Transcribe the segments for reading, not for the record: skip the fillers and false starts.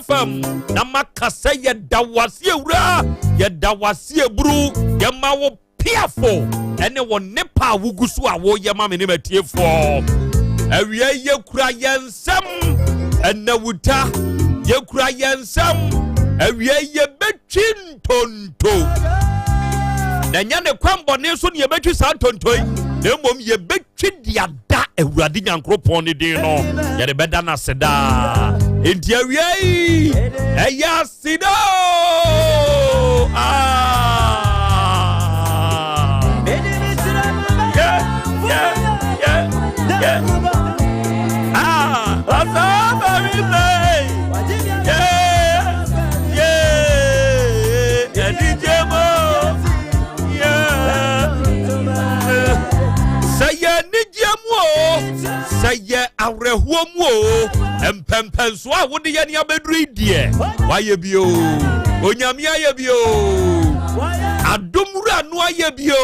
FM na maka sɛ yɛda wo ase awura, yɛda wo ase aburu, yɛma wo piafo ɛne wo nnepa a wogu so a woyɛ ma me ne matiefoɔ. Awia yɛkura yɛn nsɛm ɛnawuta, yɛkura yɛn nsɛm awia, yɛbɛtwi ntonto na ɛnyɛ ne kwan bɔne so ne yɛbɛtwi saa ntonto yi, na mmom yɛbɛtwi de ada Awurade Nyankoropɔn ne din no, yɛde bɛda no ase daa. Enti awia yi ɛyɛ aseda. Ah. Yeah. Ah, yeah, DJ Mo, yeah. Sɛ yɛ anigyeɛ mu o, sɛ yɛ awerɛhoɔ mu o, mpɛmpɛnsoɔ a wode yɛ ne abɛduru yi deɛ, wayɛ bi o. Onyame ayɛ bi o. Adom wura no ayɛ bi o.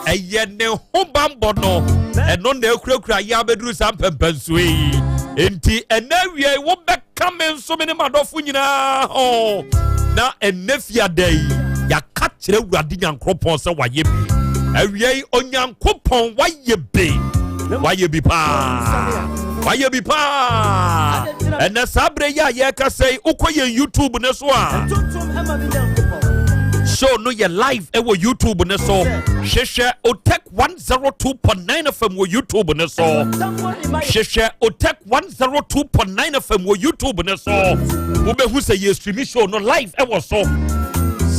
Ɛyɛ ne ho bambɔ no, ɛno na akurakura yɛ abɛduru saa mpɛmpɛnsoɔ yi. Enti ɛnɛ awia yi wobɛka me nso me ne m'adɔfo nyinaa ho na ɛnɛ fiada yi yɛaka kyerɛ Awurade Nyankoropɔn sɛ wayɛ bi. Awia yi Onyankopɔn wayɛ bi, wayɛ bi paa, wayɛ bi paa. Ɛnɛ saa berɛ yi a yɛreka sɛ yi, wokɔ yɛn YouTube ne so a, show no yɛ live ɛwɔ YouTube ne so. Hwehwɛ Otec 102.9 FM wɔ YouTube ne so. Hwehwɛ Otec 102.9 FM wɔ YouTube ne so, wobɛhu sɛ yɛ stream show no live ɛwɔ so.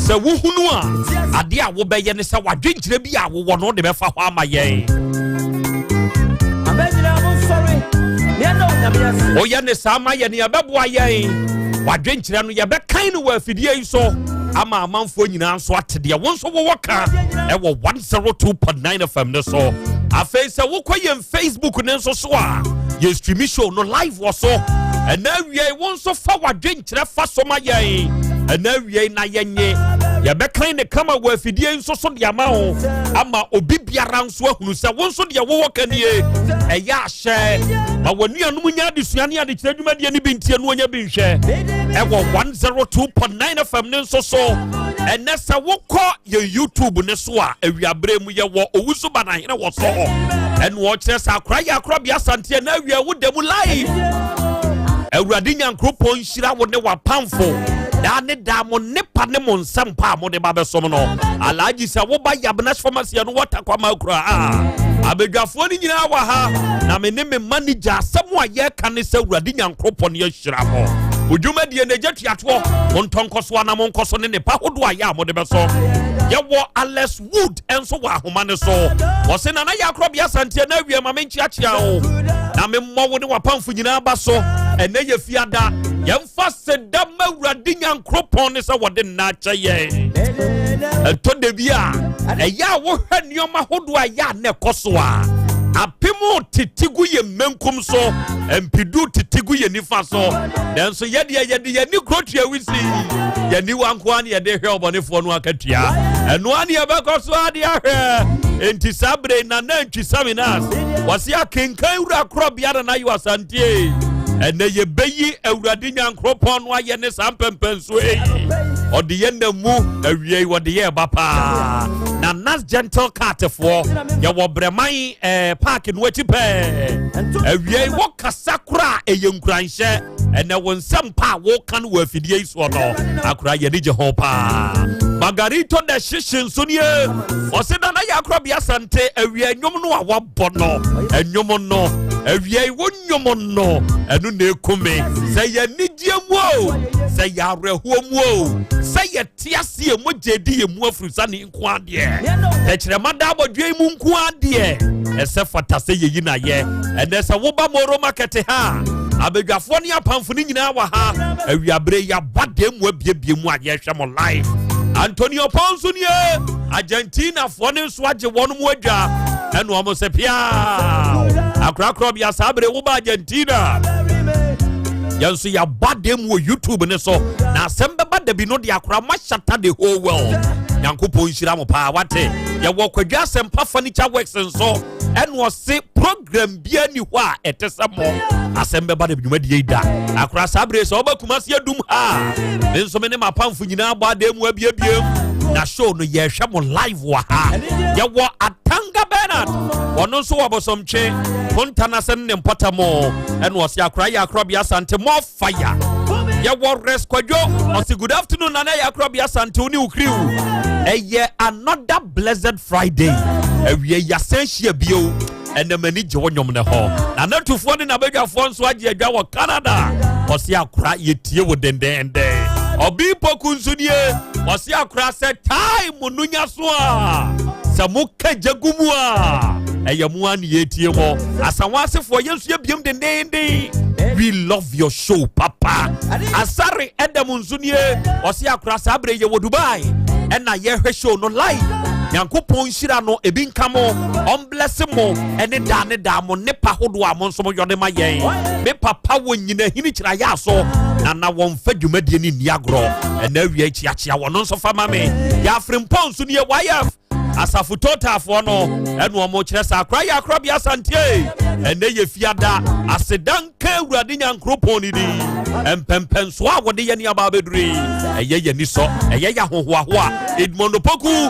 Sɛ wohunu a, adeɛ a wobɛyɛ ne sɛ wadwenkyerɛ bi a wowɔ no wode bɛfa hɔ ama yɛn. Abɛnyina mo nsɔre nea na Onyame ase. Woyɛ ne saa ma yɛ ne yɛbɛboa yɛn. Wadwenkyerɛ no yɛbɛkan no wɔ afidie yi so ama amanfoɔ nyinaa nso ate deɛ wo nso wowɔ ka ɛwɔ 102.9 FM no so. Afei sɛ wokɔ yɛn Facebook ne nso so a, yɛ stream show no live wɔ so. Ɛna awiei wo nso fa wadwenkyerɛ fa so ma yɛn. Ɛna awiei na yɛnye yɛbɛkan ne kama wɔ afidie nso so de ama wo ama obi biara nso ahunu sɛ wo nso deɛ wowɔ ka nie. Ɛyɛ ahyɛ ma w'anuanom nya adesua ne adekyerɛ dwumadie no bi ntie no ɔnya bi nhwɛ ɛwɔ 102.9 FM ne nso so. Ɛnɛ sɛ wokɔ yɛn YouTube ne so a, awiaberɛ mu yɛwɔ Owusu Banahene wɔ so, ɛno ɔkyerɛ sɛ akora yɛ akorabea asanteɛ na awia wo da mu live. Awurade Nyankoropɔn nhyira wo ne w'apamfo daa ne daa, mo nnepa ne mo nsɛm pa a mode ba bɛsom no. Alhaji, sɛ woba Yabnas Pharmacy no wɔta kwama akura a, abadwafoɔ no nyinaa wɔ ha na me ne me manager, asɛm a yɛreka ne sɛ Awurade Nyankoropɔn yɛhyira mo. Odwumadie no agya tuatoɔ, montɔ nkɔ so ana monkɔ so ne nepa hodoɔ a yɛ a mode bɛsɔ. Yɛwɔ Alex Wood nso wɔ ahoma no so. Wɔse nana yɛ akorɔbea asanteɛ na awie ma menkyeakyea wo na memmɔ wo ne wapamfo nyinaa ba so. Ɛnɛ yɛ fiada, yɛmfa seda ma Awurade Nyankoropɔn ne sɛ wɔde nna akyɛ yɛn. Ɛtɔ da bi a ɛyɛ a wohwɛ nneɛma hodoɔ a ɛyɛ a na ɛkɔ so a, apem tete gu yɛ mmenkum so, mpidu tete gu yɛ nifa so, nanso yɛdeɛ yɛde yɛni kuro tua wisi yɛni wa nko a ne yɛde hwɛ ɔbɔnefoɔ no akatua, ɛno a ne yɛbɛkɔ so ade ahwɛ. Enti saa bere na nantwi saminas wɔse akenkan wura korɔbea na nayo asantie. Ɛnɛ yɛbɛyi Awurade Nyankoropɔn no ayɛ ne saa mpɛmpɛnsoɔ yi ɔde yɛ nam mu awie yi wɔde yɛ ɛba paa. Na Nas Gentle Cartfoɔ yɛwɔ Brɛman park no akyi pɛɛ. Awie yi wɔkasa koraa ɛyɛ nkuranhyɛ. Ɛnɛ wo nsɛm pa a woka no wɔ afidie yi soɔ no akora yɛne gye ho paa. Margarito da hyehye nso nie, ɔse nana yɛ akorɔbea Asante awia nnwom no a wabɔ no, ɛnwom no awia yi wo nnwom no ɛno na ɛkume. Sɛ yɛ anigyeɛ mu o, sɛ yɛ awerɛhoɔ mu o, sɛ yɛte aseɛ mogya di yɛ mu afurusane nko adeɛ, tɛkyerɛma da abɔdwe yi mu nko adeɛ, ɛsɛ fata sɛ yɛyi na yɛ. Ɛnɛ sɛ woba Moro Market ha, abadwafoɔ ne apamfo no nyinaa wɔ ha. Awiaberɛ yɛaba dan mu abiebie mu a yɛhwɛ mo live. Antonio Pɔn nso nie, Argentinafoɔ no nso agye wɔn mu adwa ɛna wɔn sɛ pia akorakorɔ bia. Saa bere woba Argentina, yɛn nso yɛaba dan mu wɔ YouTube ne so na asɛm bɛba dabi no de akora mahyata the whole world. Nyankopɔn nhyira mo paa wate. Yɛwɔ Kwadwa Asɛmpa Furniture Works nso, ɛna ɔse program bia ni hɔ a ɛte sɛ mo. Asɛm bɛba de dwumadie yi da. Akora saa bere sɛ ɔba Kumasi adum ha. Me nso me ne m'apamfo nyinaa bɔ adan mu abiebiem. Na show no yɛhwɛ mo live wɔ ha. Yɛwɔ Atanga Bernard. Ɔno nso wɔ Bosomtwe. Konta n'ase ne ne mpɔtam. Ɛna ɔse akora yɛ akorɔbea Asante more fire. Yɛwɔ Res Kwadwo. Ɔse good afternoon Nana yɛ akorɔbea Asante wo ne wo crew. Ɛyɛ another blessed Friday. Awie yɛasan hyia bio. Ɛnɛ m'ani gye wo nnwom no ho. Na n'atufoɔ ne n'abadwafoɔ nso agye adwa wɔ Canada. Ɔse akora yɛtie wo dendenden. Ɔbi Poku nso nie. Ɔse akora sɛ time no nya so a sɛ moka gya gu mu a ɛyɛ mo a ne yɛtie mo. Asawa asefoɔ yɛn nso yɛbiem dendenden. We love your show papa. Asare Adam nso nie. Ɔse akora saa berɛ yɛwɔ Dubai ɛna yɛhwɛ show no live. Nyankopɔn nhyira no ebi nka mo. Ɔmbless mo ɛne daa ne daa mo nnepa hodoɔ a mo nso moyɔ de ma yɛn. Me papa wɔ nyinahini kyerɛ ayɛ aso na na wɔmfa dwumadie no nni agorɔ. Ɛna awia kyiakyia wɔn nso fa ma me. Yɛafrempɔn nso nie YF asafo totalfoɔ no ɛna wɔn kyerɛ sɛ akora yɛ akorabea asantie. Ɛnɛ yɛ fiada aseda nka Awurade Nyankoropɔn ne din. Mpɛmpɛnsoɔ a wɔde yɛ ne aba abɛduru yi ɛyɛ yɛ nisɔ ɛyɛ yɛ ahohoahoa. Edmond Opoku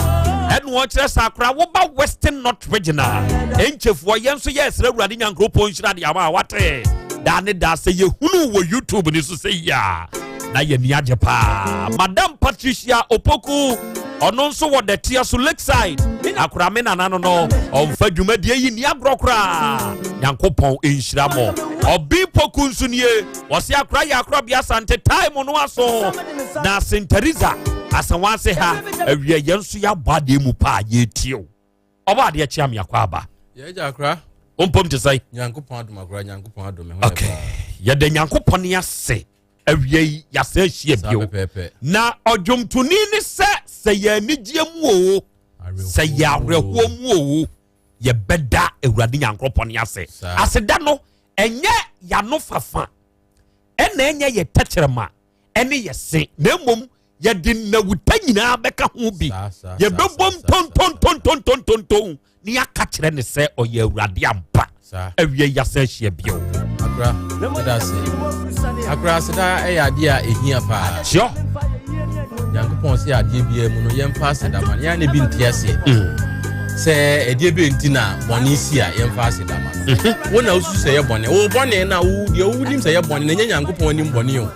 ɛna wɔkyerɛ sɛ akora woba Western North Region a ɛnkyɛfoɔ yɛn nso yɛ ɛsrɛ Awurade Nyankoropɔn nhyira de ama a wate daa ne daa sɛ yɛhunu wɔ YouTube ne so sɛ yi a na yɛni agye paa. Madam Patricia Opoku ɔno nso wɔ dɛteɛ so Lakeside akora me nana no no ɔmfa dwumadie yi ni agorɔ koraa. Nyankopɔn nhyira mo. Ɔbi Poku nso nie ɔse akora yɛ akorabea Asante time no aso na St. Teresa Asawase ha awia yɛn nso yɛabɔ adeɛ mu paa yɛtie o. Ɔbɔ adeɛ kyea me akɔ aba. Yɛagya akora. Wompom te sɛn? Nyankopɔn adom akora, Nyankopɔn adom. Okay. Yɛda Nyankopɔn ase awia yi yɛasan ahyia bio. Na ɔdwomtoni ne sɛ sɛ yɛ anigyeɛ mu o, sɛ yɛ awerɛhoɔ mu o, yɛbɛda Awurade Nyankopɔn ase. Aseda no ɛnyɛ yɛano fafa ɛna ɛnyɛ yɛ tɛkyerɛma ɛne yɛ se, na mmom yɛde nnawuta nyinaa bɛka ho bi. Yɛbɛbom tontontontontontonton ne yɛaka kyerɛ ne sɛ ɔyɛ Awurade ampa. Awia yɛasan ahyia bio. Akora, meda ase. Akora, aseda ɛyɛ adeɛ a ɛhia paa. Sure. Nyankopɔn sɛ adeɛ biara mu no yɛmfa aseda ma no. Yɛn a na ebi nte aseɛ. Sɛ ɛdeɛ bɛ nti na bɔne si a yɛmfa aseda ma no. Wo na wosusu sɛ ɛyɛ bɔne. Wo bɔne na wo deɛ wonim sɛ ɛyɛ bɔne na ɛnyɛ Nyankopɔn anim bɔne o.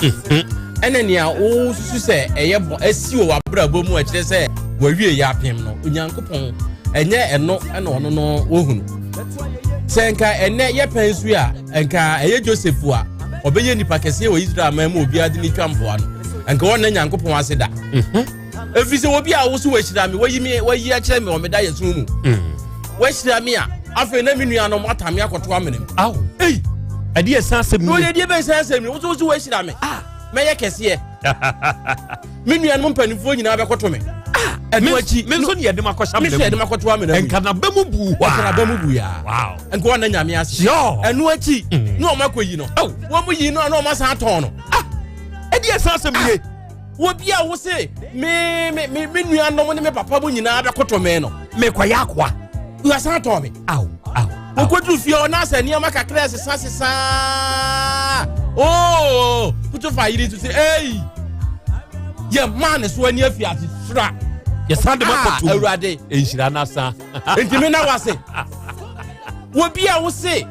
Ɛna nea wosusu sɛ ɛyɛ bɔ asi wɔ w'abrabɔ mu a ɛkyerɛ sɛ wawie yɛ apem no, Onyankopɔn ɛnyɛ ɛno ɛna ɔno no wohunu. Sɛ nka ɛnɛ yɛ pɛn so a, nka ɛyɛ Joseph a ɔbɛyɛ nipa kɛseɛ wɔ Israel man mu obiara de ne twa mpoa no, nka wɔnna Nyankopɔn ase da. Ɛfiri sɛ obi a wo so wahyira me, wayi me, wayi akyerɛ me wɔ me da yɛ sum mu. Wahyira me a, afei na me nuanom atame akɔto amena mu. Aw, ei, ɛdeɛ ɛsan asɛm nie. Ɛdeɛ bɛn san asɛm nie, wo so wo so wahyira me. Ah. Mɛyɛ kɛseɛ. Me nuanom mpanimfoɔ nyinaa bɛkɔto me. Ah, ɛno akyi. Me nso ne yɛde makɔhyɛ amena mu. Me nso yɛde makɔto amena mu. Nka n'aba mu buu hɔ a. Nka n'aba mu buu ya. Wow. Nka wɔn na Nyame ase. Sure. Ɛno akyi. Ne wɔn akɔ yi no. Wɔn mu yi no a na wɔn asan atɔn no. Ah, ɛdeɛ ɛsan asɛm nie. Obi a wose me me me me nuanom ne me papa mu nyinaa bɛkoto me no. Mekɔyɛ akoa. Wɔasan atɔn me. Aw aw. Okoduru fie hɔ na sɛ nneɛma kakra sesa sesa. Oo, kutu fa yiri nso sɛ ei. Yɛ maa ne so ani afi ase sra. Yɛsan de ma kɔto. Ah, Awurade. Nhyira n'asa. Nti me na wase. Obi a wose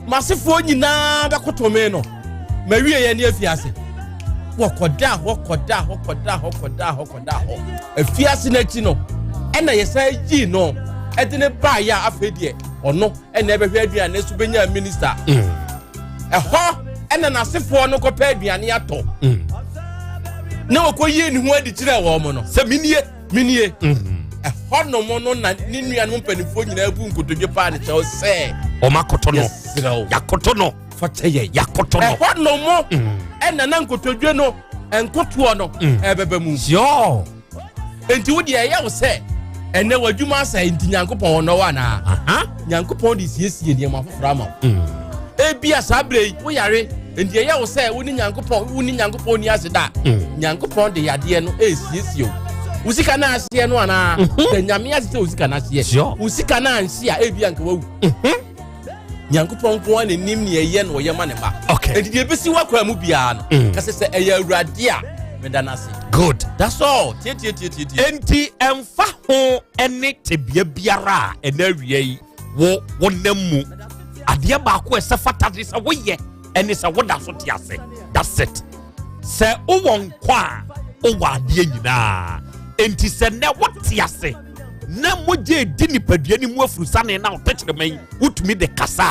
m'asefoɔ nyinaa bɛkoto me no. Mawie yɛ ne afiase. Wɔkɔda hɔ kɔda hɔ kɔda hɔ kɔda hɔ kɔda hɔ. Afiase no akyi no, ɛna yɛsan yii no ɛde ne baeɛ a afei deɛ ɔno ɛna ɛbɛhwɛ aduane so bɛnya minista. Ɛhɔ ɛna n'asefoɔ no kɔpɛ aduane atɔ. Na wɔkɔyie ne ho adi kyerɛɛ wɔn no. Sɛ menie. Menie. Ɛhɔ nom no na ne nuanom mpanimfoɔ nyinaa bu nkotodwe paa ne kyɛw sɛ. Wɔn akoto no. Yɛsrɛ wo. Yɛakoto no. Fakyɛ yɛn. Yɛakoto no. Ɛhɔ nom ɛna na nkotodwe no nkotoɔ no ɛbɛba mu. Sure. Nti wo deɛ ɛyɛ wo sɛ ɛnɛ w'adwuma asɛe nti Nyankopɔn ɔnnɔ wo anaa? Nyankopɔn de siesie nneɛma foforɔ ama wo. Ebia saa berɛ yi woyare nti ɛyɛ wo sɛ wo ne Nyankopɔn wo ne Nyankopɔn ni ase da. Nyankopɔn de yadeɛ no ɛresiesie wo. Wo sika no ahyeɛ no anaa? Sɛ Nyame ase sɛ wo sika no ahyeɛ. Sure. Wo sika no anhye a ebia nka wawu. Nyankopɔn nko ara na nim nea ɛyɛ na ɔyɛ ma ne mma. Enti deɛ ɛbɛsi w'akwan mu biara no, ka sɛ sɛ ɛyɛ Awurade a, meda no ase. Good. That's all. Tie tie tie tie tie. Enti ɛmfa ho ne tebea biara a ɛna awia yi wo wonam mu, adeɛ baako a ɛsɛ fata de sɛ woyɛ ɛne sɛ woda so te ase. That's it. Sɛ wowɔ nkwa a, wowɔ adeɛ nyinaa. Enti sɛ nnɛ wote ase na mogya edi nipadua no mu afurusane na ɔtɛkyerɛma yi wotumi de kasa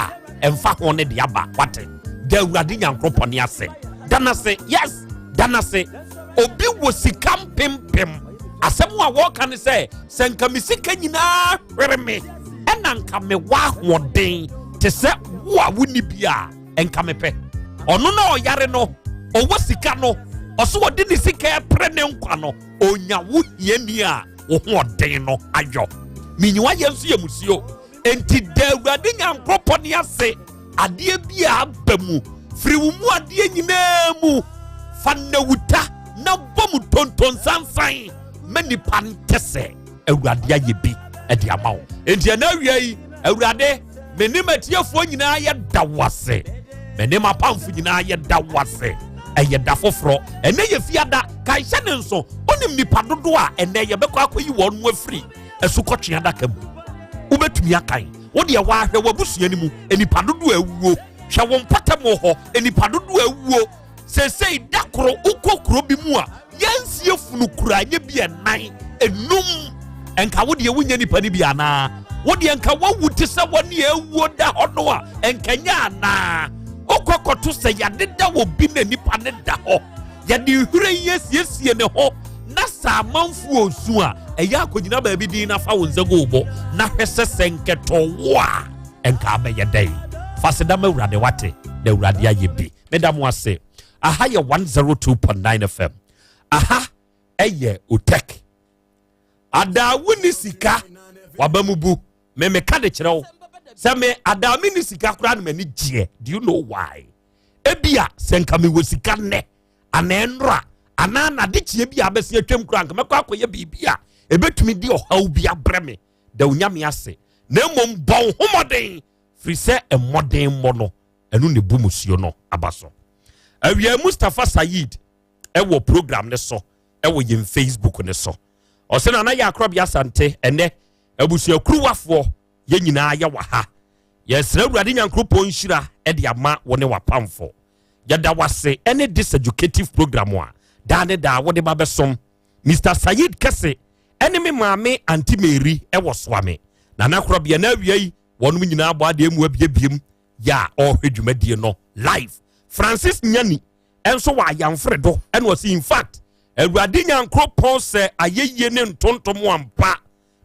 a, ɛmfa ho ne de aba. Wate? Da Awurade Nyankoropɔn ase. Da no ase. Yes, da no ase. Obi wɔ sika mpempem. Asɛm a wɔka ne sɛ, sɛ nka me sika nyinaa hwere me, ɛna nka mewɔ ahoɔden te sɛ wo a wonni bi a, nka mepɛ. Ɔno na ɔyare no, ɔwɔ sika no, ɔso ɔde ne sika ɛpere ne nkwa no, onya wo hiani a wo ho ɔden no ayɔ. Menyiwa yɛ nso yɛ musuo. Enti da Awurade Nyankoropɔn ase adeɛ bi a aba mu, firi wo mu adeɛ nyinaa mu, fa nnawuta na bɔ mu tontonsansan ma nipa nte sɛ Awurade ayɛ bi de ama wo. Enti ɛna awia yi, Awurade, me ne m'atiefoɔ nyinaa yɛda wo ase. Me ne m'apamfo nyinaa yɛda wo ase. Ɛyɛ da foforɔ. Ɛnɛ yɛ fiada. Kae hyɛ ne nso. Wonim nipa dodoɔ a ɛnɛ yɛbɛkɔ akɔyi wɔn mu afiri asukɔtwe adaka mu. Wobɛtumi akan. Wo deɛ waahwɛ w'abusua no mu nipa dodoɔ awuo. Hwɛ wo mpɔtam hɔ nipa dodoɔ awuo. Seesei da koro wokɔ kuro bi mu a yɛnsie funu kura nyɛ bi ɛnan enum. Nka wo deɛ wonya nipa no bi anaa? Wo deɛ nka woawu te sɛ wɔne awuo da hɔ no a nka nyɛ anaa? Wokɔ kɔto sɛ yɛadeda wɔ bi na nipa ne da hɔ. Yɛde nhwiren yi asiesie ne ho na sɛ amanfoɔ osu a ɛyɛ akɔgyina baabi din na fa wo nsa gu wo bo na hwɛ sɛ sɛ nkɛtɔ wo a nka abɛyɛ dɛn. Fa aseda ma Awurade wate na Awurade ayɛ bi. Meda mo ase. Aha yɛ 102.9 FM. Aha ɛyɛ Otek. Adaa wo ni sika waba mu bu. Me meka de kyerɛ wo. Sɛ me adaa me ni sika koraa na m'ani gyeɛ. Do you know why? Ebia sɛ nka mewɔ sika nnɛ anaa nnora anaa n'adekyeɛ bi a abɛsi atwam koraa nka mɛkɔ akɔyɛ biribi a ebetumi de ɔhaw bi abrɛ me. Da Onyame ase. Na mmom bɔ wo ho mmɔden firi sɛ mmɔden mmɔ no ɛno na ebu musuo no aba so. Awia Mustapha Saeed ɛwɔ program ne so ɛwɔ yɛn Facebook ne so. Ɔsɛ Nana yɛ akorɔbea Asante ɛnɛ abusuakuruwafoɔ yɛn nyinaa yɛ wɔ ha. Yɛsrɛ Awurade Nyankoropɔn nhyira ɛde ama wo ne w'apamfo. Yɛda wase ɛne this educative program a daa ne daa wode ba bɛsom. Mr. Saeed kɛse ɛne me maame Auntie Mary ɛwɔ Soame. Nana akorɔbea na awia yi wɔnom nyinaa bɔ adeɛ mu abiebiem yɛ a ɔrehwɛ dwumadie no live. Francis Nyani ɛnso wɔ ayamfere do ɛna ɔsi in fact Awurade Nyankoropɔn sɛ ayɛyie ne ntontom ampa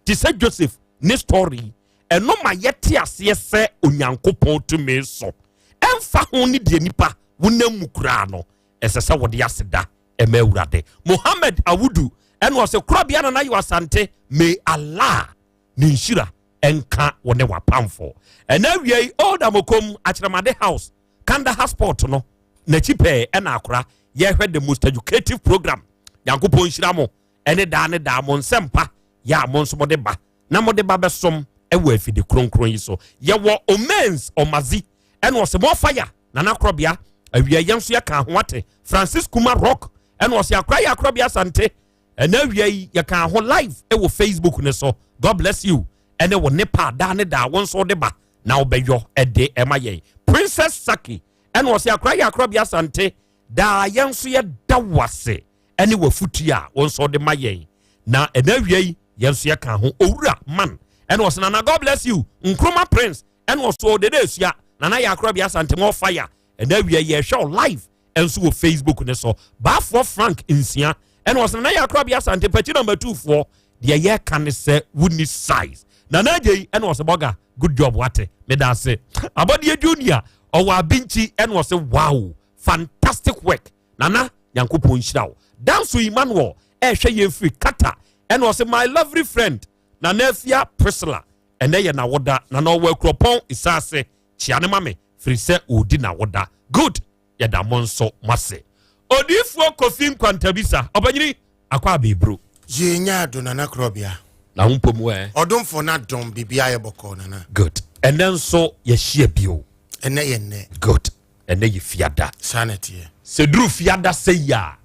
te sɛ Joseph ne story ɛno ma yɛte aseɛ sɛ Onyankopɔn tumi so ɛmfa ho ne deɛ nipa wonam mu koraa no ɛsɛ sɛ wɔde aseda ɛma Awurade. Mohammed Awudu ɛna ɔsɛ korabea Nana Yaw Asante may Allah ne nhyira ɛnka wo ne w'apamfo. Ɛna awia yi Old Amokom Akyerɛmade House Kandahar Sport no n'akyi pɛɛ ɛna akora yɛhwɛ the most educative program. Nyankopɔn nhyira mo ɛne daa ne daa mo nsɛmpa yɛ a mo nso mode ba na mode ba bɛsom ɛwɔ afide kronkron yi so. Yɛwɔ Omens Ɔmazi ɛna ɔsɛ mo fire Nana Korɔbea awia yɛn nso yɛka ho ate. Francis Kuma Rock ɛna ɔsɛ akora yɛ Akorɔbea Asante ɛna awia yi yɛka ho live ɛwɔ Facebook ne so. God bless you ɛne wo nipa daa ne daa wo nso de ba na wobɛyɔ ɛde ɛma yɛn. Princess Saki ɛna ɔsɛ akora yɛ Akorɔbea Asante daa yɛn nso yɛda wase ɛne wafutu a wɔn nso de ma yɛn na ɛna awia yi yɛn nso yɛka ho. Owura man ɛna ɔsɛ Nana God bless you. Nkrumah Prince ɛna ɔsɛ ɔdede esua Nana yɛ Akorɔbea Asante mo fire ɛna awia yi yɛhwɛ o live ɛnso wɔ Facebook ne so. Baafoɔ Frank Nsia ɛna ɔsɛ Nana yɛ Akorɔbea Asante pɛkyi number 2 foɔ deɛ yɛka ne sɛ wuni size. Nana agye yi ɛna ɔsɛ bɔga good job wate meda ase. Abɔdeɛ Junior ɔwɔ Abinkyi ɛna ɔsɛ wow fantastic work Nana Nyankopɔn nhyira wo. Danso Emmanuel ɛhwɛ yɛn firi Qatar ɛna ɔsɛ my lovely friend Nana Afia Priscilla ɛnɛ yɛ n'awoda. Nana ɔwɔ Akuropɔn Isaase kyia ne ma me firi sɛ ɔredi n'awoda. Good, yɛda mo nso mo ase. Odiifoɔ Kofi Nkwantabisa ɔpanyini akɔ abɛɛburo. Yɛnya ado Nana Korɔbea. Na ho mpom ɛ. Ɔdomfo na dɔm biribiara yɛ bɔkɔɔ Nana. Good. Ɛnɛ nso yɛhyia bio. Ɛnɛ yɛ nnɛ. Good. Ɛnɛ yɛ fiada. Saa na ɛteɛ. Sɛ duru fiada sɛ yi a,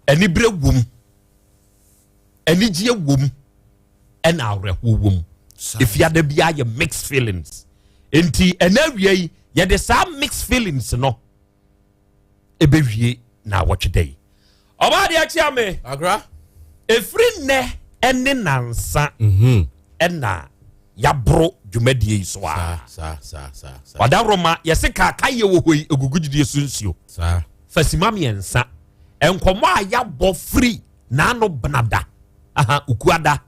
anibere wom, anigyeɛ wom, ɛna awerɛhoɔ wom. Efiada biara yɛ mixed feelings. Nti ɛnɛ awia yi yɛde saa mixed feelings no ɛbɛwie na awɔtwe da yi. Ɔbaa deɛ akyia me. Akra. Ɛfiri nnɛ ɛne nansa ɛna yɛaboro dwumadie yi so a. Ɔdaworoma yɛse kaakayɛ wɔ hɔ yi ɛgugu gyidie so nsuo. Fasima mmiɛnsa. Nkɔmmɔ a yɛabɔ firi n'ano benada, aha, ukuada,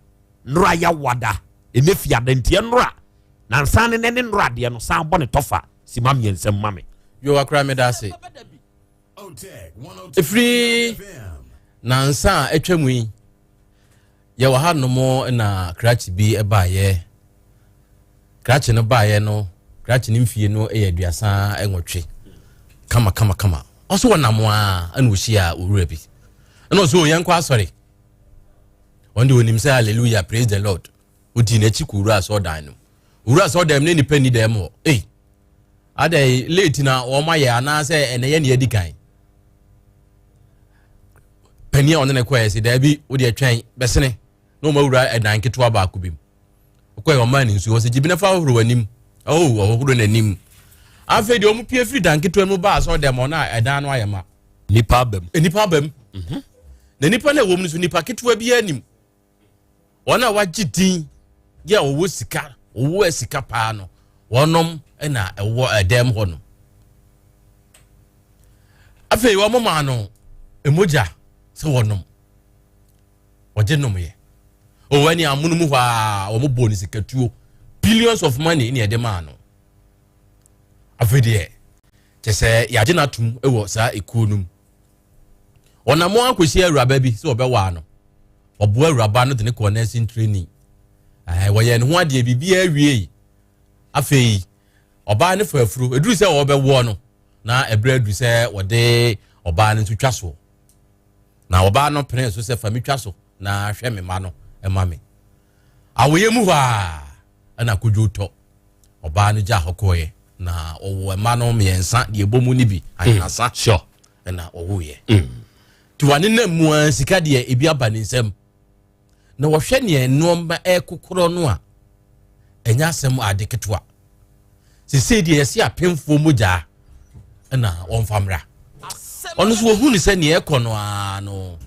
nnora yɛawada, ɛnɛ fiada nti ɛnnora nansa ne ne nnora adeɛ no san bɔ ne tɔfa sima mmiɛnsa mu ma me. Yo, akora, meda ase. Ɛfiri nansa a atwa mu yi, yɛwɔ ha nom na krakye bi baeɛ. Krakye no baeɛ no, krakye no mfie no yɛ 38, kama kama kama. Ɔso wɔnam a ɛna ɔhyia owura bi, ɛna ɔso yɛnkɔ asɔre. Ɔno de onim sɛ hallelujah, praise the Lord. Ɔdi n'akyi kɔ owura asɔredan no mu. Owura asɔredan mu ne nipa ni dɛm hɔ. Ei, adɛ late na wɔn ayɛ anaasɛ ɛnɛ yɛ ne yɛdi kan? Panin a ɔne ne kɔɛ sɛ daabi, wode atwɛn bɛsene na wɔn awura ɛdan ketewa baako bi mu. Ɔkɔɛ, ɔmaa ne nsuo, ɔsɛ gyibi nafa ahohoro w'anim. Oh, ɔhohoro n'anim. Afei deɛ wɔn pie firi dan ketewa mu baa asɔre dɛm hɔ na ɛdan no ayɛ ma. Nipa aba mu. Nipa aba mu. Na nipa no a ɛwɔ mu no so, nipa ketewa bi anim. Wɔn a wagye din yɛ a wɔwɔ sika, wɔwɔ sika paa no, wɔnom na ɛwɔ ɛdɛm hɔ no. Afei wɔn maa no mogya sɛ wɔnom. Wɔgye nom yɛ. Owó ɛni amono mu hɔ a wɔn bɔ ne sikatuo, billions of money ne ɛde maa no. Afei deɛ kyɛ sɛ yɛagye no atom wɔ saa ekuo no mu. Ɔnam akɔhyia awuraba bi sɛ ɔbɛwaa no. Ɔboa awuraba no de ne kɔɔ nursing training. Ɛɛ, wɔyɛ ne ho adeɛ, biribiara awie. Afei ɔbaa no fa afuro, eduru sɛ ɔbɛwoɔ no na ɛberɛ aduru sɛ wɔde ɔbaa no nso twa soɔ, na ɔbaa no pene so sɛ fa mi twa so na hwɛ me ma no ɛma me. Awoyɛ mu hɔ a ɛna kodwo tɔ ɔbaa no gya hɔ kɔɔɛ na ɔwɔ ɛma no mmiɛnsa deɛ ɛbɔ mu no bi ahenasa. Ɛna ɔwoyɛ nti wane nam mu a sika deɛ ebi aba ne nsam na wɔhwɛ neɛ nneɛma ɛkokorɔ no a, ɛnyɛ asɛm ade ketewa. Sesei deɛ yɛsi apemfoɔ mogyaa ɛna wɔmfa mmra. Ɔno nso wɔhu ne sɛ neɛ ɛkɔ no ara no,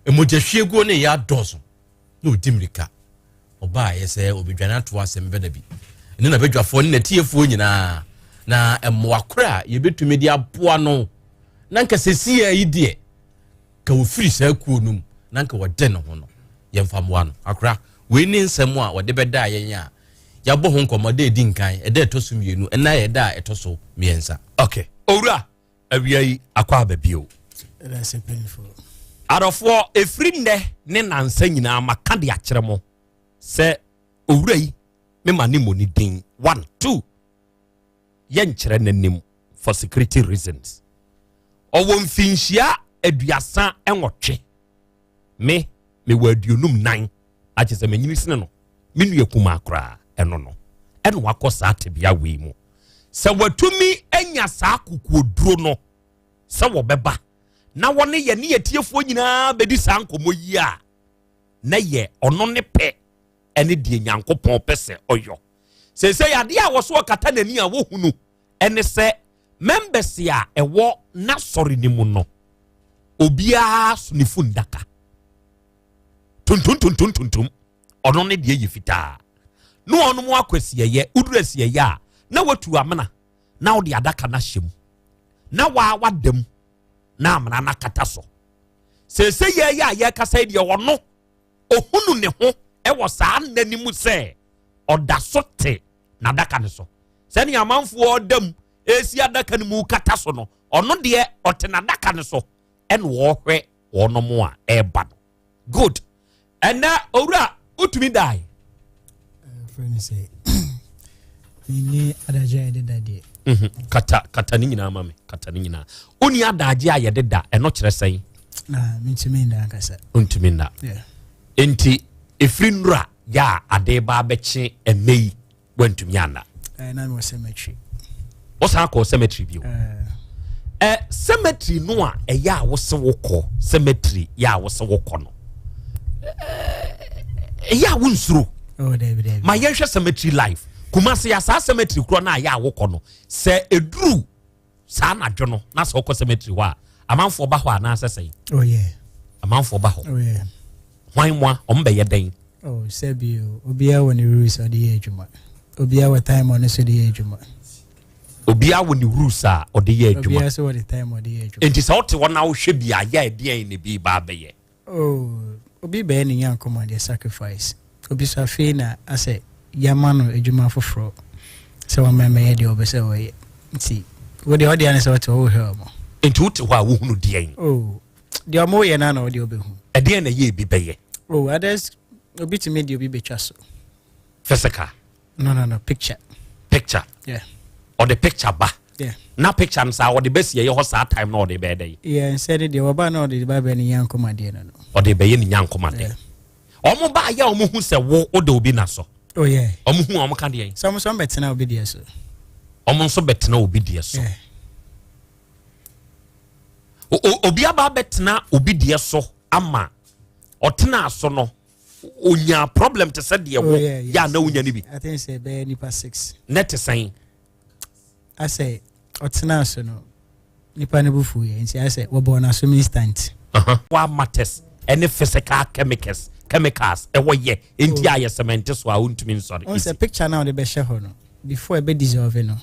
mogyahwieguo no ɛyɛ adɔɔso na ɔdi mmirika ɔbaa yɛ sɛ ɔbɛdwane ato asɛm bɛda bi ne n'abadwafoɔ ne n'atiefoɔ nyinaa na mmoa koro a yɛbɛtumi de aboa no. Na nka sɛsi yi deɛ ka wɔfiri saa kuo no mu na nka wɔde ne ho no, yɛmfa mmoa no. Akora, wei ne nsɛm a wɔde bɛdaa yɛn a yɛabɔ ho nkɔmmɔ da ɛdi nkan, ɛda ɛtɔ so mmienu, ɛna yɛ da a ɛtɔ so mmiɛnsa. Okay, owura, awia yi akɔ aba bio. Adɔfoɔ, ɛfiri nnɛ ne nansa nyinaa maka de akyerɛ mo sɛ owura yi mema ne mmɔ ne din. One, two, yɛnkyerɛ n'anim for security reasons. Ɔwɔ mfinhyia 38, me mewɔ 54, akyɛ sɛ manyini sene no. Me nua kumaa koraa ɛno no ɛna wakɔ saa tebea wei mu sɛ watumi anya saa kokooduro no sɛ wɔbɛba na wɔne yɛ ne yɛtiefoɔ nyinaa bɛdi saa nkɔmmɔ yi a, na yɛ ɔno ne pɛ ɛne deɛ Nyankopɔn pɛ sɛ ɔyɔ. Seesei adeɛ a wɔso ɔkata n'ani a wɔhunu ɛne sɛ members a ɛwɔ n'asɔre no mu no, obiara so ne fundaka tuntum tuntum tuntum, ɔno ne deɛ yɛ fitaa. Na ɔno mu akɔ asieyɛ, woduru asieyɛ a na watu amena na wode adaka no ahyɛ mu na waa wada mu na amena no akata so. Seesei yɛyɛ a yɛkasa yi deɛ, ɔno ohunu ne ho ɛwɔ saa nna no mu sɛ ɔda so te n'adaka no so. Sɛnea amanfoɔ da mu esi adaka no mu kata so no, ɔno deɛ ɔte n'adaka no so ɛna ɔrehwɛ wɔn a ɛreba no. Good. Ɛnɛ owura, wotumi dae? Frɛ no sɛ menni adagye a yɛde da deɛ. Kata kata ne nyinaa ma me, kata ne nyinaa. Wonni adagye a yɛde da, ɛno kyerɛ sɛn? Na mentumi nda ankasa. Ntumi nda. Nti ɛfiri nnura yɛ a ade ba abɛkye ɛnɛ yi. Wantumi anna. Na mewɔ cemetery. Wosan kɔɔ cemetery bio? Cemetery no a ɛyɛ a wose wokɔ cemetery yɛ a wose wokɔ no, ɛyɛ a wonsuro? Oh, dabi, dabi. Ma yɛnhwɛ cemetery life Kumase ya. Saa cemetery korɔ no a yɛ a wokɔ no, sɛ ɛduru saa anadwo no na sɛ wokɔ cemetery hɔ a, amanfoɔ ba hɔ anaasɛ sɛn? Oh yeah. Amanfoɔ ba hɔ? Oh yeah. Hwan mu a ɔmo bɛyɛ dɛn? Oh, sɛbi o, obiara wɔ ne rules a ɔde yɛ adwuma. Obiara wɔ time a ɔno nso de yɛ adwuma. Obiara wɔ ne rules a ɔde yɛ adwuma. Obiara nso wɔ ne time a ɔde yɛ adwuma. Nti sɛ wote hɔ na wohwɛ bi a, yɛ ɛdeɛn ne bi ba bɛyɛ? Oh, obi bɛyɛ ne nyankopɔn deɛ sacrifice. Obi so afei na asɛ yɛama no adwuma foforɔ sɛ wɔmɛmɛyɛ deɛ ɔbɛ sɛ ɔyɛ. Nti wo deɛ, ɔdeɛ ne sɛ ɔte hɔ wohwɛ ɔmo. Nti wote hɔ a, wohunu deɛn? Oh, deɛ ɔmo yɛ no na ɔdeɛ ɔbɛhu. Ɛdeɛn na ɛyɛ ebi bɛyɛ? Oh, others, obi tumi deɛ obi bɛtwa so. Physical? No, picture. Picture? Yeah. Ɔde picture ba? Yeah. Na picture no saa ɔde bɛsi ɛyɛ hɔ saa time na ɔde bɛyɛ dɛn? Yeah, nsɛ de deɛ wɔba na ɔde ba bɛ ne nyankopɔn adeɛ no. Ɔde bɛyɛ ne nyankopɔn adeɛ. Ɔmo ba yɛ, ɔmo hu sɛ wo wode obi na so? Oh yeah. Ɔmo hu a, ɔmo ka deɛn? Sɛ ɔmo nso bɛtena obi deɛ so. Ɔmo nso bɛtena obi deɛ so? Yeah. Obi aba abɛtena obi deɛ so ama ɔtena so no, onya problem te sɛ deɛ wo Oh, yeah, yes, yɛ a na wonya no bi? I think sɛ bɛyɛ nipa six. Ne te sɛn? Asɛ ɔtena so no, nipa no bu fu yɛ, nti asɛ wɔbɔ n'asom instant. Wa matters ɛne physical chemicals ɛwɔ yɛ nti a yɛ cement so a wontumi nsɔre. Ɔn sɛ picture na ɔde bɛhyɛ hɔ no, before ɛbɛ dissolve no,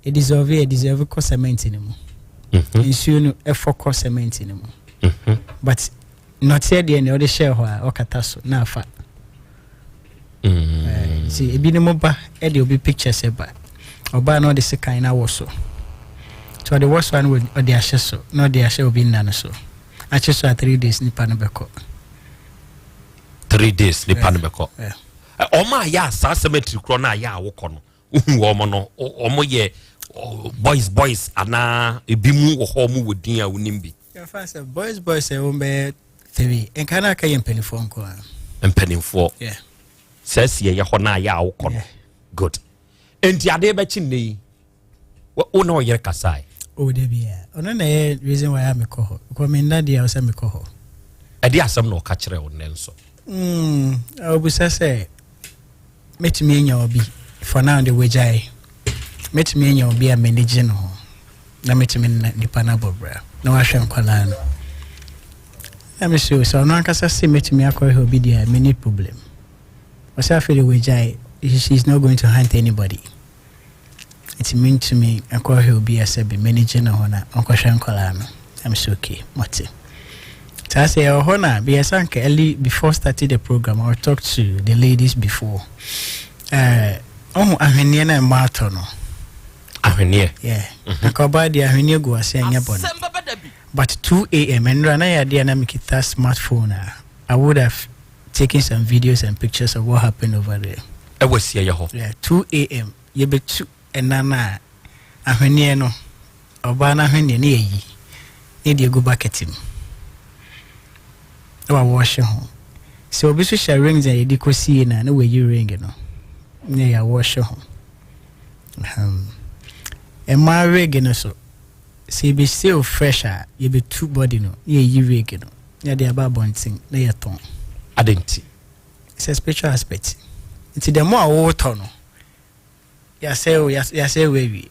ɛ dissolve, ɛ dissolve kɔ cement no mu. Nsuo no ɛfɔ kɔ cement no mu. But nnɔteɛ deɛ, nea ɔde hyɛɛ hɔ a ɔkata so na afa. Nti ebinom ba ɛde obi pictures ba, ɔbaa na ɔde sekan na wɔ so, nti ɔde wɔ so a, na ɔde ahyɛ so na ɔde ahyɛ obi nna no so akye so a, 3 days nipa no bɛkɔ. 3 days nipa no bɛkɔ? Yeah. Ɔmo a yɛ a saa cemetery korɔ no a yɛ a wokɔ no, wohu wɔn no, ɔmo yɛ boys boys anaa ebi mu wɔ hɔ ɔmo wɔ din a wonim bi? Yɛfa sɛ boys boys ɛwɔ bɛyɛ three, nka na aka yɛ mpanimfoɔ nko a. Mpanimfoɔ? Yeah. Saa si ɛyɛ hɔ no a yɛ a wokɔ no? Yeah. Good. Nti adeɛ bɛkye nnɛ yi, wo na ɔyere kasae? Oh, dabi a, ɔno na ɛyɛ reason why a mekɔ hɔ, because menda deɛ a sɛ mekɔ hɔ. Ɛde asɛm na ɔka kyerɛ wo nnɛ nso? Ɔbusa sɛ mɛtumi anya obi for now de wagyae, mɛtumi anya obi a m'ani gye no ho na mɛtumi na nipa no abɔ bra na wahwɛ nkwadaa no, na mesɛ sɛ ɔno ankasa se mɛtumi akɔhwɛ obi deɛ a, menni problem. Ɔsɛ afei de wagyae, she is not going to hunt anybody, nti mentumi nkɔhwɛ obi a sɛ bi m'ani gye ne ho na ɔnkɔhwɛ nkwadaa no. Na mesɛ okay, mɔte saa. Sɛ ɛwɔ hɔ na biyɛsɛ anka early before starting the program, I will talk to the ladies before ɔho ahwenneɛ na ɛmmɔ atɔ no. Ahwenneɛ? Yeah, anka ɔbaa deɛ, ahwenneɛ gu ase ɛnyɛ bɔne, but 2 a.m. ɛnora na yɛ adeɛ a na mekita smartphone a, I would have taken some videos and pictures of what happened over there. Ɛwɔ sieyɛ hɔ? Yeah, 2 a.m. yɛbɛtu ɛna no a, ahwenneɛ no, ɔbaa no ahwenneɛ ne yɛyi ne deɛ gu bucket mu na wawɔhye ho. Sɛ obi nso hyɛ rings a yɛde kɔsie no a, na wayi ring no ne yɛawɔhye ho. Mmaa wig no so, sɛ yɛbɛsie o fresh a, yɛbɛtu body no na yɛyi wig no na yɛde aba abɔnten na yɛtɔn. Ade nti? It's a spiritual aspect, nti the more a wotɔ no, yɛasɛe wo, yɛasɛe wo awie.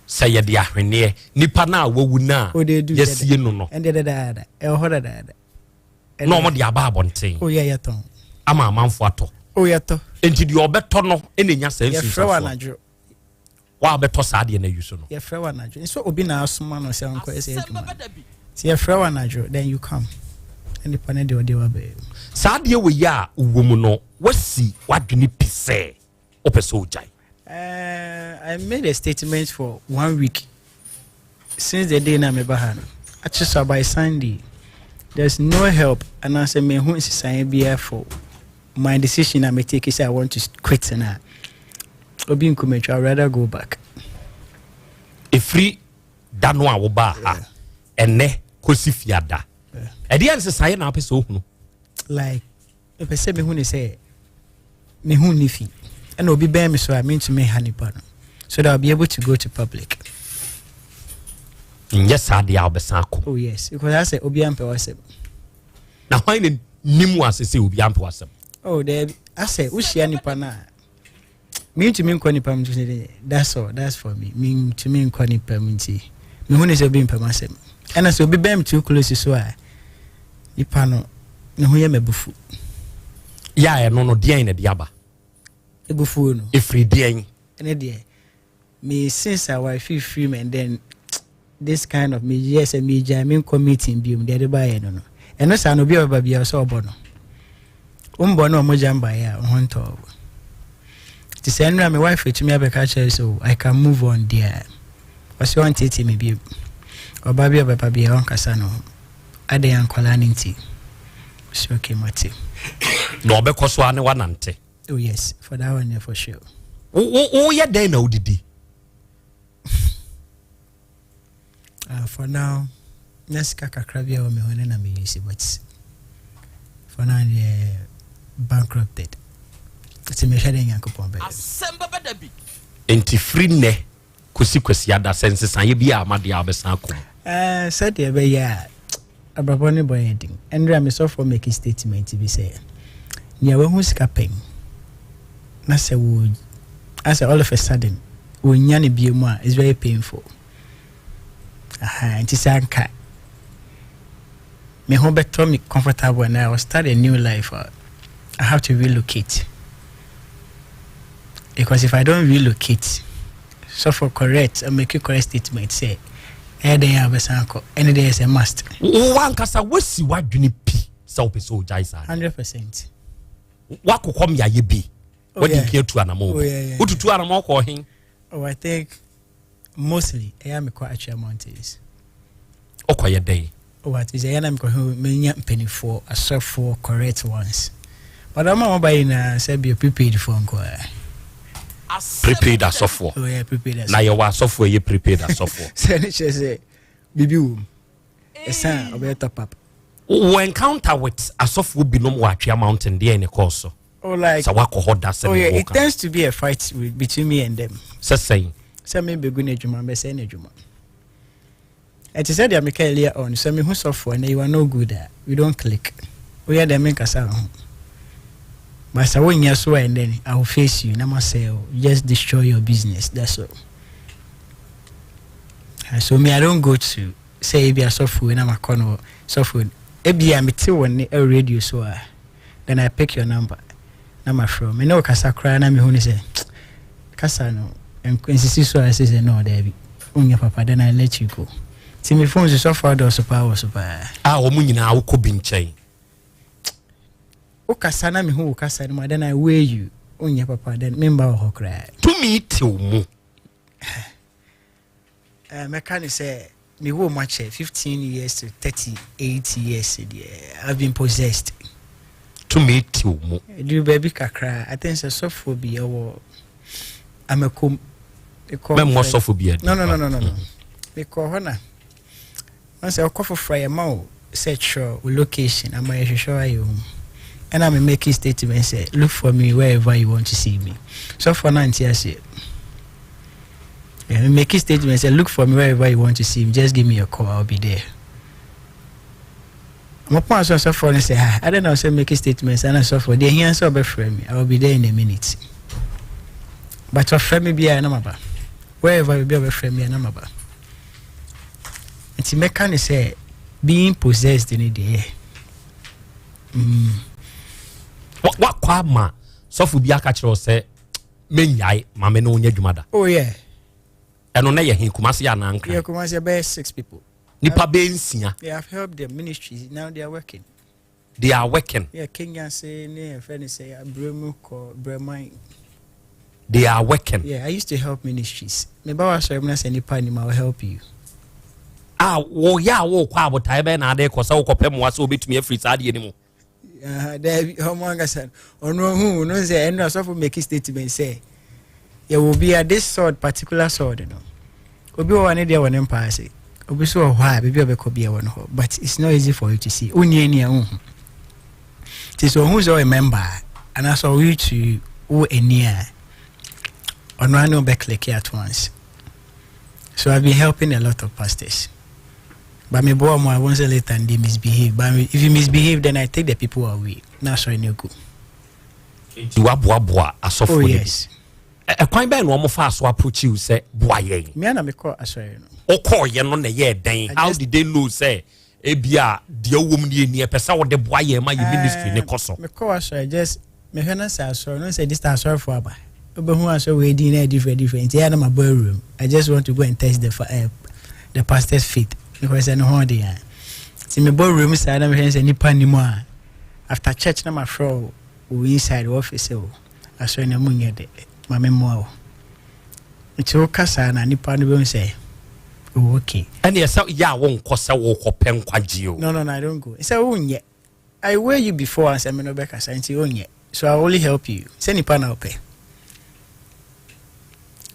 Sɛ yɛde ahwenneɛ nipa no a wawu no a Wode du yɛsie no ɛndeɛ dadaada ɛwɔ hɔ dadaada. Na ɔmo de aba abɔnten? O yɛ, yɛtɔn. Ama amanfo atɔ? O, yɛtɔ. Nti deɛ ɔbɛtɔ no ɛna nya saa Yɛfrɛ wɔ nsunsuansoɔ anadwo. Wa abɛtɔ saa deɛ no ayi so no? Yɛfrɛ wɔ anadwo nso, obi na asoma no sɛ ɔnkɔ ɛsɛ adwuma, nti yɛfrɛ wɔ anadwo, then you come na nipa no deɛ ɔde wa bɛyɛ. Saa deɛ wɔ yi a wowɔ mu no, wasi w'adwene pi sɛ wopɛ sɛ wogyae? I made a statement for one week since the day na meba ha no. Akye so by Sunday, there's no help and I say mehu nsesaeɛ biara for my decision I may take is I want to quit na obi nkumetwa, I'd rather go back. Ɛfiri da no a wobaa ha ɛnɛ kɔsi fiada, ɛdeɛ nsesaeɛ na wopɛ sɛ wohunu? Like mepɛ sɛ mehu ne sɛ mehu ne fi. Ɛna obi bɛn me so a, mentumi ha nipa no so that I'll be able to go to public. Nyɛ saa deɛ a, wobɛsan akɔ. Oh yes, because asɛ obi ampɛ w'asɛm. Na hwan ne nim wo ase sɛ obi ampɛ w'asɛm? Oh daabi, asɛ wohyia nipa no a, mentumi nkɔ nipa mu nti. That's all, that's for me. Mentumi nkɔ nipa mu nti mehu ne sɛ obi mpɛ m'asɛm. Ɛna sɛ obi bɛn me too close so a, nipa no ne ho yɛ m'abufu. Yɛ a ɛno no deɛn na de aba? Ebufuo no. Ɛfiri deɛn? Ɛne deɛ me since a wafifiri me and then this kind of me yɛ sɛ megyae, menkɔ meeting biom. Deɛ de baayɛ no, ɛno saa no, obi a ɔbɛba biara sɛ ɔbɔ no, wombɔ no, ɔmogya mbaeɛ a wo ho ntɔ. Nti sɛ nnura me wife atumi abɛka kyerɛ sɛ, "Oh, I can move on" deɛ, ɔsɛ ɔntetee me biom. Ɔba bi a ɔbɛba biara, ɔnkasa no ho adɛn, ankwalaa no nti so. Okay, mate. Na ɔbɛkɔ so a ne wanante? Oh yes, for that one, yeah, for sure. Woyɛ dɛn na wodidi? For now na sika kakra bi a wɔ me hɔ ne na me use, but for now deɛ, bankrupted, nti mehwɛ dɛ Nyankopɔn bɛyɛ. Asɛm bɛbɛ da bi. Nti firi nnɛ kɔsi Kwasi ada, sɛ nsesaeɛ bi a ama deɛ a, wobɛsan akɔ mu? Sɛdeɛ ɛbɛyɛ a abrabɔ ne bɔ yɛ den. Ɛnderɛ mesɔfoɔ make statement bi sɛ nea wahu sika pɛn na sɛ wo asɛ all of a sudden wɔnya ne bie mu a, it's very painful. Aha, nti sɛ anka me ho bɛtɔ me comfortable and I will start a new life, I have to relocate, because if I don't relocate, so for correct, I make a correct statement sɛ ɛyɛ dɛn a wobɛsan akɔ. Ɛne deɛ sɛ must. Wo ankasa woasi w'adwene pi sɛ wopɛ sɛ wogyae saa? 100%. Woakokɔ mmeayɛ bi? Oh, wode yeah. nka atu anamɔ? Oh, yeah. Wotutu anamɔ kɔ he? Oh, I think mostly ɛyɛ a mekɔ Atwea Mountains. Wokɔyɛ dɛn? Oh, at least ɛyɛ na mekɔ hɔ, menya mpanimfoɔ, asɔfoɔ, correct ones, but ɔma wɔba nyinaa sɛ bio prepaid foɔ nko a. Prepaid asɔfoɔ? Oh yeah, prepaid asɔfoɔ. Na yɛwɔ asɔfoɔ ɛyɛ prepaid asɔfoɔ? Sɛ ne kyerɛ sɛ biribi wɔ mu ɛsan a ɔbɛyɛ top up. Wo encounter with asɔfoɔ binom wɔ Atwea Mountain, deɛ ne kɔɔ so? Oh, like Sɛ woakɔ hɔ da sɛ oh yeah, mewɔ it ka. tends to be a fight between me and them. Sɛ sɛn? Sɛ mebɛgu no adwuma, mɛsɛe no adwuma. Ɛte sɛ deɛ meka earlier on sɛ mehu sɔfoɔ na you are no good a, we don't click. Woyɛ dɛ menkasa wo ho, but sɛ wonyɛ so a, and then I will face you na masɛe wo, just destroy your business, that's all. So me, I don't go to sɛ ebi asɔfoɔ na makɔ no sɔfoɔ ebi a mete wɔ ne ɛwɔ radio so a, then I pick your number na mafrɛ wo. Me ne wo kasa koraa na mehu ne sɛ kasa no nsisi so a, ɛsɛ sɛ no daabi, wonyɛ papa, then I let you go. Nti me phone so sɔfoɔ adɔɔso paa wɔ so paa. A wɔn nyinaa wokɔ bi nkyɛn? Wokasa na mehu wo kasa no mu a, then I weigh you, wonyɛ papa, then memba wɔ hɔ koraa. Tumi tew mu? Mɛka ne sɛ mewɔ mu akyɛ 15 years to 38 years deɛ, I've been possessed. Tumi tew mu? Ɛduru baabi kakra, I think sɛ sɔfoɔ bi ɛwɔ Amakom. Mɛmmɔ sɔfo bi adi. No, mekɔ hɔ na ɔn sɛ ɔkɔ foforɔ a, yɛma wo sɛ kyerɛ wo location ama yɛhwehwɛ wo ayɛ wo mu. Ɛna me make statement sɛ, "Look for me wherever you want to see me." Sɔfoɔ no ante aseɛ. Yeah, me make statement sɛ, "Look for me wherever you want to see me, just give me a call, I'll be there." Mɔpɔn aso, sɔfoɔ no sɛ, "Ah, adɛn na ɔsɛ make statement?" Ana sɔfoɔ deɛ hia sɛ ɔbɛfrɛ me, I will be there in a minute, but ɔfrɛ me biara na maba. Wherever bi a ɔbɛfrɛ me a na maba. Nti mɛka ne sɛ being possessed ne deɛ. Wakɔ ama sɔfo bi aka kyerɛ wo sɛ menyae ma me ne wo nyɛ adwuma da? Oh yeah. Ɛno na yɛ he, Kumase anaa Nkran? Yeah, Kumasi, bɛyɛ six people. Nipa bɛyɛ nsia? Yeah, I've helped them ministries, now they are working. They are working? Yeah, Kenya se ne yɛfrɛ no sɛ Abremu kɔ Breman. They are working? Yeah, I used to help ministries. Meba wa sɔrɔ mu na sɛ nipa nim, I will help you. A wɔyɛ a wɔrekɔ abotaeɛ bɛyɛ na ade kɔ sɛ wokɔpɛ mmoa sɛ wobɛtumi afiri saa adeɛ no mu? Daabi, ɔmo ankasa no, ɔno ohun no sɛ ɛno asɔfo make statement sɛ yɛwɔ bi a this sword, particular sword no, obi wɔ hɔ a ne deɛ wɔ ne mpa ase, obi so wɔ hɔ a baabi a ɔbɛkɔ bi wɔ no hɔ, but it's not easy for you to see. Wonni ani a wohu, nti sɛ ohun sɛ ɔyɛ member a anaasɛ ɔyɛ to wo ani a. Ɔno ara ne wo bɛ click at once. So I've been helping a lot of pastors. But me boa ɔmo a, wɔn sɛ later they misbehave. But if you misbehave, then I take the people away. Na asɔre no agu. Nti waboaboa asɔfoɔ Oh no bi. yes. Ɛkwan bɛn na wɔn fa so approach you sɛ boa yɛn? Me ara na mekɔ asɔre no. Wokɔɔyɛ no na ɛyɛɛ dɛn? I How just did they know sɛ ebia deɛ wowɔ mu no yɛ ni ɛpɛ sɛ wode boa yɛn ma yɛ ministry ne kɔ so? Mekɔ asɔre just mehwɛ no sɛ asɔre no sɛ this time asɔrefo aba. Wobɛhu asɔre wei din na ɛyɛ different different nti ɛyɛ na mabɔ awura mu. I just want to go and test the pastor's faith because ɛno ho ɔden a. Nti mebɔ awura mu saa na mehwɛ sɛ nipa ni mu a after church na mafrɛ wo wo inside wɔ office o asɔre na mu nyɛ de ma me mmoa wo. Nti woka saa na nipa no bɛhu sɛ oh okay. Ɛne ɛsɛ yɛ a wonkɔ sɛ wokɔpɛ nkwagye o. No no no I don't go. Sɛ wonyɛ. I weigh you before ansa me no bɛkasa nti wonyɛ. So I only help you. Sɛ nipa na ɔpɛ.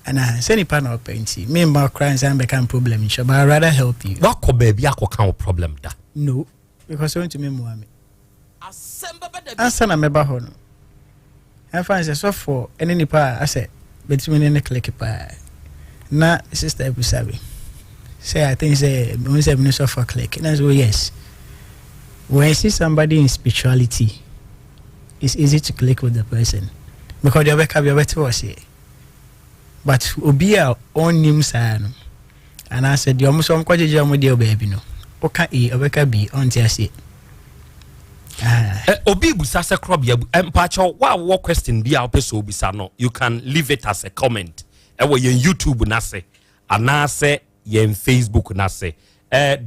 Ana sɛ nipa na ɔpɛ nti me mma koraa nsa mbɛka problem nhyɛ but I rather help you. Wakɔ baabi akɔka wo problem da? No, because wontumi mmoa me. Ansa na mɛba hɔ no, ɛmfa sɛ sɔfoɔ ne nipa a asɛ bɛtumi ne ne click paa. Na sister abusa me sɛ I think sɛ mehu sɛ mene sɔfoɔ click. Na so yes. When you see somebody in spirituality, it's easy to click with the person because deɛ ɔbɛka bi ɔbɛte wɔ seɛ. But obi a ɔnnim saa no anaasɛ deɛ ɔmo sɛ ɔmkɔgyegye ɔmo deɛ baabi no, woka A ɔbɛka B ɔnte aseɛ. Obi busa sɛ korɔbea mpakyɛw wa wɔ question bi a wopɛ sɛ obisa no, you can leave it as a comment ɛwɔ yɛn YouTube n'ase anaasɛ yɛn Facebook n'ase.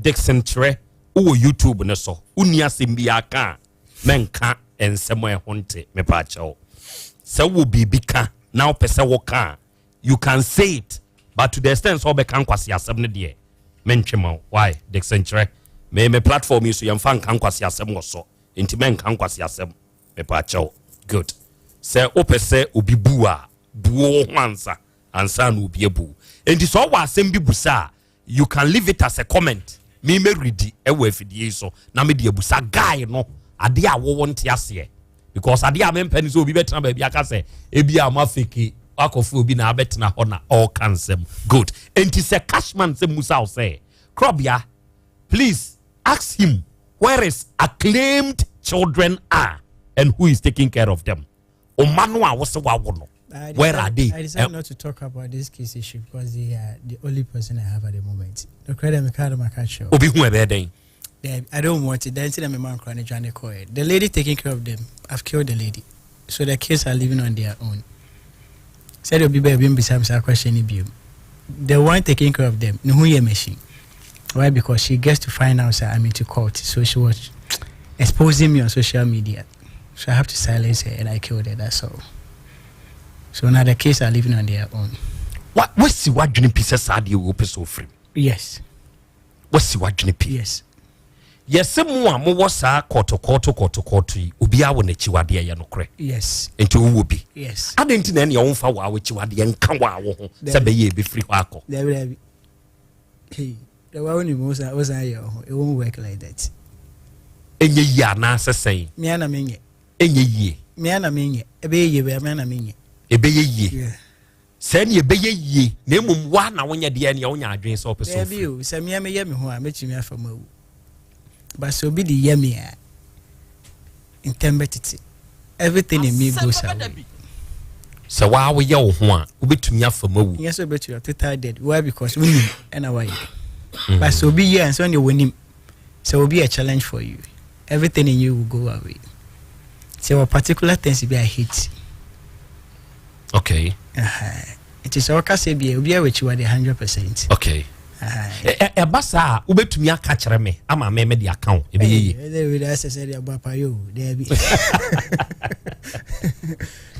Dixon kyerɛ wowɔ YouTube no so wonni asɛm bi aka a mɛnka nsɛm a ɛho nte. Mepakyɛw, sɛ wowɔ biribi ka na wopɛ sɛ woka a, you can say it, but to the extent sɛ wobɛka nkwasi asɛm no deɛ, mentwe ma wo. Why, Dixon kyerɛ me platform yi so yɛmfa nka nkwasi asɛm wɔ so, nti mɛnka nkwasi asɛm, mepakyɛw. Good. Sɛ wopɛ sɛ obi bu a, buo wo ho ansa ansa na obi abu. Nti sɛ ɔwɔ asɛm bi busa a, you can leave it as a comment. Me mɛredi ɛwɔ afidie yi so na mede abusa guy no adeɛ a wɔwɔ nte aseɛ, because adeɛ a mempɛ ne sɛ obi bɛtena baabi aka sɛ ebi a mo afeke akɔfo obi na abɛtena hɔ na ɔreka nsɛm. Good. Nti sɛ Cashman sɛ musa wo sɛ Krɔbea, please ask him where his acclaimed children are and who is taking care of them. Ɔma no a wosɛ wawo no, where are they? I decided not to talk about this case issue because they are the only person I have at the moment. The credit me card my catch. Obi hu ɛbɛyɛ dɛn? I don't want it. Then see them man crying trying to call it. The lady taking care of them, I've killed the lady. So the kids are living on their own. Said obi be bi some question bi. The one taking care of them, no who machine. Why? Because she gets to find out that I'm into court. So she was exposing me on social media. So I have to silence her and I killed her. That's all. So now the kids are living on their own. Wasi w'adwene pi sɛ saa deɛ wɔ pɛ sɛ ofiri mu? Yes. Wasi w'adwene pi? Yes. Yɛsɛ mu a mowɔ saa kɔtokɔto kɔtokɔto yi, obiara wɔ n'akyiwadeɛ, yɛ nokorɛ? Yes. Nti wowɔ bi? Yes. Adɛn nti na ɛneɛ womfa wɔ a w'akyiwadeɛ nka wɔ a wo ho sɛ bɛyɛ ɛbɛfiri hɔ akɔ? Dabi dabi. Hey, the one who knows it won't work like that. Ɛnyɛ yie anaasɛ sɛn? Me ana menyɛ. Ɛnyɛ yie? Me ana menyɛ. Ɛbɛyɛ yie bɛyɛ me ana menyɛ. Ɛbɛyɛ yie? Yeah. Sɛ ne ɛbɛyɛ yie na mmom woa na wonyɛ deɛ neɛ wonya adwene sɛ wopɛ sɛ Dabi ofiri o, sɛ me meyɛ me ho a mɛtumi afa mu awu. But sɛ obi de yɛ me a, ntɛm bɛtete. Everything in me goes away. Sɛ woa woyɛ wo ho a wobɛtumi afa mu awu? Nyɛ sɛ obɛtumi, total dead. Why? Because wonim ɛna wayɛ. But sɛ obi yɛ a nso deɛ wɔnim. Sɛ obi a challenge for you, everything in you will go away. Sɛ wɔ particular things bi I hate. Nti sɛ ɔka sɛ bia obi a wɔakyi wade 100%. Okay, ɛba saa a wobɛtumi aka kyerɛ me ama me mede aka wo, ɛbɛyɛ yie. Ɛdɛ wei asɛ sɛ de abɔ apayɔ o, daabi.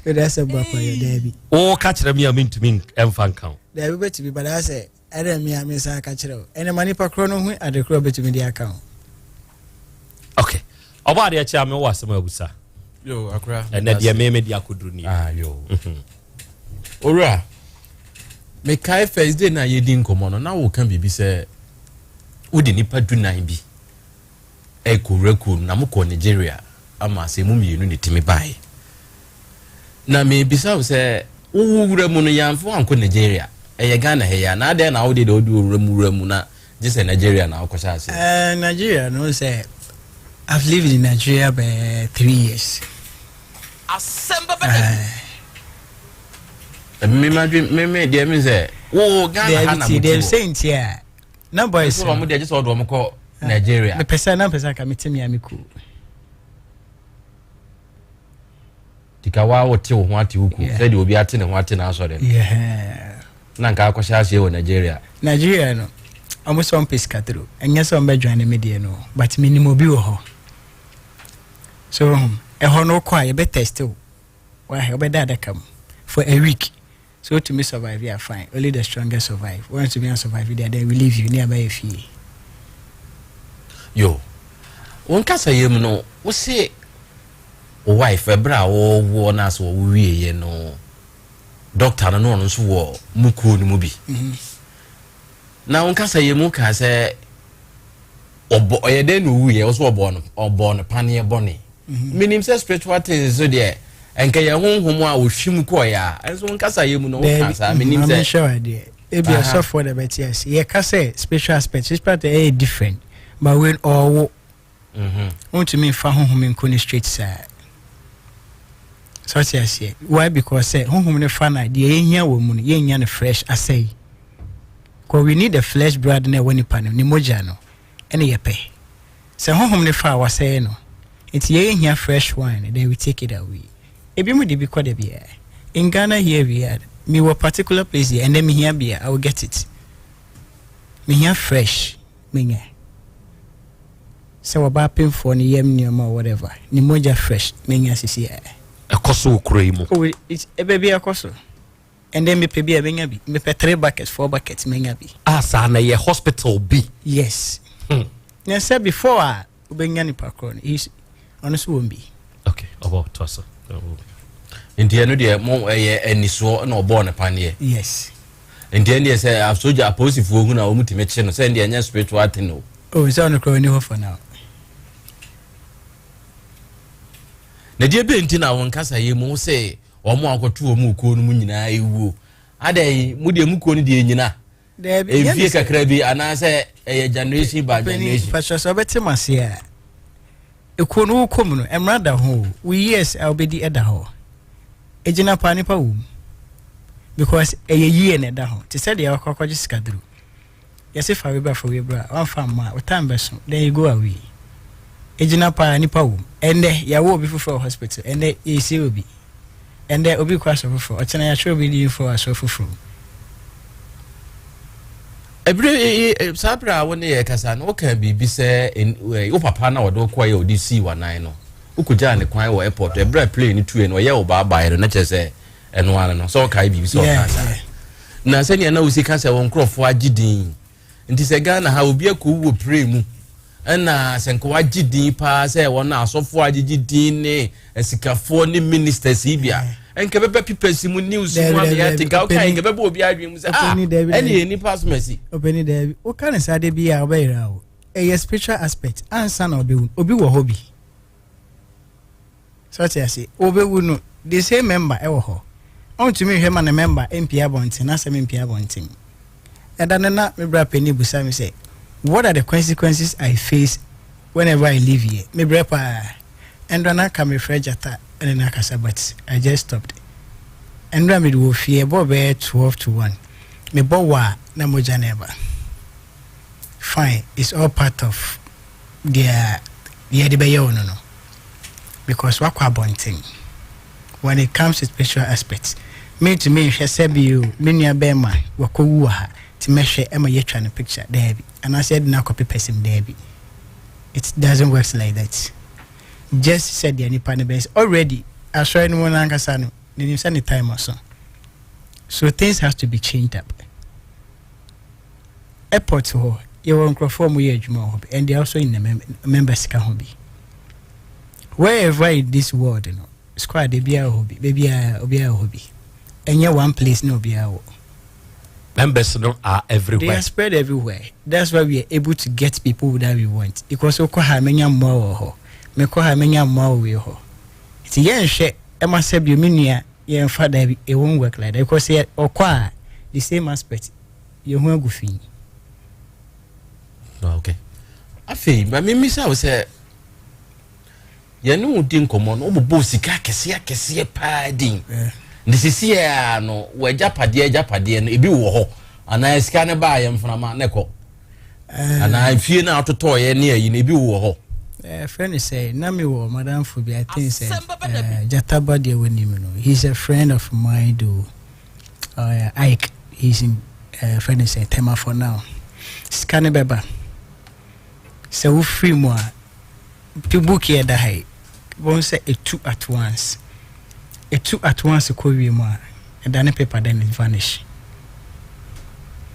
Wei asɛ bɔ apayɔ, daabi. Woka kyerɛ me a mentumi ɛmfa nka wo? Daabi, wobɛtumi, but asɛ ɛdɛ me a me nsa aka kyerɛ wo. Ɛnɛ ma nipa korɔ no hu ade korɔ wobɛtumi de aka wo. Okay, ɔbɔ adeɛ kyɛ a mewɔ asɛm a abusa. Yo, akora. Ɛnɛ deɛ me mede akɔduru nie. Ah, yo. Owura, mekae first day na yɛdi nkɔmmɔ no na woka biribi sɛ wode nipa 14 bi ɛkɔwura kuo no na mokɔ Nigeria ama sɛ mu mmienu ne tumi baeɛ. Na mebisa wo sɛ Wo wura mu no yɛamfa wo ankɔ Nigeria, ɛyɛ Ghana ha yi a, na adɛn na wo deɛ deɛ wode wo wura mu wura mu na gye sɛ Nigeria na wokɔhyɛ aseɛ? Uh, Nigeria no sɛ I've lived in Nigeria bɛɛ 3 years. Asɛm bɛbɛ da bi. Me ma dwen me me deɛ me sɛ wo Ghana ha na mo ti wɔ. Sɛ nti a na boys. Nso wɔn deɛ gye sɛ ɔde wɔn kɔ Nigeria. Mepɛ sɛ na mpɛ sɛ anka mete me ame kuo. Tika wa wote wo ho ate wo kuo sɛdeɛ obi ate ne ho ate n'asɔre no. Na nka akɔhyɛ aseɛ wɔ Nigeria. Nigeria no ɔmo sɛ ɔmpɛ sikaduro, ɛnyɛ sɛ ɔmbɛ join me deɛ no, but menim obi wɔ hɔ so ɛhɔ no wokɔ a yɛbɛ test wo, wahɛ wobɛda adaka mu for a week so wotumi survive a, fine, only the strongest survive. Wɔntumi survive deɛ, then we leave you ne abɛyɛ fie. Yo, wɔn kasa yɛ mu no, wo se wo wife, ɛberɛ a wɔwɔ no ase wɔwo wieɛ no, doctor no na ɔno nso wɔ mu kuo no mu bi. Na wɔn kasa yɛ mu kaa sɛ ɔbɔ ɔyɛ dɛn na owuiɛ, ɔso ɔbɔ no paneɛ bɔne. Menim sɛ spiritual things so deɛ, ɛnka yɛ honhom a ohwim kɔɔyɛ a, ɛnso wɔn kasa yɛ mu no wɔka saa, menim sɛ sɛ adeɛ ebi ɔsɔfoɔ na bɛte ase, yɛka sɛ spiritual aspect, spiritual aspect ɛyɛ different, but when ɔwɔ wontumi nfa honhom nko ne straight saa sɛ ɔte aseɛ. Why? Because sɛ honhom ne fa na deɛ yɛhia wɔ mu no, yɛnya no fresh asɛe kɔ. We need the flesh blood na ɛwɔ nipa no ne mogya no ɛne yɛpɛ sɛ honhom ne fa a wasɛe no, nti yɛhia fresh wine, then we take it away. Ebi mu de bi kɔ da biara. In Ghana here we are, me wɔ particular place here and then mehia bia, I will get it. Mehia fresh, menya sɛ wɔba apemfoɔ no yam nneɛma or whatever, ne mogya fresh menya sisi ɛ. Ɛkɔ so wɔ kuro yi mu? Oh, ɛbɛ bi ɛkɔ so, and then mepɛ bi a menya bi, mepɛ three buckets, four buckets, menya bi. A saa na yɛ hospital bi? Yes. Na sɛ before a wobɛnya nipa korɔ no, ɔno nso wɔn bi. Okay, ɔbɔ to so. Nti ɛno deɛ mo ɛyɛ anisoɔ na ɔbɔɔ ne paneɛ? Yes. Nti ɛno deɛ sɛ asogya apolisifoɔ hu na wɔn tumi kye no, sɛ ɛno deɛ ɛnyɛ spiritual thing o. Oh, sɛ ɔno korɔ ɔni hɔ for now. Na deɛ bɛn nti na wɔn kasa yɛ mu sɛ wɔn a wɔkɔto wɔn kuo no mu nyinaa ewuo adɛn? Mu deɛ mu kuo no deɛ nyina mfie kakra bi anaasɛ ɛyɛ generation by generation? Pàṣẹ sɛ ɔbɛte mu ase a, ekuo no wokɔ mu no, mmara da ho o, wo years a wobɛdi ɛda hɔ, egyina paa nipa wɔ mu because ɛyɛ yie na ɛda ho te sɛ deɛ wakɔ akɔgye sikaduro, yɛsɛ fa wei bra, fa wei bra, wamfa mma a, wo time bɛso, then you go away. Egyina paa nipa wɔ mu. Ɛndɛ yɛawo obi foforɔ wɔ hospital, ɛndɛ yɛsie obi, ɛndɛ obi kɔ asɔ foforɔ, ɔkyena yɛatwerɛ obi din foforɔ asɔ foforɔ. Ebire saa bere a wo ne yɛ kasa no, woka biribi sɛ wo papa na wɔde wokɔ yɛ ɔde sii w'anan no, wokɔgyaa ne kwan wɔ airport ɛberɛ a plane no tue no, ɔyɛ wo baabaeɛ no, na kyerɛ sɛ ɛno ara no sɛ ɔkae biribi sɛ ɔka saa na sɛnea na wosi ka sɛ wɔn nkurɔfoɔ agye din nti sɛ Ghana ha obi akɔwu wɔ plane mu, ɛna sɛ nka wagye din paa sɛ wɔn asɔfoɔ agyegye din ne asikafoɔ ne ministers yi bi a, nka bɛbɛ papers mu, news mu ameɛ ate, nka woka nka bɛbɛ obi adwene mu sɛ, ah, ɛne yɛ nipa asomasi. Ɔpɛni, daabi, woka ne saa de bi a wobɛyera o, ɛyɛ spiritual aspect ansa na ɔbɛwu. Obi wɔ hɔ bi sɛ ɔte ase, ɔbɛwu no, the same member ɛwɔ hɔ, ɔntumi nhwɛ ma ne member mpia abɔnten n'asɛm mpia abɔnten. Ɛda no na me bra panyin busa me sɛ, what are the consequences I face whenever I leave here? Me brɛ paa. Ɛndra na ka mefrɛ gyata ɛne no akasa, but I just stopped. Ɛndra mede wɔ fie, ɛbɔ bɛyɛ 12 to 1, mebɔ wɔ a na mogya na ɛba. Fine, it's all part of deɛ yɛde bɛyɛ wo no, because wakɔ abɔnten. When it comes to spiritual aspects, mentumi nhwɛ sɛ bio me nua bɛrima wakɔwu wɔ ha nti mɛhwɛ ɛma yɛatwa no picture, daabi, anaasɛ yɛde no akɔ papers mu, daabi. It doesn't work like that. Just sɛ deɛ nipa no bɛyɛ already asɔre no mu no ankasa no, n'anim sɛ ne time so, so things has to be changed up. Airport hɔ yɛwɔ nkurɔfoɔ a wɔyɛ adwuma wɔ hɔ bi and they are also in the members ka ho bi. Wherever in this world no, squad ebiara wɔ hɔ bi, beebiara obiara wɔ hɔ bi, ɛnyɛ one place na obiara wɔ. Members no are everywhere. They are spread everywhere. That's why we are able to get people that we want, because okɔ ha menya mmoa wɔ hɔ, mekɔ ha menya mmoa wɔ wei hɔ, nti yɛnhwɛ ɛma sɛ bio me nua. Yɛmfa daabi, it won't work like that because yɛ ɔkɔ a, the same aspect yɛho agu fi. Ah, okay. Afei ma memisa wo sɛ, yɛne wo di nkɔmmɔ no, wobobɔɔ sika akɛseɛ akɛseɛ paa din. Nti sisiɛ a no, w'agyapadeɛ agyapadeɛ no ebi wɔ hɔ anaa sika no baa yɛ mframa na ɛkɔ? Anaa fie no a wototɔɔyɛ ne ayi no ebi wɔ hɔ? Frɛ no sɛ na mewɔ madamfo bi, I think sɛ Gyataba deɛ wɔnim no, he's a friend of mine though, Ike, he's in frɛ no sɛ Tema for now. Sika no bɛba sɛ wofiri mu a, the book yɛ da ha yi, wɔn sɛ ɛtu at once, ɛtu at once kɔ wie mu a, ɛda ne paper, then it vanish.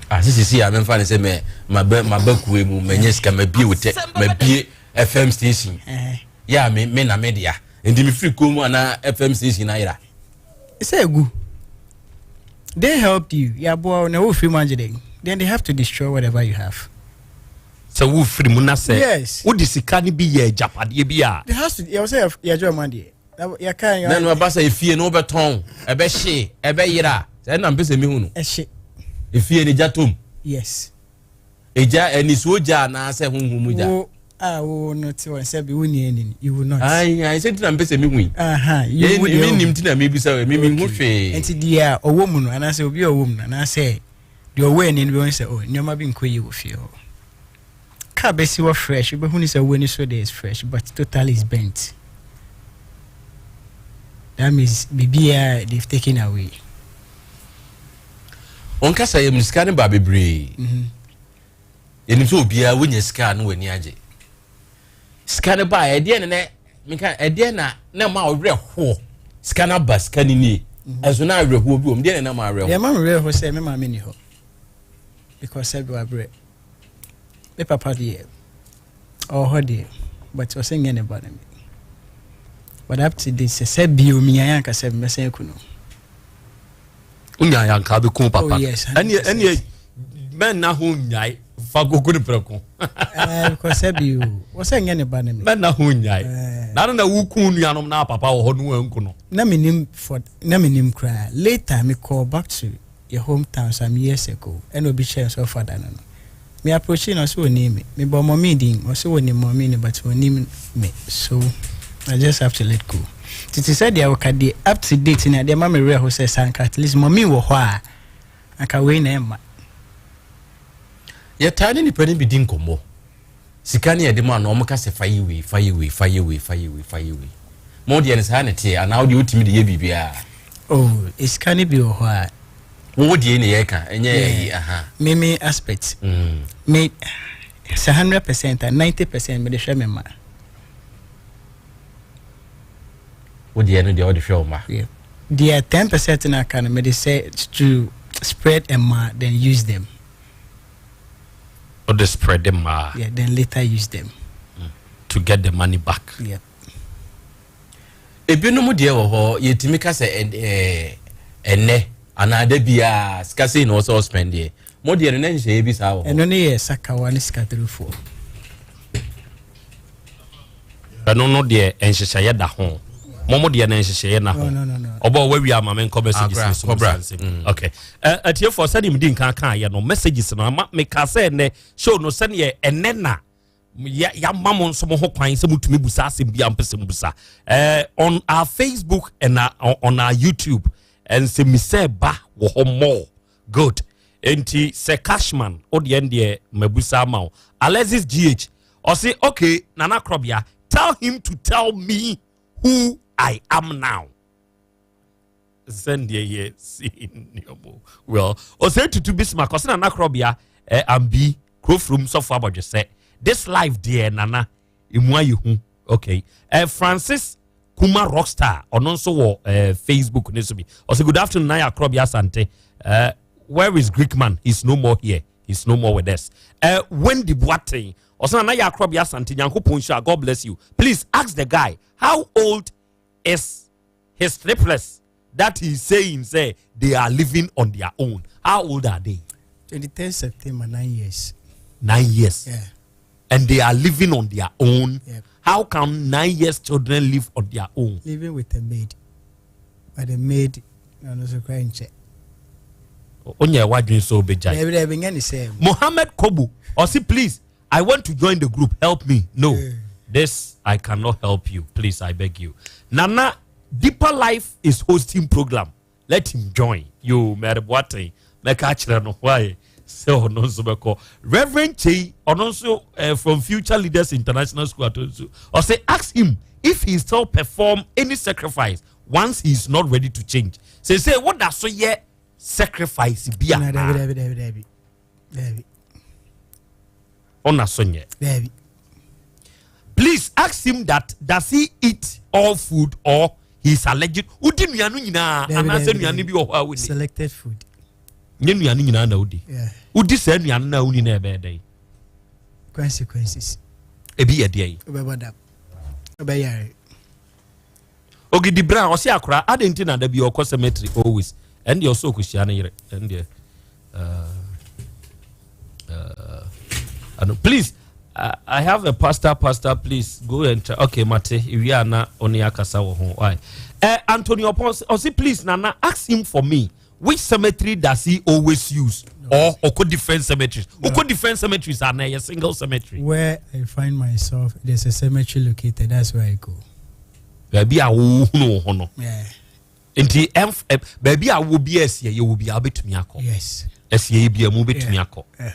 Ah, sisi a memfa ne sɛ mɛ maba maba kue mu, manya sika, mabie wotɛ, mabie FM station yɛ a me na me dea, nti mefiri kuo mu anaa FM station ayera. Sɛ egu, they helped you, yɛaboa wo na wofiri mu agye dɛn, then they have to destroy whatever you have. Sɛ wofiri mu na sɛ wode sika no bi yɛ agyapadeɛ bi a, they has to, yɛwɔ sɛ yɛgye ɔma deɛ yɛka. Na no ɛba sɛ efie no wobɛtɔn, ɛbɛhye, ɛbɛyera, sɛ ɛna mpɛ sɛ mehu no. Ɛhye. Efie no gya tom. Yes. Egya anisuo gya anaasɛ honhom mu gya? Wo a wo no te wɔn sɛ bi wo ni ani, you will not. Ayi ayi, sɛ ntina mpɛ sɛ mehu yi. You would. Mi nim ntina mi bisa mi mi hu hwee. Nti deɛ a ɔwɔ mu no anaasɛ obi a ɔwɔ mu no anaasɛ deɛ ɔwɔ ani no bɛhu sɛ, oh, nneɛma bi nkɔ yie wɔ fie hɔ. Car bɛsi hɔ fresh, wobɛhu ne sɛ wo ani so deɛ is fresh, but totally is bent. That means biribiara they've taken away. Wɔn kasa yɛ mu sika no ba bebree. Yɛnim sɛ obiara wonya sika a na w'ani agye. Sika no ba a, ɛdeɛ ne nɛ meka ɛdeɛ na na ma ɔwerɛ hoɔ. Sika no aba, sika no nie. Ɛnso na awerɛhoɔ bi wɔ mu. Deɛ na na ma awerɛhoɔ? Deɛ ma me werɛ ho sɛ me maame ni hɔ because sɛ bi wabrɛ. Me papa deɛ ɔwɔ hɔ deɛ, but ɔsɛ nyɛ ne ba no me. But up to date sɛ bio minyaeɛ anka sɛ mɛsɛn aku no. Wonya yanka bɛku papa. Oh, yes, ɛneɛ ɛneɛ mɛnna ho nnyae fa gogo no prɛko. Because sɛ bio ɔsɛ nyɛ ne ba no me. Mɛnna ho nnyae na no na woku nuanom na papa wɔ hɔ no wanku no. Na menim for na menim koraa, later me call back to your hometown some years ago, ɛna obi kyerɛ sɛ ɔfada no me approach no, ɔsɛ onim me, mebɔ mɔmi din, ɔsɛ wɔnim mɔmi no but onim me, so I just have to let go. Tete sɛ deɛ wɔka deɛ up to date na deɛ ma me werɛ ho sɛ sanka at least mɔmi wɔ hɔ a, anka wei na ɛma. Yɛtaa ne nipa no bi di nkɔmmɔ. Sika ne yɛde ma no, ɔmo ka sɛ fa yɛ wei, fa yɛ wei, fa yɛ wei, fa yɛ wei, fa yɛ wei. Mo deɛ no saa na ɛteɛ anaa wo deɛ wotumi de yɛ biribiara? Oh, sika no bi wɔ hɔ a. Wo deɛ ne yɛka ɛnyɛ ɛyi aha. Me aspect. Me sɛ 100% a, 90% mede hwɛ me ma. Wo deɛ no deɛ wode hwɛ wo ma. Yeah. Deɛ 10% na aka no mede sɛ to spread mmaa, then use them. Wode spread mmaa. Yeah, then later use them. To get the money back. Yeah. Ebinom deɛ wɔ hɔ, yɛtumi ka sɛ ɛnɛ anaa da biara sika sei na ɔsɛ ɔspend deɛ. Mo deɛ no na nhyehyɛeɛ bi saa wɔ hɔ? Ɛno ne yɛ sakawa ne sikaturufoɔ. Ɛno no deɛ nhyehyɛeɛ da ho. Mo deɛ no nhyehyɛeɛ na ho. Ɔbɔ wawie ama me nkɔ messages no so. Kɔbra. Okay. Atiefoɔ, sɛdeɛ medi nkan kaeɛ no, messages no ama meka sɛ ɛnɛ show no sɛdeɛ ɛnɛ na yɛama mo nso mo ho kwan sɛ motumi busa asɛm bi a mpɛ sɛ mubusa on our Facebook and on our YouTube. Nsɛmmisɛ ba wɔ hɔ more good. Enti sɛ Cashman wo deɛ deɛ mabusa ama wo. Alexis GH ɔse, okay, Nana Krobea, tell him to tell me who I am now. Sɛndeɛ yɛ si nneɛma well, ɔsɛ tutu Bismarck ɔsɛ Nana Krobea ambi kurofurom sɔfo abɔdwe sɛ this life deɛ Nana emu ayɛ hu. Okay, Francis Kuma Rockstar ɔno nso wɔ Facebook ne so bi, ɔsɛ good afternoon Nana Krobea Asante, where is Greek man? He's no more here, he's no more with us. Wendy Boateng ɔsɛ Nana yɛ Akrobea Asante, Nyankopɔn nhyira, God bless you. Please ask the guy how old is his triplets that he is saying say they are living on their own. How old are they? 23rd September, 9 years. 9 years. Yeah. And they are living on their own. Yep. How can 9 years children live on their own? Living with a maid. But the maid na ɔno nso kora nkyɛ. Wonyɛ w'adwene sɛ wobɛgyae? Dabi, dabi, nyɛ ne sɛ. Mohammed Kobu ɔse, "Please, I want to join the group, help me." No, this I cannot help you. Please, I beg you. Nana, Deeper Life is hosting program, let him join you. Mary Boateng, mɛka akyerɛ no why sɛ ɔno nso bɛkɔ. Reverend Chei, ɔno nso from Future Leaders International School ato nso, ɔse, "Ask him if he still perform any sacrifice once he is not ready to change." Sɛ woda so yɛ sacrifice bi a? Na dabi, dabi, dabi, dabi, dabi. Ɔna so nyɛ? Dabi. Please ask him that does he eat all food or he is allergic? Wodi nnuane nyinaa Dabi, anaasɛ dabi, nnuane dabi. bi wɔ hɔ a wodi? Selected food. Nyɛ nnuane nyinaa na wodi? Yeah. Wodi saa nnuane no a woni na ɛbɛyɛ dɛn? Consequences. Ebi yɛ deɛ yi? Wobɛbɔ dam, wobɛyare. Ogidi brown ɔsi akora adi nti na dabi ɔkɔ cemetery always. Ɛn deɛ ɔsɔ ɔkɔhyia ne yere. Ɛn deɛ ano, please, I have a pastor. Pastor, please go and try. Okay, mate, ewi ana ɔne akasa wɔ ho. Why Anthony Opon ɔsi, "Please Nana, ask him for me, which cemetery does he always use or ɔkɔ different cemeteries?" Ɔkɔ different cemeteries ana ɛyɛ single cemetery? Where I find myself, there's a cemetery located, that's where I go. Baabi a wohunu wo ho no? Yeah. Nti ɛnf ɛ baabi a wo bi ɛsiɛ yɛ wo bi a wobɛtumi akɔ? Yes. Ɛsiɛ yi bi a mu wobɛtumi akɔ? Yeah.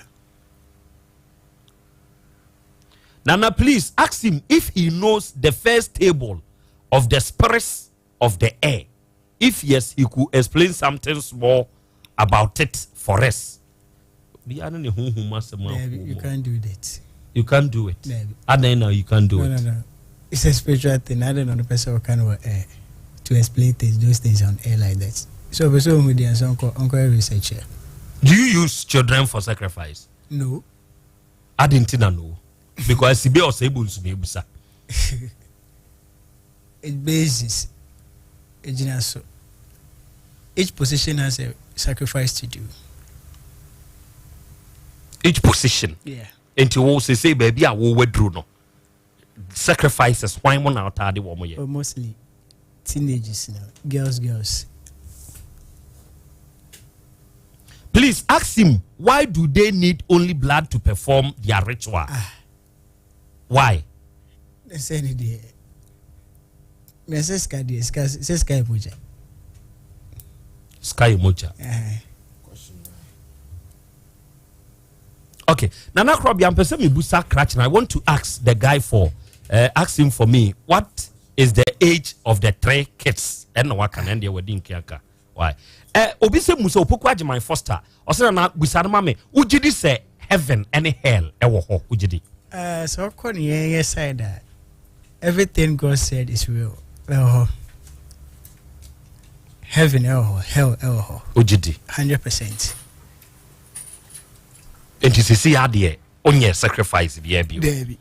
Nana, please ask him if he knows the first table of the spirits of the air. If yes, he could explain something small about it for us. Biara ne honhom asɛm a Dabi, you wɔ mu. Can't do that. You can't do it? Dabi. Adan na you can't do No. it? No, it's a spiritual thing. I don't know the person who can to explain things, those things on air like that. So person who dey uncle uncle research here. Do you use children for sacrifice? No. Adi nti na no? Because sibe ɔsɛ ebu nsu na ebusa. It basis egyina so. Each position has a sacrifice to do. Each position? Yeah. Nti wo sese baabi a wo waduru no, sacrifices hwan mo na ɔtaade wɔn yɛ? But mostly teenagers now, girls, girls. Please ask him, why do they need only blood to perform their ritual? Why? Sɛ ne deɛ na sɛ sika deɛ, sika sɛ sika yɛ mogya. Sika yɛ mogya? Ɛhɛn. Okay, Nana Krobia, mpɛ sɛ mebusa krakye. I want to ask the guy for ask him for me, what is the age of the three kids? Ɛna waka na ɛndeɛ wadi nkeaka. Why obi sɛ musa Opoku Agyeman Foster ɔsɛ, "Nana, busa no ma me, wogye di sɛ heaven ɛne hell ɛwɔ hɔ? Wogye di?" Sɛ ɔkɔ ne yɛn yɛ side a, everything God said is real. Ɛwɔ hɔ, heaven ɛwɔ hɔ, hell ɛwɔ hɔ. Wogye di? 100%. Nti sisi yɛ adeɛ wonyɛ sacrifice biara bio? Daabi.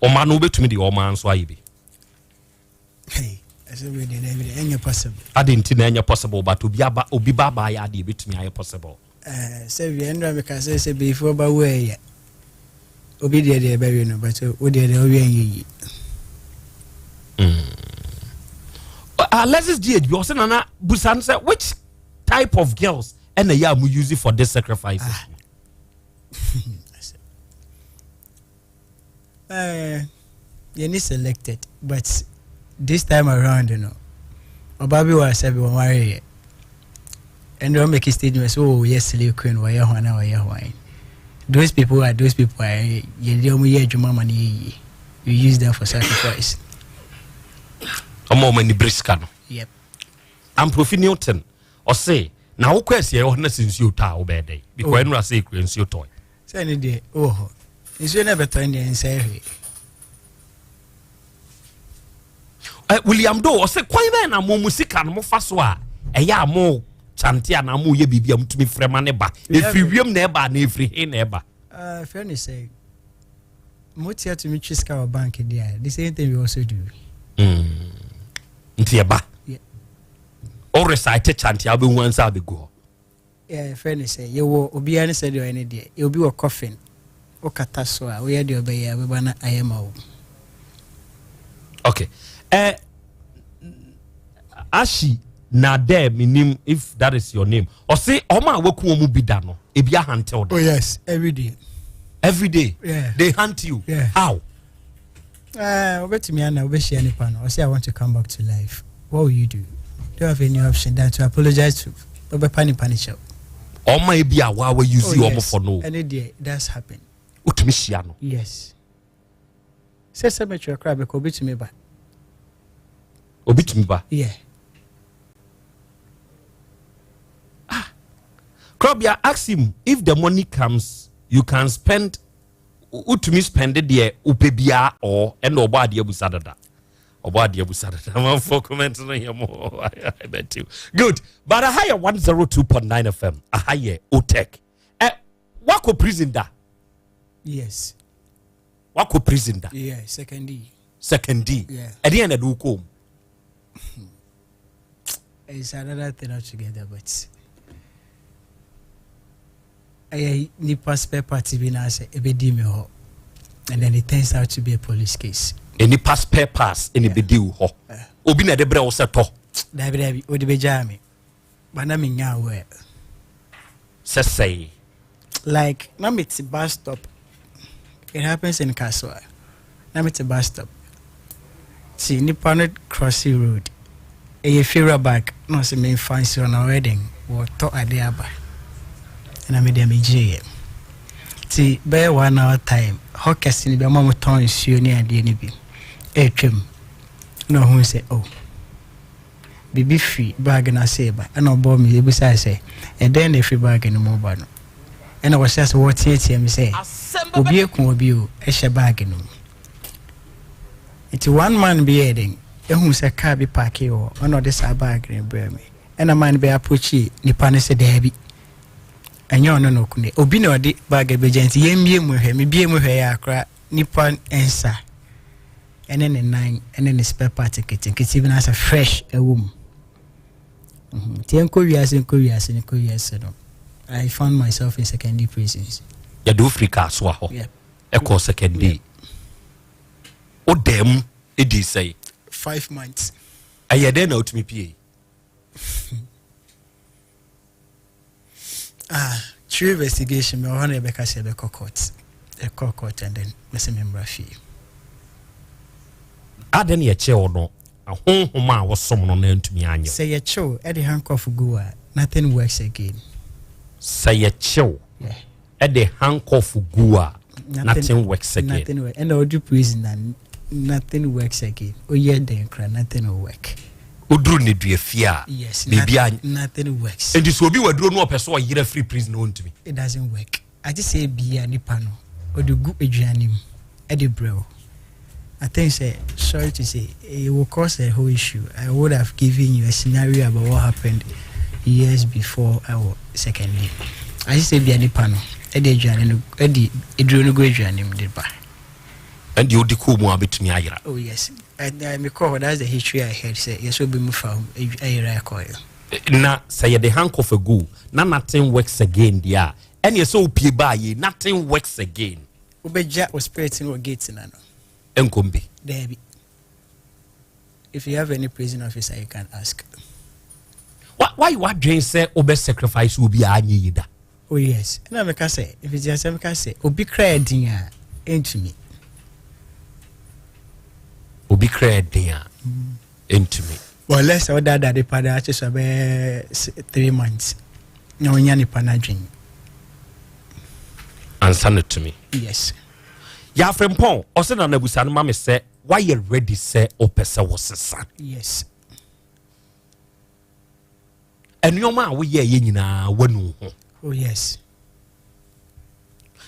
Ɔma no wobɛtumi de ɔma nso ayɛ bi? Hey, ɛsɛ wei deɛ, daabi deɛ, ɛnyɛ possible. Ade nti na ɛnyɛ possible, but obi aba, obi ba aba ayɛ adeɛ ebɛtumi ayɛ possible? Sɛ wie ɛnura mi ka sɛ bɛyifoɔ ba wo ɛyɛ obi deɛ ɛbɛwie no, but wo deɛ ɔwie nyɛ yie. Alexis GH bi ɔsɛ, "Nana, busa no sɛ which type of girls ɛna ɛyɛ a mo use for this sacrifice?" Ah. Yɛni selected, but this time around ɔbaa bi wɔ asɛ bi wɔn ware yɛ ɛnna wɔn make statement sɛ, oh, yɛ slay queen, wɔyɛ hɔn a wɔyɛ hɔn. Those people are those people a yɛde wɔn yɛ adwuma ma no yɛ yie. You use them for sacrifice. Ɔmo ani bere sika no? Yep. Amprofi Newton ɔse, na wokɔ asie hɔ na sɛ nsuo tɔ a, wobɛyɛ dɛn? Because Oh. ɛnura sɛ ekura nsuo tɔ. Sɛ ne deɛ wɔ hɔ, nsuo no ɛbɛtɔ ne deɛ nsɛe hwee. William Do ɔsɛ, kwan bɛn na mo sika no mofa so a ɛyɛ a mo kyante anaa mo yɛ biribi a motumi frɛ ma ne ba? Ɛfiri wiem na ɛba na ɛfiri he na ɛba? Fɛ ne sɛ motia tumi twe sika wɔ bank deɛ a, the same thing we also do. Nti ɛba Yeah. o recite chante a, wobɛhu ansa abɛgu hɔ? Fɛ ne sɛ yɛwɔ obiara ne sɛ deɛ ɔyɛ ne deɛ, obi wɔ coffin wokata so a, woyɛ deɛ ɔbɛyɛ a, wobɛba na ayɛ ma wo. Okay. Ashi na dɛ menim if that is your name. Ɔse ɔmo a waku ɔmo bi da no ebi ahantew da. Oh yes, every day. Every day. Yeah. They hunt you. Yeah. How? Wobɛtumi ana wobɛhyia nipa no, ɔsɛ, "I want to come back to life." What will you do? Do you have any option than to apologize to wobɛpa nipa no kyɛw? Ɔmo ebi a wa use Oh, ɔmo for no. Ɛne deɛ, that's happen. Wotumi hyia no? Yes, sɛ mɛtwerɛ koraa bɛkɔ, obɛtumi ba. Obi tumi ba? Yeah. Krobia ask him if the money comes, you can spend, wotumi spend deɛ wopɛ biara or ɛna ɔbɔ adeɛ abusa dada, ɔbɔ adeɛ abusa dada. Amanfoɔ comment no yɛ mo. I bet you good, but aha yɛ 102.9 FM, aha yɛ Otec. Ɛ wakɔ prison da? Yes. Wakɔ prison da? Yeah, second D. Second D? Yeah. Ɛdeɛ na ɛde wokɔ mu? It's another thing altogether, but ɛyɛ nipa spare part bi na sɛ ɛbɛdi mi hɔ and then it turns out to be a police case. Nipa spare parts ɛna ɛbɛdi wo hɔ? Obi na ɛde brɛ wo sɛ tɔ? Dabi dabi, ɔde bɛgyaa me but na menya aware. Sɛ sɛe? Like na mete bus stop, it happens in Kasoa, na mete bus stop ti nipa no cross road, ɛyɛ fewura bag na ɔsɛ memfa nsi hɔ na ɔyɛ den wɔtɔ ade aba, ɛna mede megyeeɛ nti bɛyɛ one hour time hɔ kɛse no bi ama motɔn nsuo ne adeɛ no bi ɛretwam na ɔhu sɛ, oh, biribi firi bag no ase ba, ɛna ɔbɔ me ebisaa sɛ ɛdɛn na ɛfiri bag no mu ba no, ɛna wɔhyɛ sɛ wɔteatea me sɛ obi eku obi o ɛhyɛ bag no mu. Nti one man bi yɛ den ehu sɛ car bi park wɔ, ɛna ɔde saa bag no brɛ me, ɛna man bi approach nipa no sɛ daabi, ɛnyɛ ɔno na ɔku ne obi na ɔde bag abɛgya, nti yɛn mu hwɛ mebie mu hwɛ yɛ akora nipa nsa ɛne ne nan ɛne ne spare part nketenkete bi na asɛ fresh ɛwɔ mu. Nti yɛnkɔ wiase, nkɔ wiase, nkɔ wiase no, I found myself in Sekondi prisons. Yɛde wo firi Kasoa hɔ ɛkɔɔ Sekondi, wodaa mu ɛdii sɛe? 5 months. Ɛyɛ dɛn na wotumi pie? Ah, true investigation mɛ ɔhɔ na yɛbɛka sɛ yɛbɛkɔ court, ɛkɔ court and then mɛsɛ membra fie. Adɛn ne yɛkyɛɛ wo no, ahonhom a wosom no na ntumi anyɛ? Sɛ yɛkyew ɛde handcuff gu a, nothing works again. Sɛ yɛkyew ɛde handcuff gu a, nothing works again. Nothing works. Ɛna ɔdu prison na nothing works again, oyɛ den kora, nothing will work. Woduru ne dua fie a, yes, biribi a nothing works. Nti sɛ obi waduro no ɔpɛ sɛ ɔyerɛ firi prison no, ɔntumi? It doesn't work. Agye sɛ ebia nipa no ɔde gu aduane mu ɛde brɛ wo. I think say, sorry to say, it will cause a whole issue. I would have given you a scenario about what happened years before I was secondly. I just say ebia nipa no ɛde aduane no, ɛde eduro no gu aduane mu de ba. Ɛnde wode kɔɔ mu a bɛtumi ayera? Oh yes, I me call, that's the history I heard say yes, obi mu fa ayera ɛkɔɛ. Na sɛ yɛde handcuff agu na nothing works again deɛ a, ɛneɛ sɛ wopie baa yi, nothing works again. Wobɛgya o spirit no wɔ gate na no. Ɛnkɔm bi? Daabi, if you have any prison officer, you can ask. Wayɛ wadwen sɛ wobɛ sacrifice obi a anyɛ yi da? Oh yes, ɛna meka sɛ mfiti asɛm ka sɛ obi kra ɛdin a ɛntumi. Obi kra ɛden a ɛntumi. Well, unless sɛ wodaadaa nipa de akyɛ so bɛyɛ 3 months na wonya nipa no adwen. Ansa no tumi. Yes. Yɛafrɛmpɔn ɔsɛ na nabusa no ma me sɛ woayɛ ready sɛ wopɛ sɛ wosesa? Yes. Ɛnneɔma a woyɛɛyɛ nyinaa woanu ho? Oh yes.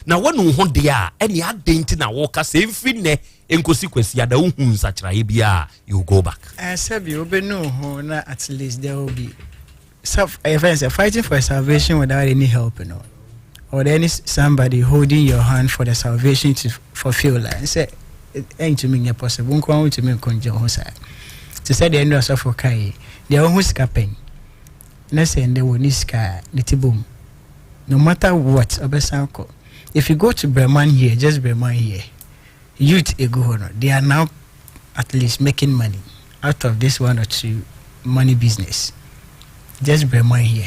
Na woanu ho deɛ a, ɛne adɛn nti na woka sɛ ɛmfiri nnɛ nkosi Kwasi ada wohu nsakyeraeɛ bi a, you go back? Sɛbi wobɛnu ho na at least there will be self ɛyɛ sɛ fighting for salvation without any help or any somebody holding your hand for the salvation to fulfill la sɛ ɛntumi nyɛ possible nko ara, wontumi nkɔngye ho saa te sɛ deɛ ɛnu asɔfo ka yi deɛ wohu sika pɛn na sɛ ndɛ wɔ ne sika a ne ti bom, no matter what ɔbɛsan kɔ. If you go to Breman here, just Breman here, youth egu hɔ no, they are now at least making money out of this one or two. money business. Just Brema here.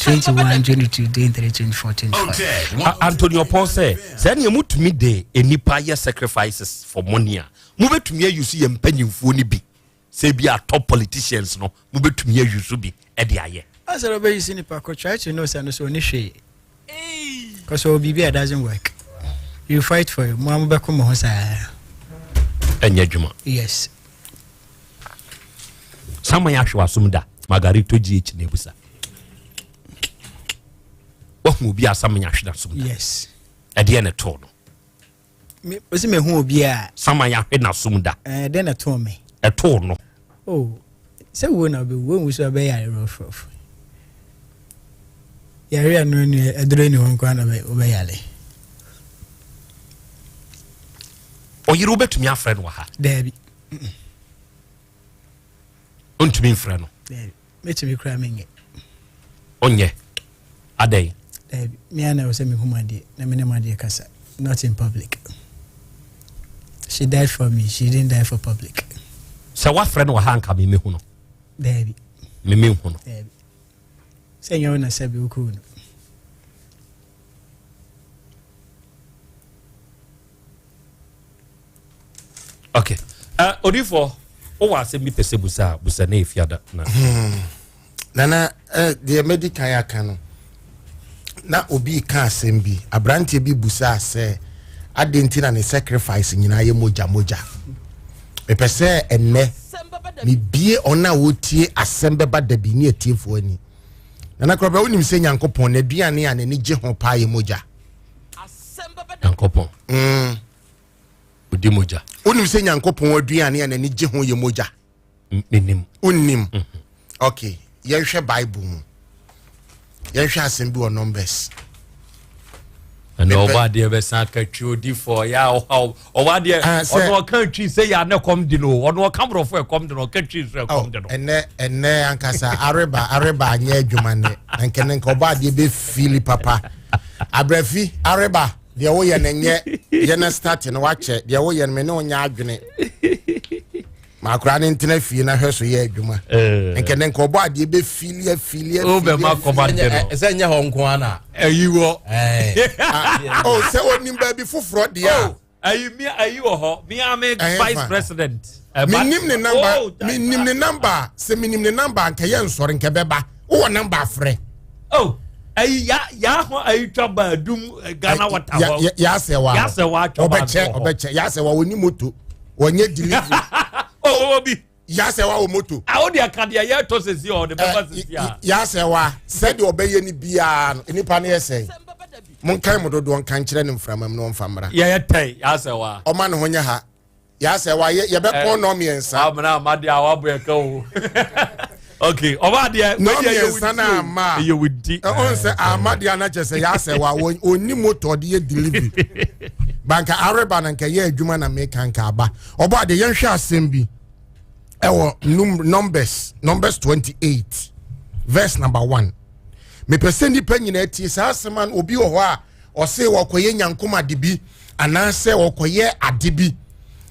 21, 22, 23, 24, 25. Antonio Paul sɛ sɛ nea mutumi de nnipa yɛ sacrifices for money a, mobɛtumi ayi so yɛ mpanyimfoɔ no bi, sɛ bi a top politicians no, mobɛtumi ayi so bi ɛde ayɛ. Asɛ wobɛyi si nipa ko, try to know sɛ no so ɔne hwee. Because ɔwɔ biribi a doesn't work. You fight for it. Mo a mobɛko mo ho saa. Ɛnyɛ adwuma. Yes. Saman ahwɛ w'asom da Margarito gh na ebusa wahu obi a saman ahwɛ n'asom da? Yes. Ɛdeɛ ne too no? Me osi mehu obi a saman ahwɛ n'asom da. Ɛɛ, dɛn na too me? Ɛtoo no. Oh, sɛ wo na wobɛwu, wohu sɛ wobɛyare rɔfrɔf. Yare a no ni ɛduro ni hɔ nkoa na wobɛyare. Ɔyere wobɛtumi afrɛ no wɔ ha? Daabi. Ɔntumi mfrɛ no? Daabi. Mɛtumi koraa menyɛ. Ɔnyɛ adɛn? Daabi. Me ana wɔ sɛ mehu madeɛ na me ne madeɛ kasa. Not in public. She died for me. She didn't die for public. Sɛ woafrɛ no wɔ ha nka memehu no? Daabi. Memehu no. Daabi. Sɛ nyɛ wo na sɛbi wokuu no. Ok, odifoɔ, wowɔ asɛm bi pɛ sɛ busa a, busa na ɛfiada na Nana, deɛ mɛdi kan aka no, na obi ka asɛm bi, aberanteɛ bi busaa sɛ adɛn nti na ne sacrifice nyinaa yɛ mogya mogya. Mepɛ sɛ ɛnnɛ mebie ɔno a wɔtie Asɛm Bɛba Da bi ne atiefoɔ ani. Nana Korɔbɛ, wonim sɛ Nyankopɔn n'aduane a n'ani gye ho paa yɛ mogya? Nyankopɔn ɔdi mogya? Wonim sɛ Nyankopɔn aduane a n'ani gye ho yɛ mogya? Menim. Wonnim? Ok, yɛnhwɛ Bible mu, yɛnhwɛ asɛm bi wɔ Numbers. Ɛna ɔbɔ adeɛ bɛsan aka twi. Odifoɔ yɛ a ɔha ɔbɔ adeɛ. Ah, ɔno ɔka twi sɛ yɛ anɛ kɔm di no, ɔno ɔka borɔfo ɛkɔm di no, ɔka twi nso ɛkɔm di no. Ɛnɛ ankasa areba areba anyɛ adwuma nnɛ, na nkɛnɛ nka ɔbɔ adeɛ bɛfili papa. Abrɛfi areba deɛ woyɛ no nyɛ yɛne start no wakyɛ deɛ woyɛ no, me ne wonyɛ adwene. Maakora ne ntena fie na hwɛ so yɛ adwuma. Nkɛnɛ nka ɔbɔ adeɛ bɛfili afili. Wobɛma kɔm ade no. Sɛ nyɛ hɔ nko ana? Ɛyi wɔ. Oh, sɛ onim baabi foforɔ deɛ a. Oh, ayi mi ayi wɔ hɔ mi ame Ɛyɛ vice fa. president. Menim ne number. Oh, menim ne number. Sɛ menim ne number nka yɛ nsɔre nka bɛba. Wowɔ number afrɛ? Oh, ayi ya ya ho ayi twa ba dum Ghana Water hɔ. Yɛasɛ wa. Yɛasɛ wa atwa ba ɔbɛkyɛ hɔ. Ɔbɛkyɛ yɛasɛ wa, wɔni moto, wɔnyɛ delivery. Oh, obi. Yɛasɛ wa wɔ moto. A o de aka deɛ yɛtɔ sisi a ɔde bɛba sisi a. Yɛasɛ wa, sɛdeɛ ɔbɛyɛ no biara no, nipa no yɛ sɛn, monkan mo dodoɔ nka nkyerɛ no mframa mu na ɔmfa mmra. Yɛyɛ tɛn yɛasɛ wa. Ɔma ne ho nyɛ ha. Yɛasɛ wa yɛbɛpɔn nɔ 3. Amina amadi a wabɔ yɛ ka o. Ok, ɔba adeɛ. Nɔ 3 na ama a ɛyɛ wo di. Ɔn sɛ ama deɛ ana kyerɛ sɛ yɛasɛ wa ɔnni moto ɔde yɛ delivery banka areba na nka yɛ adwuma na meka nka aba. Ɔbɔ adeɛ, yɛnhwɛ asɛm bi ɛwɔ Numbers 28 verse number 1. Mepɛ sɛ nnipa nyinaa tie saa asɛm a obi wɔ hɔ a ɔse wɔkɔyɛ nyankom ade bi anaasɛ wɔkɔyɛ ade bi.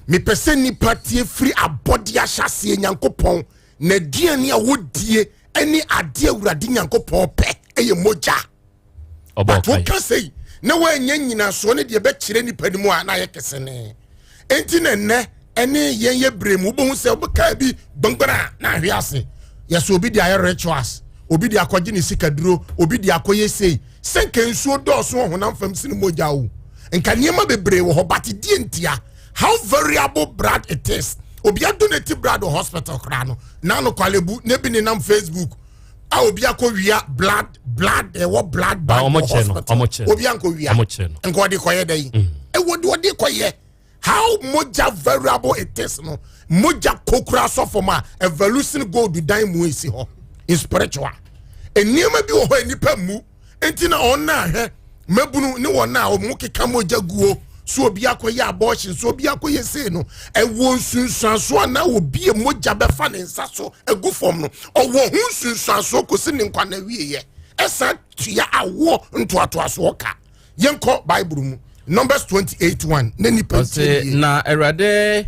Mepɛ sɛ nnipa tie firi abɔde ahyɛseɛ, Nyankopɔn n'aduane a wodie ne adeɛ Awurade Nyankopɔn pɛ ɛyɛ mogya. Ɔbɔ but ɔkan. Woka sɛi na woanya nyinasoɔ ne deɛ bɛkyerɛ nipa no mu a na ayɛ kɛsene. Enti na nnɛ ɛne yɛn yɛ berɛ mu, wobɛhu sɛ wobɛkaa bi gbangbana a na ahwe ase. Yɛsɛ obi de ayɛ rituals, obi de akɔgye ne sikaduro, obi de akɔyɛ sei. Sɛ nka nsuo dɔɔso wɔ honam fam sene mogya o, nka nneɛma bebree wɔ hɔ, but die ntia how variable blood it is. Obi adonate blood wɔ hospital koraa no na no kwalebu na bi nenam Facebook a obi akɔ wia blood ɛwɔ blood bank ɔmo wɔ kyɛ no, hospital. ɔmo kyɛ no. Obi ankɔ wia. Ɔmo kyerɛ no. Nka ɔde kɔyɛ dɛ yi ɛwɔ de ɔde kɔyɛ. How mogya variable it is no, mogya kokura sɔ fam a evolution gold dan mu esi hɔ in spiritual. Nneɛma bi wɔ hɔ a nipa mu nti na ɔn ahwɛ mabunu ne wɔn a wɔn keka mogya guo so, obi akɔyɛ abortion so, obi akɔyɛ sei no, ɛwɔ nsunsuanso a na obi a mogya bɛfa ne nsa so egu fam no, ɔwɔ ho nsunsuanso kɔsi ne nkwa na wieɛ ɛsan tua awoɔ ntoatoasoɔ ka. Yɛnkɔ Bible mu, Numbers 28:1, ne nipa Ɔse ntie. Na Awurade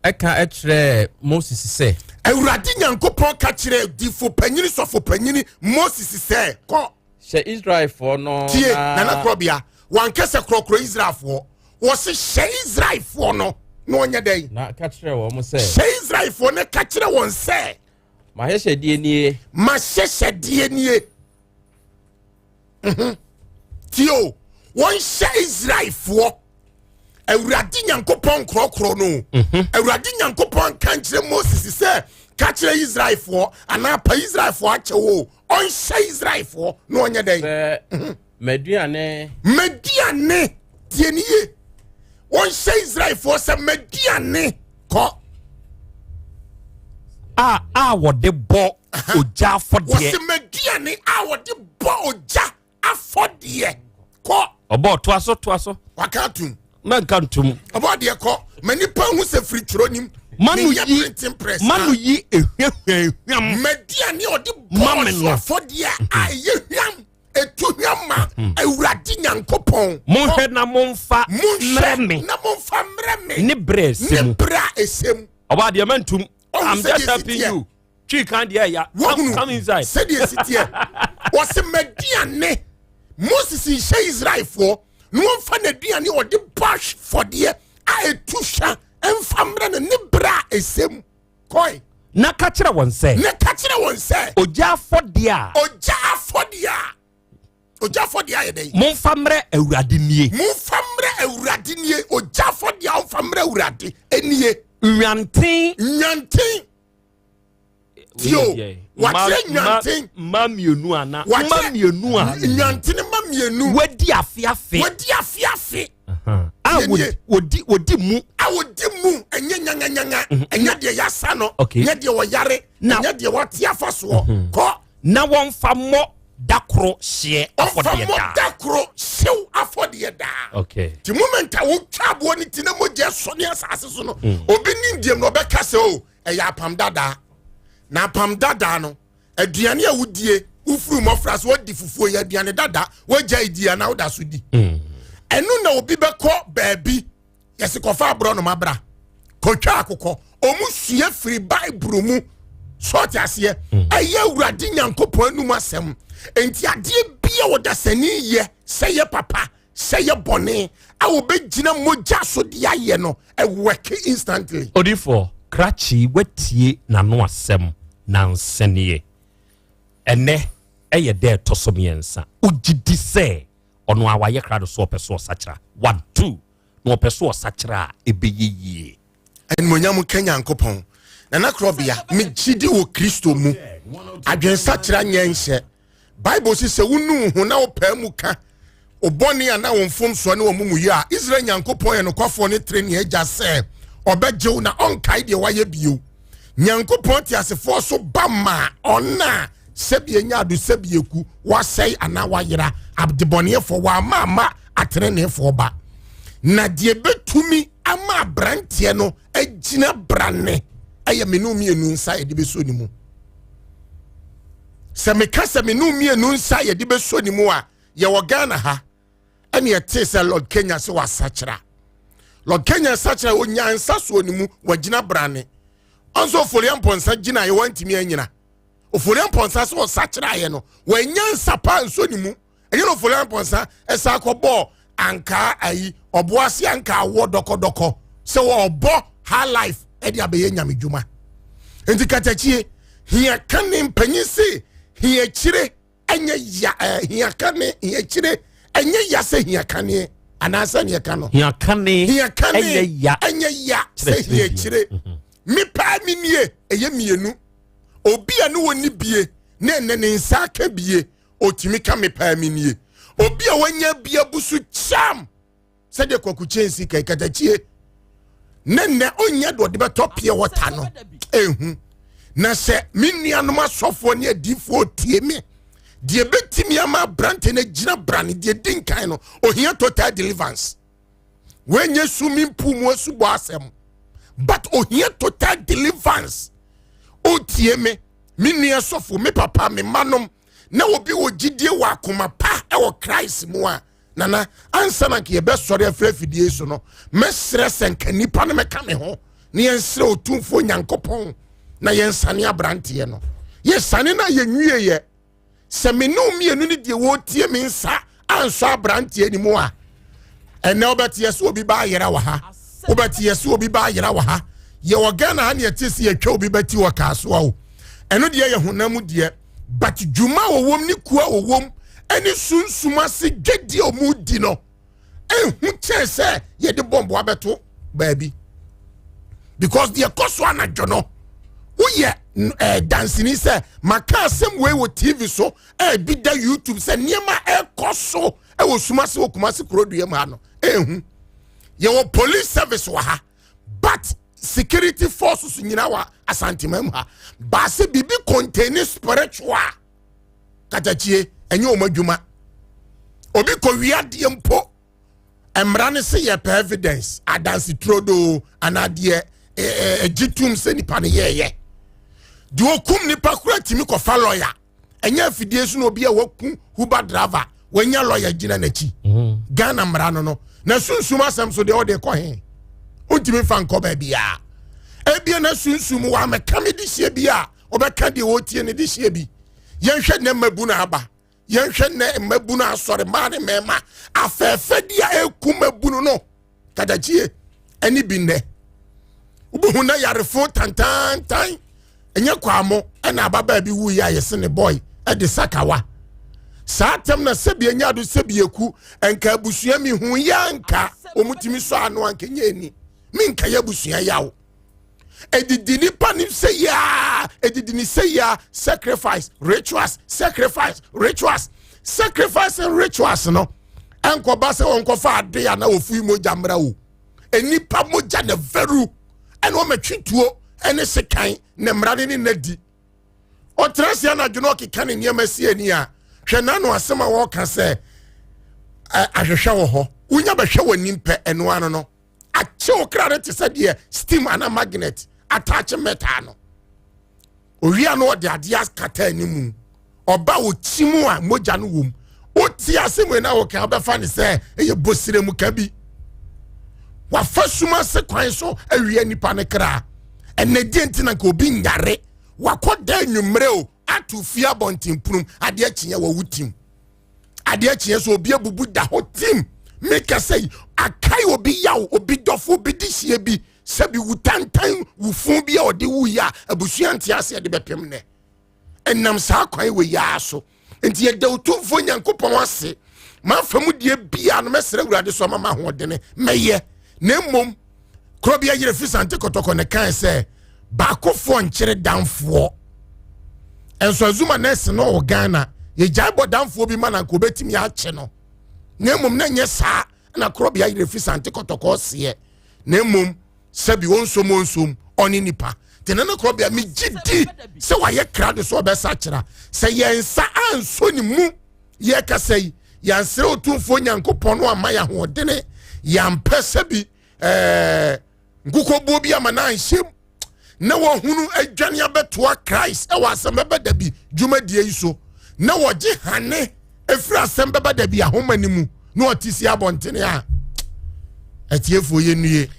Ɛka kyerɛɛ Moses sɛ. Awurade Nyankopɔn ka kyerɛɛ difo panyini sɔfo panyini Moses sɛ, kɔ. Hyɛ Israelfoɔ no Tie, Nana Korɔbea, wanka sɛ korɔkorɔ Israelfoɔ. Wɔse hyɛ Israelfoɔ no na ɔnyɛ dɛn? Na ka kyerɛ wɔn sɛ. Hyɛ Israelfoɔ no ka kyerɛ wɔn sɛ. M'ahyehyɛdeɛ nie. M'ahyehyɛdeɛ nie. Mhm. Tie o, wɔnhyɛ Israelfoɔ Awurade Nyankopɔn nkorɔkorɔ no. Awurade Nyankopɔn ka nkyerɛ Moses sɛ ka kyerɛ Israelfoɔ anaa pa Israelfoɔ akyɛw o, ɔnhyɛ Israelfoɔ na ɔnyɛ dɛn? Sɛ m'aduane. M'aduane, tie ne yie. Wɔnhyɛ Israelfoɔ sɛ m'aduane kɔ. A wɔde bɔ ogya afɔdeɛ. Wɔsi m'aduane a wɔde bɔ ogya afɔdeɛ kɔ. Ɔbɔ toa so toa so. Waka atum. Mɛnka ntum. Ɔbɔ adeɛ kɔ ma nipa hu sɛ firi twerɛ nim. Manu yi manu yi ehwehwɛ hwam. M'aduane a ɔde bɔ ɔso afɔdeɛ a ɛyɛ hwam etu hwam ma Awurade Nyankopɔn. Monhwɛ na momfa mmerɛ me. Na momfa mmerɛ me. Ne berɛ ɛsɛ mu. Ne berɛ a ɛsɛ mu. Ɔbɔ adeɛ mɛntum. I'm just helping you. Twi kan deɛ ya. Come inside. Sɛdeɛ esi teɛ. Wɔsi m'aduane Moses nhyɛ Israelfoɔ na wɔmfa n'aduane ɔde bɔ afɔdeɛ a etu hwa mfa mmerɛ no ne berɛ a ɛsɛ mu. Kɔe. Na ka kyerɛ wɔn sɛ. Na ka kyerɛ wɔn sɛ. Ogya afɔdeɛ a. Ogya afɔdeɛ a. Ogya afɔdeɛ ayɛ dɛn? Momfa mmerɛ Awurade nie. Momfa mmerɛ Awurade nie. Ogya afɔdeɛ a wɔmfa mmerɛ Awurade nie. Nwanten. Nwanten. Tio, wakyerɛ nwanten. Mma mmienu ana? Mma mmienu a. Nwanten mma mmienu. Wadi afe afe. Wadi afe afe. A wɔdi wɔdi mu. A wɔdi mu ɛnyɛ nyanganyanga ɛnyɛ deɛ yasa no. Ɛnyɛ deɛ wɔyare. Ɛnyɛ deɛ wɔate afa soɔ. Kɔ. Na wɔmfa mmɔ dakoro hyeɛ afɔdeɛ daa. Ɔmfa mmɔ dakoro hyew afɔdeɛ daa. Okay. Ti moment a wotwa aboɔ ne ti na mogya sɔ ne asase so no, obi nim deɛ na ɔbɛka sɛ o ɛyɛ apam dadaa. Na apam dadaa no, aduane a wodie wofiri mmɔfra so wadi fufuo yɛ aduane dada wagya edi anaa woda so di. Ɛno na obi bɛkɔ baabi yɛsi kɔfa aborɔnoma bra kɔtwa akokɔ ɔmu sua firi Bible mu sɔɔte aseɛ ɛyɛ Awurade Nyankopɔn anum asɛm. Enti adeɛ bia wɔdasani yɛ sɛ yɛ papa sɛ yɛ bɔne a wɔbɛgyina mogya so de ayɛ no ɛwɔke instantly. Odifoɔ krakye watie n'ano asɛm nansɛneɛ ɛnɛ ɛyɛ dɛ ɛtɔ so mmiɛnsa. Wogye di sɛ ɔno a wayɛ krado so ɔpɛ so ɔsakyera 1 2 na ɔpɛ so ɔsakyera a ɛbɛyɛ yie. Animonyam ka Nyankopɔn. Nana Korɔbea, megye di wɔ Kristo mu. Adwensakyera nyɛ nhyɛ. Bible si sɛ wonu ho na wopaa mu ka obɔne a na wo mfomsoɔ ne wɔn mumuyɛ a, Israel Nyankopɔn yɛ nokwafoɔ ne trenee agya sɛ ɔbɛgye wo na ɔnkae deɛ wayɛ bio. Nyankopɔn teasefoɔ so ba ma ɔna sɛbi enya ado sɛbi eku wasɛe anaa wayera adebɔneɛfoɔ wama ama ateneneefoɔ ba. Na deɛ bɛtumi ama aberanteɛ no agyina brane ɛyɛ me ne mmienu nsa yɛde bɛsɔ ne mu. Sɛ meka sɛ me ne mmienu nsa yɛde bɛsɔ ne mu a, yɛwɔ Ghana ha ɛne ɛte sɛ Lord Kenya sɛ wasakyera. Lord Kenya sakyera onya nsa soɔ ne mu wagyina brane. Ɔnso Ofori Ampɔnsa gyina yɛ wantumi anyina. Ofori Ampɔnsa sɛ ɔsakyera yɛ no wanya nsa pa nso ne mu. Ɛnyɛ na Ofori Ampɔnsa ɛsa akɔbɔ ankaa ayi ɔboase ankaa wɔ dɔkɔdɔkɔ sɛ wɔbɔ high life ɛde abɛyɛ nyame dwuma. Nti katakyie hia ka ne mpanyin se hia kyire ɛnyɛ ya hia ka ne hia kyire ɛnyɛ ya sɛ hia ka ne anaasɛ ne ɛka no hia ka ne hia ka ne ɛnyɛ ya ɛnyɛ ya sɛ hia kyire. Me paa me nie ɛyɛ mmienu. Obi a ne wɔ ne bie na ɛnɛ ne nsa aka bie otumi ka me paa me nie. Obi a wanya bi abusu kyam sɛdeɛ Kwaku Kyɛnsi kan katakyie ne nnɛ ɔnya de ɔde bɛtɔ pure water no ehu. Na sɛ me nuanom asɔfoɔ ne adiifoɔ tie me deɛ bɛtumi ama aberante no agyina brane deɛ di nkan no ohia total deliverance. Wɔnyɛ swimming pool mu asubɔ asɛm but ohia total deliverance. Otie me me nua sɔfo me papa me manom na obi wɔ gyidie wɔ akoma pa ɛwɔ Christ mu a nana ansa na nka yɛbɛsɔre afiri afidie so no mɛsrɛ sɛ nka nipa no mɛka me ho na yɛnsrɛ Otumfoɔ Nyankopɔn na yɛnsane aberanteɛ no. Yɛsane no a yɛnwieɛ. Sɛ me ne wo mmienu ne deɛ wɔretie me nsa ansɔ aberanteɛ no mu a, ɛnɛ wobɛte yɛ sɛ obi ba ayera wɔ ha, wobɛte yɛ sɛ obi ba ayera wɔ ha. Yɛwɔ Ghana ha ne yɛte sɛ yɛtwa obi bɛti wɔ kaasoa o. Ɛno deɛ yɛ honam deɛ, but dwuma a wɔwɔm ne kuo a wɔwɔm ɛne sunsum ase dwadie a wɔdi no ɛnhu kyɛn sɛ yɛde bɔmbo abɛto baabi, because deɛ kɔ so anadwo no, woyɛ danseni sɛ maka asɛm wei wɔ TV so, ɛbi da YouTube, sɛ nneɛma ɛkɔ so ɛwɔ sumase wɔ Kumase kurodua mu ha no ɛnhu. Yɛwɔ police service wɔ ha, but security forces nyinaa wɔ Asanteman mu ha baase biribi contain spiritual katakyie, ɛnyɛ wɔn adwuma. Obi kɔ wiadeɛ mpo, mmara no sɛ yɛpɛ evidence, adanse turodoo anaa deɛ ɛgye tum sɛ nipa no yɛɛyɛ deɛ. Okum nipa kora tumi kɔfa lɔya. Ɛnyɛ afidie so na obi a waku Uber driver wanya lɔya gyina n'akyi. Ghana mmara no na sunsum asɛm so deɛ, ɔde kɔ he? Wontumi fa nkɔ baabiaa. Ebia na sunsum wɔ amɛka me de hyia bi a ɔbɛka deɛ wɔtie ne de hyia bi. Yɛnhwɛ nnɛ mmabu no aba, yɛnhwɛ nnɛ mmabu no asɔre, mmaa ne mmarima afɛɛfɛ di a ɛku mmabu no kadakyie ɛne bi. Nnɛ wobɛhu na yarefo tantantan ɛnyɛ kwamo, ɛna ababaa bi wuyi a yɛse ne boy ɛde sakawa saa tɛm na sɛbi anya do sɛbi eku nka abusua mi hu ya nka wɔn tumi sɔ ano anka nye ani mi nka yɛ abusua yaw. Edidi nipa ni sɛ yaa, edidi ni sɛ yaa. Sacrifice, rituals, sacrifice, rituals, sacrifice and rituals no, ɛnkɔba sɛ wɔnkɔfa ade a na wɔfui mogya mmra o. Enipa mogya na veru ɛna wɔmɛtwi tuo ɛne sekan ne mmara ne ne nadi. Ɔtena se anadwo na ɔkeka ne nneɛma si ani a, hwɛ n'ano asɛm a wɔreka sɛ ahwehwɛ wɔ hɔ, wonya bɛhwɛ wɔ anim pɛ, ɛno ano no akye wo kra no te sɛ deɛ steam ana magnet attach metal no. Owia no ɔde adeɛ akata anim, ɔba ɔkyi mu a mogya no wɔ mu. Wote ase mu na wɔka wobɛfa ne sɛ ɛyɛ bosire mu ka bi wafa suma ase kwan so awia nipa ne kra. Ɛnɛ deɛ nti na nka obi nyare wakɔ da anwummerɛ o, ato fie abɔntenpunum, adeɛ kyeɛ wɔwo tim, adeɛ kyeɛ so obi abubu da hɔ tim. Meka sɛ akae obi yaw, obi dɔfo, obi de hyia bi sɛbi wu tantan wufun bi a ɔde wu yi a abusua nte aseɛ de bɛpem nɛ. Ɛnam saa kwan wɔ yi ara so nti yɛda Otumfoɔ Nyankopɔn ase. Mafa mu deɛ bia no, mɛsrɛ Awurade so ama ma ahoɔdene mɛyɛ, na mmom kuro bi ayerɛ fi Sante Kɔtɔkɔ ne kan sɛ baakofoɔ nkyere danfoɔ nso azuma nɛɛse no wɔ Ghana. Yɛgyae bɔ danfoɔ bi ma na nka obɛtumi akye no, na mmom na nyɛ saa na kuro bi ayerɛ fi Sante Kɔtɔkɔ seɛ, na mmom sɛbi ɔnsom ɔnsom ɔne nipa te ne no korɔ bia. Megye di sɛ wayɛ krado so ɔbɛsa kyerɛ sɛ yɛn nsa ansɔ ne mu. Yɛkasa yi, yɛnsrɛ Otumfoɔ Nyankopɔn no ama yɛ ahoɔdene, yɛampɛ sɛbi nkokɔbuo bi ama no anhyɛm na wɔhunu adwane abɛtoa Christ ɛwɔ asɛm bɛbɛ da bi dwumadie yi so, na wɔgye hane ɛfiri asɛm bɛbɛ da bi ahoma no mu na ɔte si abɔntene a atiefoɔ yɛ nnue.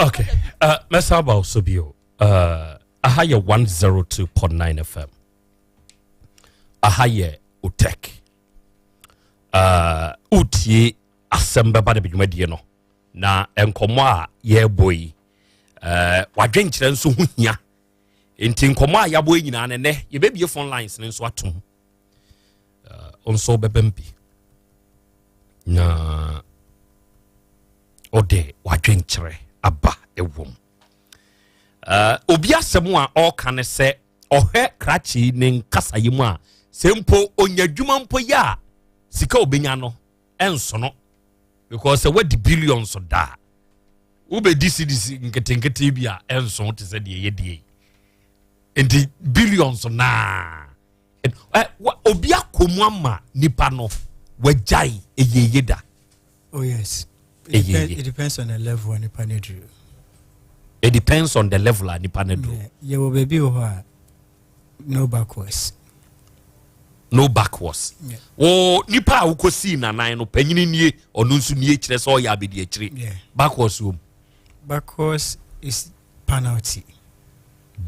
Okay, mɛsa aba wo so bio. Aha yɛ 102.9 FM, aha yɛ Otek. Wotie asɛm bɛba no bɛdwumadie no na nkɔmmɔ a yɛrebɔ yi, wadwenkyerɛ nso ho hia, nti nkɔmmɔ a yɛabɔ yi nyinaa no, nɛ yɛbɛbie phone lines no nso atom. Nso wobɛbɛm bi na ɔde wadwenkyerɛ aba ɛwɔ mu. Obi asɛm a ɔreka ne sɛ ɔhwɛ krakye ne nkasayɛ mu a, sɛ mpo onya adwuma mpo yɛ a, sika a obenya no ɛnsono, because sɛ wadi billions da a, wobɛdi cedis nketenkete bi a ɛnso te sɛ deɛ yɛdie yi. Nti billions naa obi akɔ mu ama nipa no wagyae ɛyɛye da. Oh yes. It, it depends on the level a nipa no duru. It depends on the level a nipa no duru. Yɛwɔ baabi wɔ hɔ a no backwards. No backwards. Wo nipa a wokɔsii nanan no panyini nie, ɔno nso nie, kyerɛ sɛ ɔyɛ abɛdi akyire. Backwards wɔ mu. Backwards is penalty.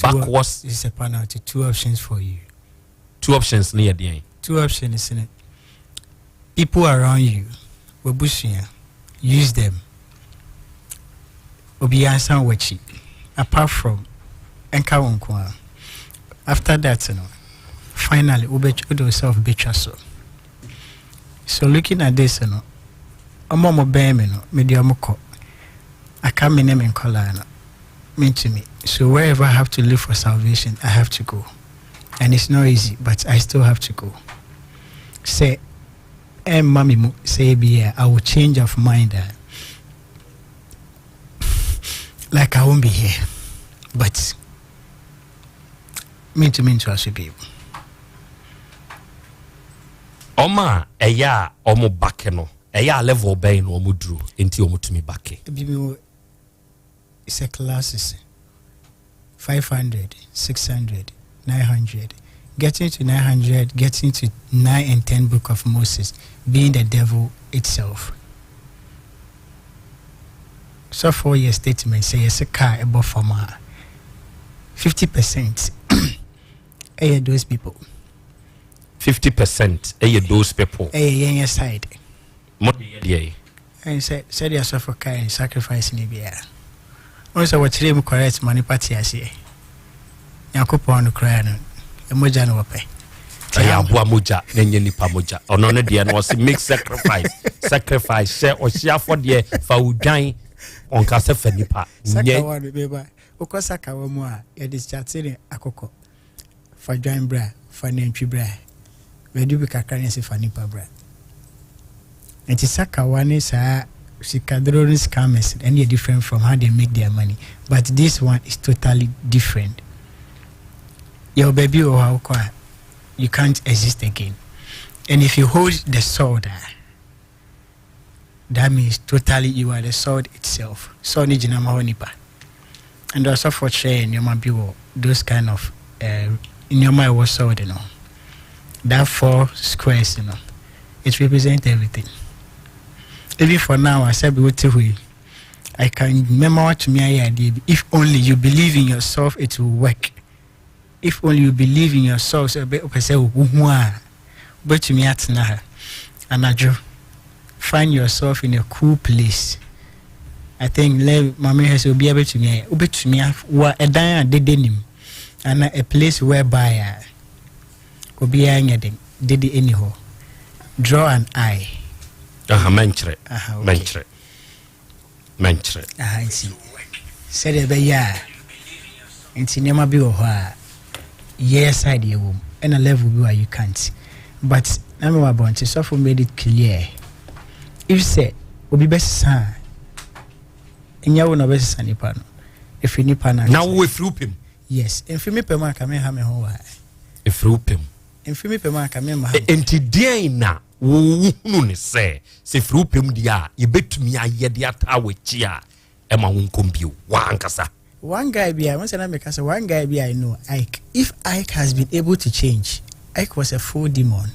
Backwards It's a penalty. Two options for you. Two options ne yɛ deɛn? Two options ne people around you, wabusua, use them. Obiara nsan w'akyi apart from ɛnka wo nko a. After that no, finally wobɛ wode yourself bɛtwa so. So looking at this no, ɔmo a ɔmo bɛn me no, mede ɔmo kɔ, aka me ne me nkɔlaa no, mentumi. So wherever I have to live for salvation, I have to go, and it's not easy, but I still have to go. Sɛ ɛmma me mu sɛ ebi a, I will change of mind a, like I won't be here, but mentumi ntoa so bio. Ɔmo a ɛyɛ a ɔmo back no, ɛyɛ a level bɛn na ɔmo duru nti ɔmo tumi back? Ebi mi wɔ sɛ classes 500, 600, 900, getting to 900, getting to 9 and 10 book of Moses, being the devil itself. So 4 year statement sɛ yɛsɛ car ɛbɔ fam a, 50% ɛyɛ those people. 50% ɛyɛ those people. Ɛyɛ yɛn yɛ side. Mo de yɛ deɛ? Ɛn sɛ sɛdeɛ asɔfo kae, sacrifice ne biara wɔn sɛ wɔkyerɛ mu correct ma nipa te aseɛ. Nyankopɔn no koraa no, ɛmogya no wɔpɛ. Ɛyɛ aboa mogya na ɛnyɛ nipa mogya. Ɔno no deɛ no, ɔse make sacrifice, sacrifice, hyɛ ɔhye afɔdeɛ, fa odwan. Ɔnka sɛ fa nipa nyɛ. Sakawa no bɛba, wokɔ sakawa mu a, yɛde kyate ne akokɔ, fa dwan bra, fa nantwi bra, bɛde bi kakra ne sɛ fa nipa bra. Nti sakawa ne saa sikaduro ne scammers ɛne yɛ different from how they make their money, but this one is totally different. Yɛwɔ baabi wɔ hɔ a wokɔ a, you can't exist again, and if you hold the sword a, that means totally you are the sword itself. Sword ne gyina ma hɔ nipa, and ɔsɔfo kyerɛ nneɛma bi wɔ those kind of nneɛma a ɛwɔ sword no, that four squares it represent everything. Even for now, asɛbi wote hɔ yi, I can mɛma watumi ayɛ adeɛ bi. If only you believe in yourself, it will work. If only you believe in yourself sɛ ɔbɛ ɔpɛ sɛ wohu a, wobɛtumi atena ha anadwo, find yourself in a cool place. I think le maame hɛ sɛ obiara bɛtumi ayɛ, wobɛtumi wa ɛdan a dede nim ana a place whereby a obiara nyɛ den, dede ɛni hɔ. Draw an eye. Aha, mɛnkyerɛ. Aha, okay. Mɛnkyerɛ, mɛnkyerɛ. Aha, nti sɛdeɛ ɛbɛyɛ a, nti nneɛma bi wɔ hɔ a yɛyɛ side yɛ wɔ mu, ɛna level bi wɔ a you can't. But na mi wɔ abɔnten, sɔfo made it clear, if sɛ obi bɛsesa a, nyɛ wo na ɔbɛsesa nipa no, efiri nipa no. Na wo efiri wo pɛm? Yes, mfiri mi pɛ mu anka mi ha mi ho wɔ ha. Efiri wo pɛm? Mfiri mi pɛ mu anka mi ma ha. Nti deɛn na wohunu ne sɛ firi wo pɛm deɛ a yɛbɛtumi ayɛ de ataa w'akyi a ɛma wo nkɔm bio waankasa? One guy bi a wɔn sɛ na meka sɛ one guy bi I know, Ike. If Ike has been able to change, Ike was a full demon.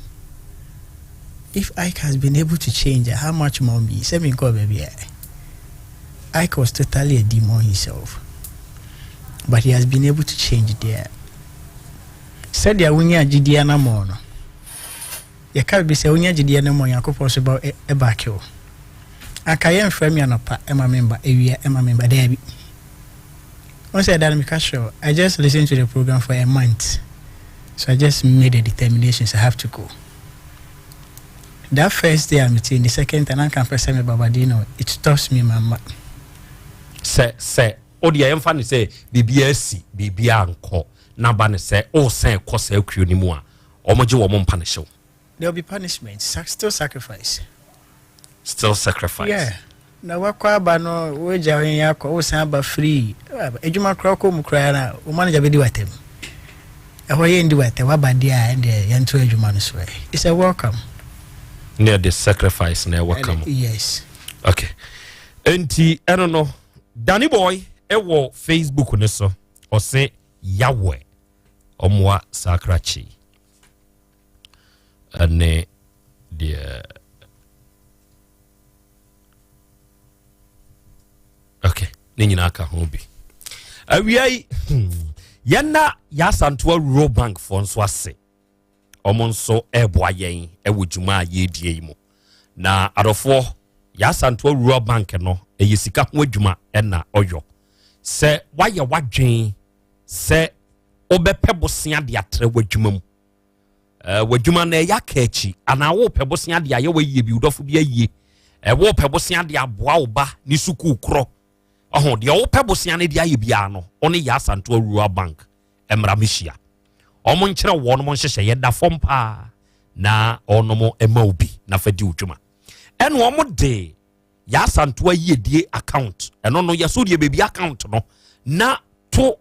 If Ike has been able to change, how much more me? Sɛ mi nkɔ baabi a, Ike was totally a demon himself, but he has been able to change there. Sɛdeɛ wonya gyidie anamɔ no, yɛka bi sɛ wonya gyidie anamɔ, Nyankopɔn so ba ɛbaake wo. Anka yɛmfrɛ me anɔpa ɛma me mba, awia ɛma me mba, daabi. Wɔn sɛ ɛda no meka sure, I just listened to the program for a month, so I just made a determination, so I have to go. That first day I'm the second time anka mpɛ sɛ me baba di no, it stops me mama. Sɛ wodeɛ yɛmfa ne sɛ biribiaa asi, biribiaa nkɔ na ba ne sɛ wosɛn kɔ saa kuo no mu a, ɔmogye wɔ mo mpa ne hyew. There will be punishment, still sacrifice. Still sacrifice. Yeah, na wakɔ aba no, wogya yɛn akɔ, wosan aba free. Adwuma koraa kɔ mu koraa na wo manager bɛdi w'atɛm. Ɛhɔ yɛ ndi w'atɛm, waba deɛ a, ɛndeɛ yɛnto adwuma no so ɛ, it's a welcome. Ne yɛde sacrifice na ɛwɔ ka mu. Yes. Okay, enti ɛno no, Danny Boy ɛwɔ Facebook ne so, ɔse Yahweh ɔmmoa saa krakye ɛne deɛ. Okay, ne nyinaa ka ho bi. Awia yi, yɛna yɛasantoa Rural Bank foɔ nso ase. Ɔmo nso ɛreboa yɛn ɛwɔ dwuma a yɛredie yi mu. Na adɔfoɔ, yɛasantoa Rural Bank no, ɛyɛ sika ho adwuma ɛna ɔyɔ. Sɛ wayɛ wadwen sɛ wobɛpɛ bosea de atrɛ w'adwuma mu, w'adwuma no ɛyɛ aka akyi, anaa wopɛ bosea de ayɛ w'ayie bi, wodɔfo bi ayie, wopɛ bosea de aboa wo ba ne sukuu korɔ ɔho deɛ, wopɛ bosea no de ayɛ biara no, ɔne yɛ Asantoa Rural Bank mmara mehyia. Ɔmo nkyerɛ wɔn mo nhyehyɛ yɛda fam paa na ɔnom ma wo bi na fa di wo dwuma. Ɛna ɔmo de yɛ Asantoa Yiedie account, ɛno no yɛso deɛ baabi account no na to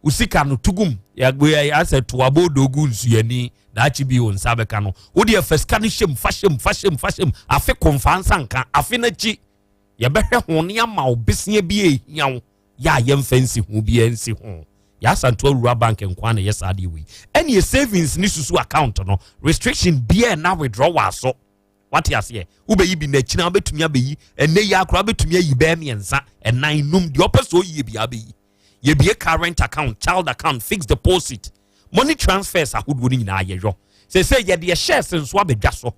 wo sika no tugum asɛ to aboodo gu nsuani daakye bi wo nsa bɛka no. Wode fa sika no hyɛm, fa hyɛm, fa hyɛm, fa hyɛm, afe komfa nsa nka afe n'akyi yɛbɛhwɛ ho ne ama wo besia bi a ehia wo yɛ a yɛmfa nsi ho bi nsi ho. Yɛasantoa Rural Bank nkoa na yɛ saa deɛ wei. Ɛne savings ne susu account no, restriction biara na withdrawal so. Wate aseɛ? Wobɛyi bi n'akyina, wobɛtumi abɛyi ɛnɛ yi akora, wobɛtumi ayi bɛɛ mmiɛnsa, ɛnan, num, deɛ ɔpɛ sɛ ɔyie bi abɛyi. Yɛbie current account, child account, fixed deposit, money transfers ahodoɔ no nyinaa yɛyɔ. Sɛ yɛde yɛ shares nso abɛdwa so,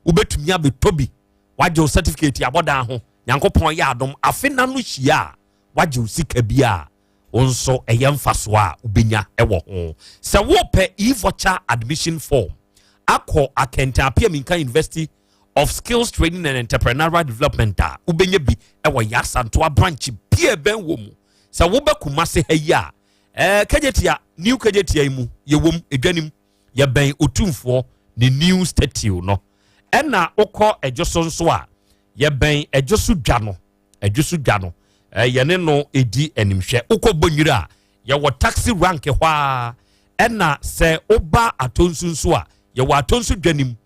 wobɛtumi abɛtɔ bi, wagye wo certificate abɔdan ho. Nyankopɔn yɛ adom, afe na no hyia a, wagye wo sika bi a wo nso ɛyɛ mfasoɔ a wobɛnya ɛwɔ ho. Sɛ wopɛ e-voucher admission form akɔ Akenten Appiah University of Skills Training and Entrepreneurial Development a, wobɛnya bi ɛwɔ Yɛasantoa branch bia ɛbɛn wɔ mu. Sɛ wobɛ Kumase ha yi a, Kagyetia, New Kagyetia yi mu yɛwɔ mu, edwanim yɛbɛn Otumfoɔ ne new statue no. Ɛna wokɔ Ɛdwo so nso a, yɛbɛn Ɛdwo so dwa no, Ɛdwo so dwa no, yɛne no edi animhwɛ. Wokɔ Bɔnwiri a, yɛwɔ taxi rank hɔ a. Ɛna sɛ woba Atonsu nso a, yɛwɔ Atonsu dwanim.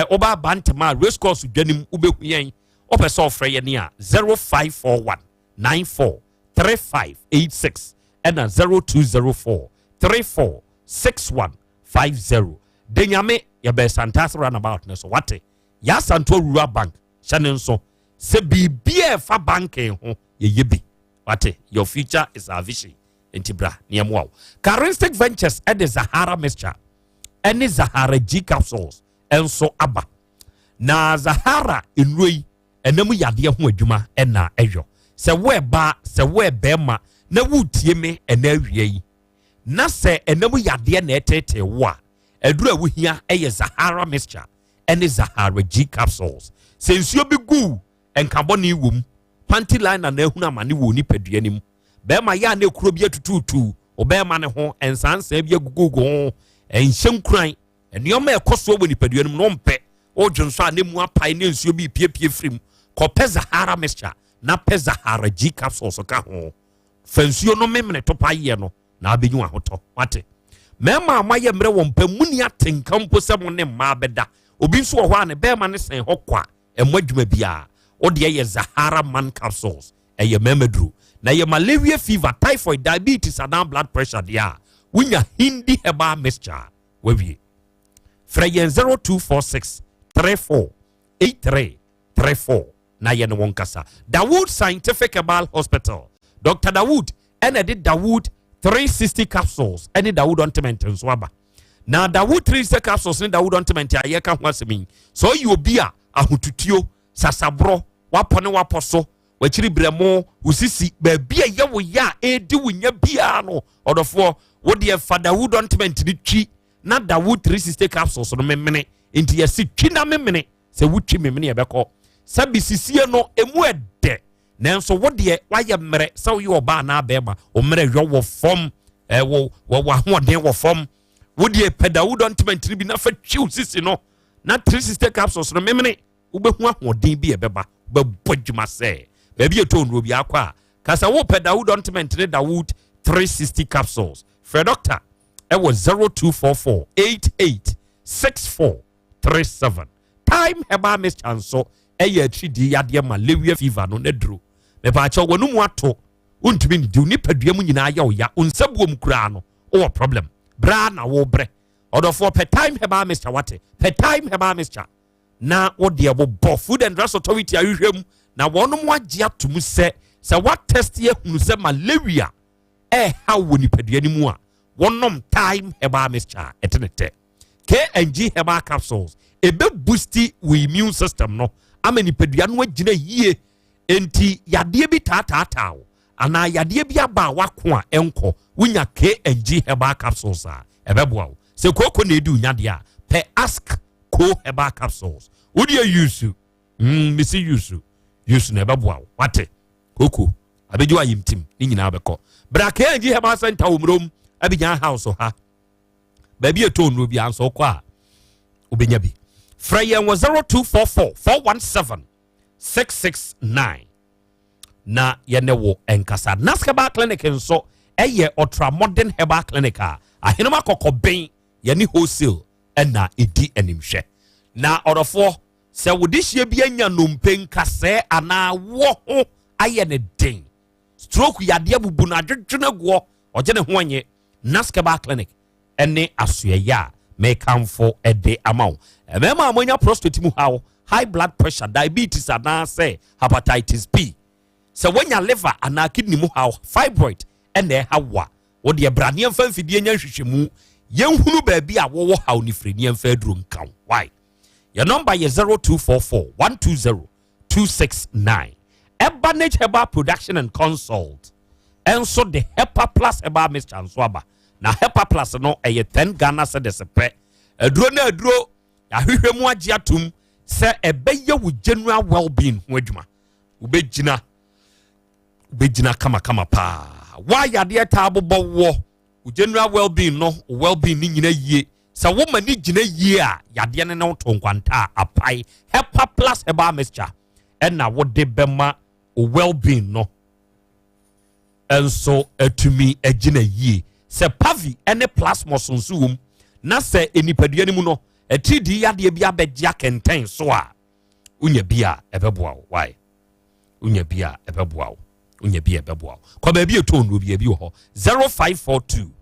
Woba Abantema a, race course dwanim wobɛhu yɛn. Wopɛ sɛ ɔfrɛ yɛn a, 0541 94 3586 ɛna 0204 34 6150. De Nyame, yɛbɛn Santase roundabout ne so. Wate? Yɛasantoa Rural Bank, hyɛ ne nso sɛ biribiaa ɛfa banking ho yɛyɛ bi. Wate? Your future is our vision, nti bra nneɛmoa wo. Charistic Ventures ɛde Zahara mixture ɛne Zahara G capsules ɛnso aba. Na Zahara nnuro yi, ɛnam yadeɛ ho adwuma ɛna ɛyɔ. Sɛ wo ɛbaa, sɛ wo ɛbɛrima na wotie me ɛna awia yi, na sɛ ɛnam yadeɛ na ɛtetee wo a, aduru a wohia ɛyɛ Zahara mixture ɛne Zahara G capsules. Sɛ nsuo bi gu nkabɔne wɔ mu, panty liner na ehunu amane wɔ nipadua no mu, bɛrima yɛ a na ekuro bi atutuutu ɔbɛrima ne ho, nsansan bi agugugu ho, nhyɛ nkuran, nneɛma a ɛkɔ soɔ wɔ nipadua no mu na ɔmpɛ ɔdwo nso a ne mu apae ne nsuo bi piepie firim, kɔpɛ Zahara mixture na pɛ Zahara G capsules ka ho. Fa nsuo no memene to pa yɛ no na abɛnyi ahotɔ. Wate? Mmarima a moayɛ mmerɛ wɔ mpa mu ni atenka mpo sɛ mo ne mmaa bɛda. Obi nso wɔ hɔ a ne bɛrima ne sɛn hɔ kwa, ɛmmɔ adwuma biara. Wodeɛ yɛ Zahara Man capsules, ɛyɛ mmarima duro. Na yɛ malaria, fever, typhoid, diabetes anaa blood pressure deɛ a, wonya Hindi herbal mixture wawie. Frɛ yɛn 0246 34 83 34 na yɛne wɔn kasa. Dawood Scientific Herbal Hospital, Dr Dawood ɛna ɛde Dawood 360 capsules ɛne Dawood ointment nso aba. Na Dawood 360 capsules ne Dawood ointment a yɛka ho asɛm yi, sɛ ɔyɛ obi a ahotutuo, sasaborɔ, wapɔ ne wapɔ so, wakyiri brɛmo, wosisi baabi a ɛyɛ wo yɛ a ɛredi wo nya biara no, ɔdɔfoɔ, wodeɛ fa Dawood ointment ne twi na Dawood 360 capsules no memene. Nti yɛsi twi na memene. Sɛ wotwi memene, yɛbɛkɔ sɛbi sisie no emu ɛdɛ. Nanso wodeɛ wayɛ mmerɛ sɛ woyɛ ɔbaa anaa bɛrima, wo mmerɛ yɔ wɔ fam, ɛwɔ wɔ ahoɔden wɔ fam, wodeɛ pɛ Dawood ointment no bi na fa twi wo sisi no na 360 capsules no memene. Wobɛhu ahoɔden bi a ɛbɛba, wobɛbɔ adwuma. Sɛ baabi ɛtɔ nnuro bi akɔ a, kasa wopɛ Dawood ointment ne Dawood 360 capsules. Frɛ doctor ɛwɔ 0244 88 64 37. Time herbal mixture nso ɛyɛ atiridii yadeɛ, malaria, fever no ne duro. Mepaakyɛw, wɔn mu ato, wontumi ndidi, wo nipadua mu nyinaa yɛ wo ya, wo nsa buom koraa no wowɔ problem braa na wobrɛ, ɔdɔfoɔ, pɛ Time herbal mixture. Wate? Pɛ Time herbal mixture na wodeɛ wobɔ Food and Drugs Authority ahwehwɛ mu na wɔn mo agye ato mu sɛ woatest ahunu sɛ malaria. Ɛrehaw wɔ nipadua no mu a, wɔnom Thyme Herbal Mixture a ɛte ne tɛ. KNG Herbal Capsules, ɛbɛ boosti wo immune system no ama nipadua no agyina yie. Enti yadeɛ bi taataataa wo anaa yadeɛ bi aba a wako a ɛnkɔ, wonya KNG Herbal Capsules a ɛbɛboa wo. Sɛ kooko na ɛdi wo nyadeɛ a, pɛ Ask Ko Herbal Capsules. Wodeɛ use, mesi use, use na ɛbɛboa wo. Wate? Koko abɛgye wo ayimtim ne nyinaa bɛkɔ. Bra KNG Herbal Center wɔ Murom Abidjan House ha. Baabi ɛtɔ nnuro biara nso wokɔ a wobɛnya bi. Frɛ yɛn wɔ 0244 417 669 na yɛne wo nkasa. Nas Herbal Clinic nso ɛyɛ ultra modern herbal clinic a ahenem akɔkɔben yɛne wholesale ɛna ɛdi animhwɛ. Na ɔdɔfoɔ, sɛ wo dehyeɛ bi anya nnompe nkasɛɛ anaa woɔ ho ayɛ ne den, stroke yadeɛ bubu no adwedwene aguɔ, ɔgye ne ho anye, Nas Herbal Clinic ɛne asoɛyɛ a mekamfo ɛde ama wo. Mmarima a moanya prostate mu haw, high blood pressure, diabetes anaasɛ hepatitis B, sɛ woanya liver anaa kidney mu haw, fibroid ɛna ɛha wo a, wodeɛ bra ne yɛmfa mfidie nya nhwehwɛmu, yɛnhunu baabi a wɔwɔ haw ne firi ne yɛmfa aduro nka wo. Why? Your number is 0244 120 269. Ebanage Herbal Production and Consult ɛnso de Hepa Plus Herbal Mixture nso aba. Na Hepa Plus no ɛyɛ 10 Ghana cedis pɛ. Aduro no aduro ahwehwɛ mu agye atum sɛ ɛbɛyɛ wo general well-being ho adwuma. Wobɛgyina wobɛgyina kamakama paa. Woayadeɛ taa bobɔ wɔ wo general well-being no, wo well-being ne nyina yie. Sɛ woma ne gyina yie a, yadeɛ no ne wo to nkwanta a apae. Hepa Plus Herbal Mixture ɛna wode bɛma wo well-being no nso atumi agyina yie. Sɛ pavi ne plasmos nso wɔ mu na sɛ nipadua no mu no atiridii yadeɛ bi abɛgye akɛntɛn so a, wonya bi a ɛbɛboa wo. Why? Wonya bi a ɛbɛboa wo. Wonya bi a ɛbɛboa wo. Kɔ baabi a ɛtɔn nnuro bi, ebi wɔ hɔ. 0542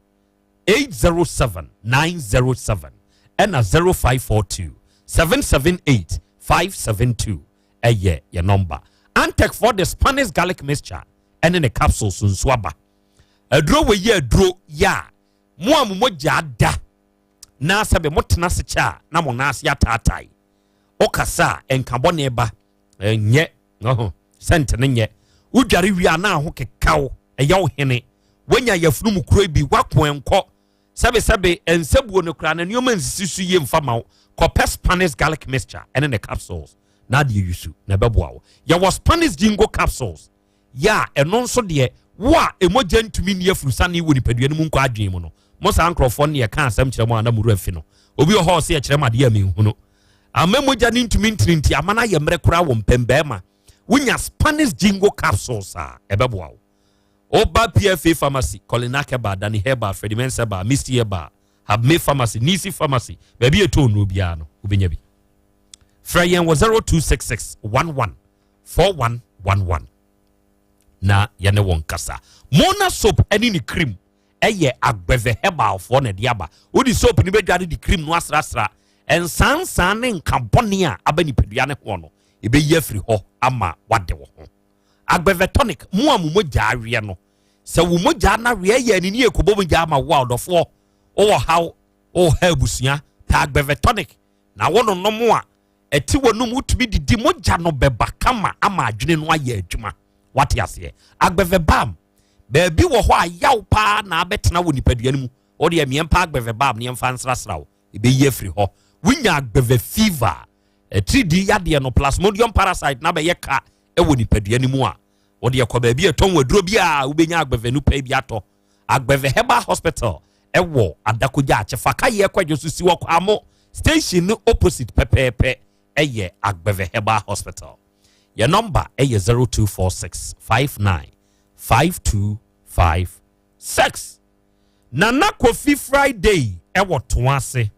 807 907 ɛna 0542 778 572 ɛyɛ yɛ nɔmba. Antec for the Spanish garlic mixture ɛne ne capsules nso aba. Aduro wɔ yi, aduro yɛ a mo a mo mogya da na sɛbe motena ase kyɛ a na mo nan ase ataatae, wokasa a nka bɔne ba, ɛnyɛ ɔho sɛnte no nyɛ, wodware wie a na aho kekaw ɛyɛ wo hene, woanya yafunu mu kuro bi wako ɛnkɔ, sɛbesɛbe ɛnsɛbuo no koraa na nneɛma nsisi so yie mfa ma wo, kɔpɛ Spanish garlic mixture ɛne ne capsules na adeɛ yusu na ɛbɛboa wo. Yɛwɔ Spanish ginkgo capsules yɛ a ɛno nso deɛ wo a ɛmogya ntumi nni afurusane wɔ nipadua no mu nkɔ adwene mu no, mo saa nkurɔfoɔ no yɛka asɛm kyerɛ mo a na mo werɛ afi no. Obi wɔ hɔ a ɔsɛ yɛkyerɛ mo adeɛ a menhunu ama mogya no ntumi ntini nti ama no ayɛ mmerɛ koraa wɔ mpɛm bɛrima. Wonya Spanish ginkgo capsules a ɛbɛboa wo. Woba PFA Pharmacy, Colinak Herbal, Dani Herbal, Freddie Mens Herbal, Misty Herbal, Habme Pharmacy, Nisi Pharmacy, baabi ɛtɔ nnuro biara no wobɛnya bi. Frɛ yɛn wɔ 0266 11 4111 na yɛne wɔn kasa. Mona soap ɛne ne cream ɛyɛ Agbɛvɛ Herbalfoɔ na ɛde aba. Wode soap no bɛdware de cream no asrasra nsansan ne nka bɔne a aba nipadua ne ho no, ɛbɛyi afiri hɔ ama wade wɔ ho. Agbɛvɛ tonic, mo a mo mogya aweɛ no, sɛ wo mogya no aweɛ yɛ anini ekobɔ mogya ama wo a, ɔdɔfoɔ wowɔ haw, wowɔ ha abusua, pɛ Agbɛvɛ tonic na wo nonom a ɛte w'anum, wotumi didi, mogya no bɛba kama ama adwene no ayɛ adwuma. Wate aseɛ? Agbɛvɛ balm, baabi wɔ hɔ a yaw paa na abɛtena wɔ nipadua no mu, wodeɛ mmiɛmpa Agbɛvɛ balm ne yɛmfa nsrasra wo, ɛbɛyi afiri hɔ. Wonya Agbɛvɛ fever, atiridii yadeɛ no plasmodium parasite na bɛyɛ ka ɛwɔ nipadua no mu a, wodeɛ kɔ baabi a ɛtɔn waduro bi a wobɛnya Agbɛvɛ no pɛ bi atɔ. Agbɛvɛ Herbal Hospital ɛwɔ Adakogya Akyefa kayɛ kwadwo so si wɔ Kwamo station no opposite pɛpɛɛpɛ ɛyɛ Agbɛvɛ Herbal Hospital. Yɛ nɔmba ɛyɛ 0246 59 5256. Nana Kofi Friday ɛwɔ toa ase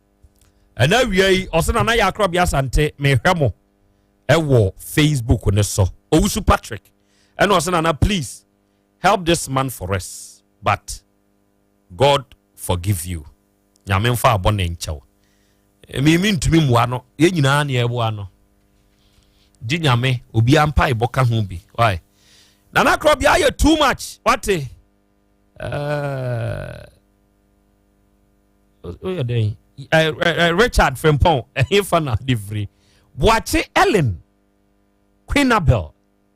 ɛna awia yi, ɔsɛ Nana yɛ Akorɔbea Asante, mehwɛ mo ɛwɔ Facebook ne so. Owusu Patrick ɛna ɔsɛ, "Nana, please help this man for us, but God forgive you." Nyame mfa abɔ ne nkyɛw. Mimi ntumi mmoa no, yɛn nyinaa ne ɛboa no gye Nyame, obiara mpa ɛbɔ ka ho bi. Why, Nana Akorɔbea ayɛ too much, wate? Woyɛ dɛn? Richard Frimpong, ɛhefa na de firi? Boakye Ellen Queenabel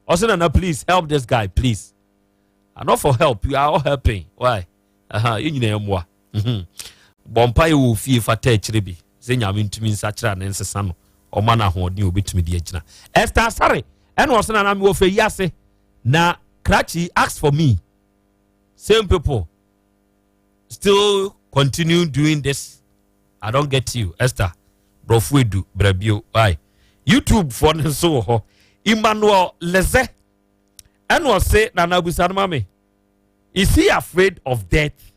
ɔsɛ, "Nana, please help this guy, please." I not for help, you are all helping. Why? Yɛn nyinaa mmoa. Bɔ mpa yɛ wɔ fie fata akyire bi sɛ Nyame ntumi nsakyerɛ ne nsesa no, ɔma no ahoɔden a obɛtumi de agyina. Esther Asare ɛna ɔsɛ, "Nana, mewɔ fɛ yi ase na krakye ask for me. Same people still continue doing this. I don't get you, Esther." Borɔfo edu brabio. Why? YouTube foɔ no nso wɔ hɔ. Emmanuel Leze ɛna ɔse, "Nana, abusa no ma me, is he afraid of death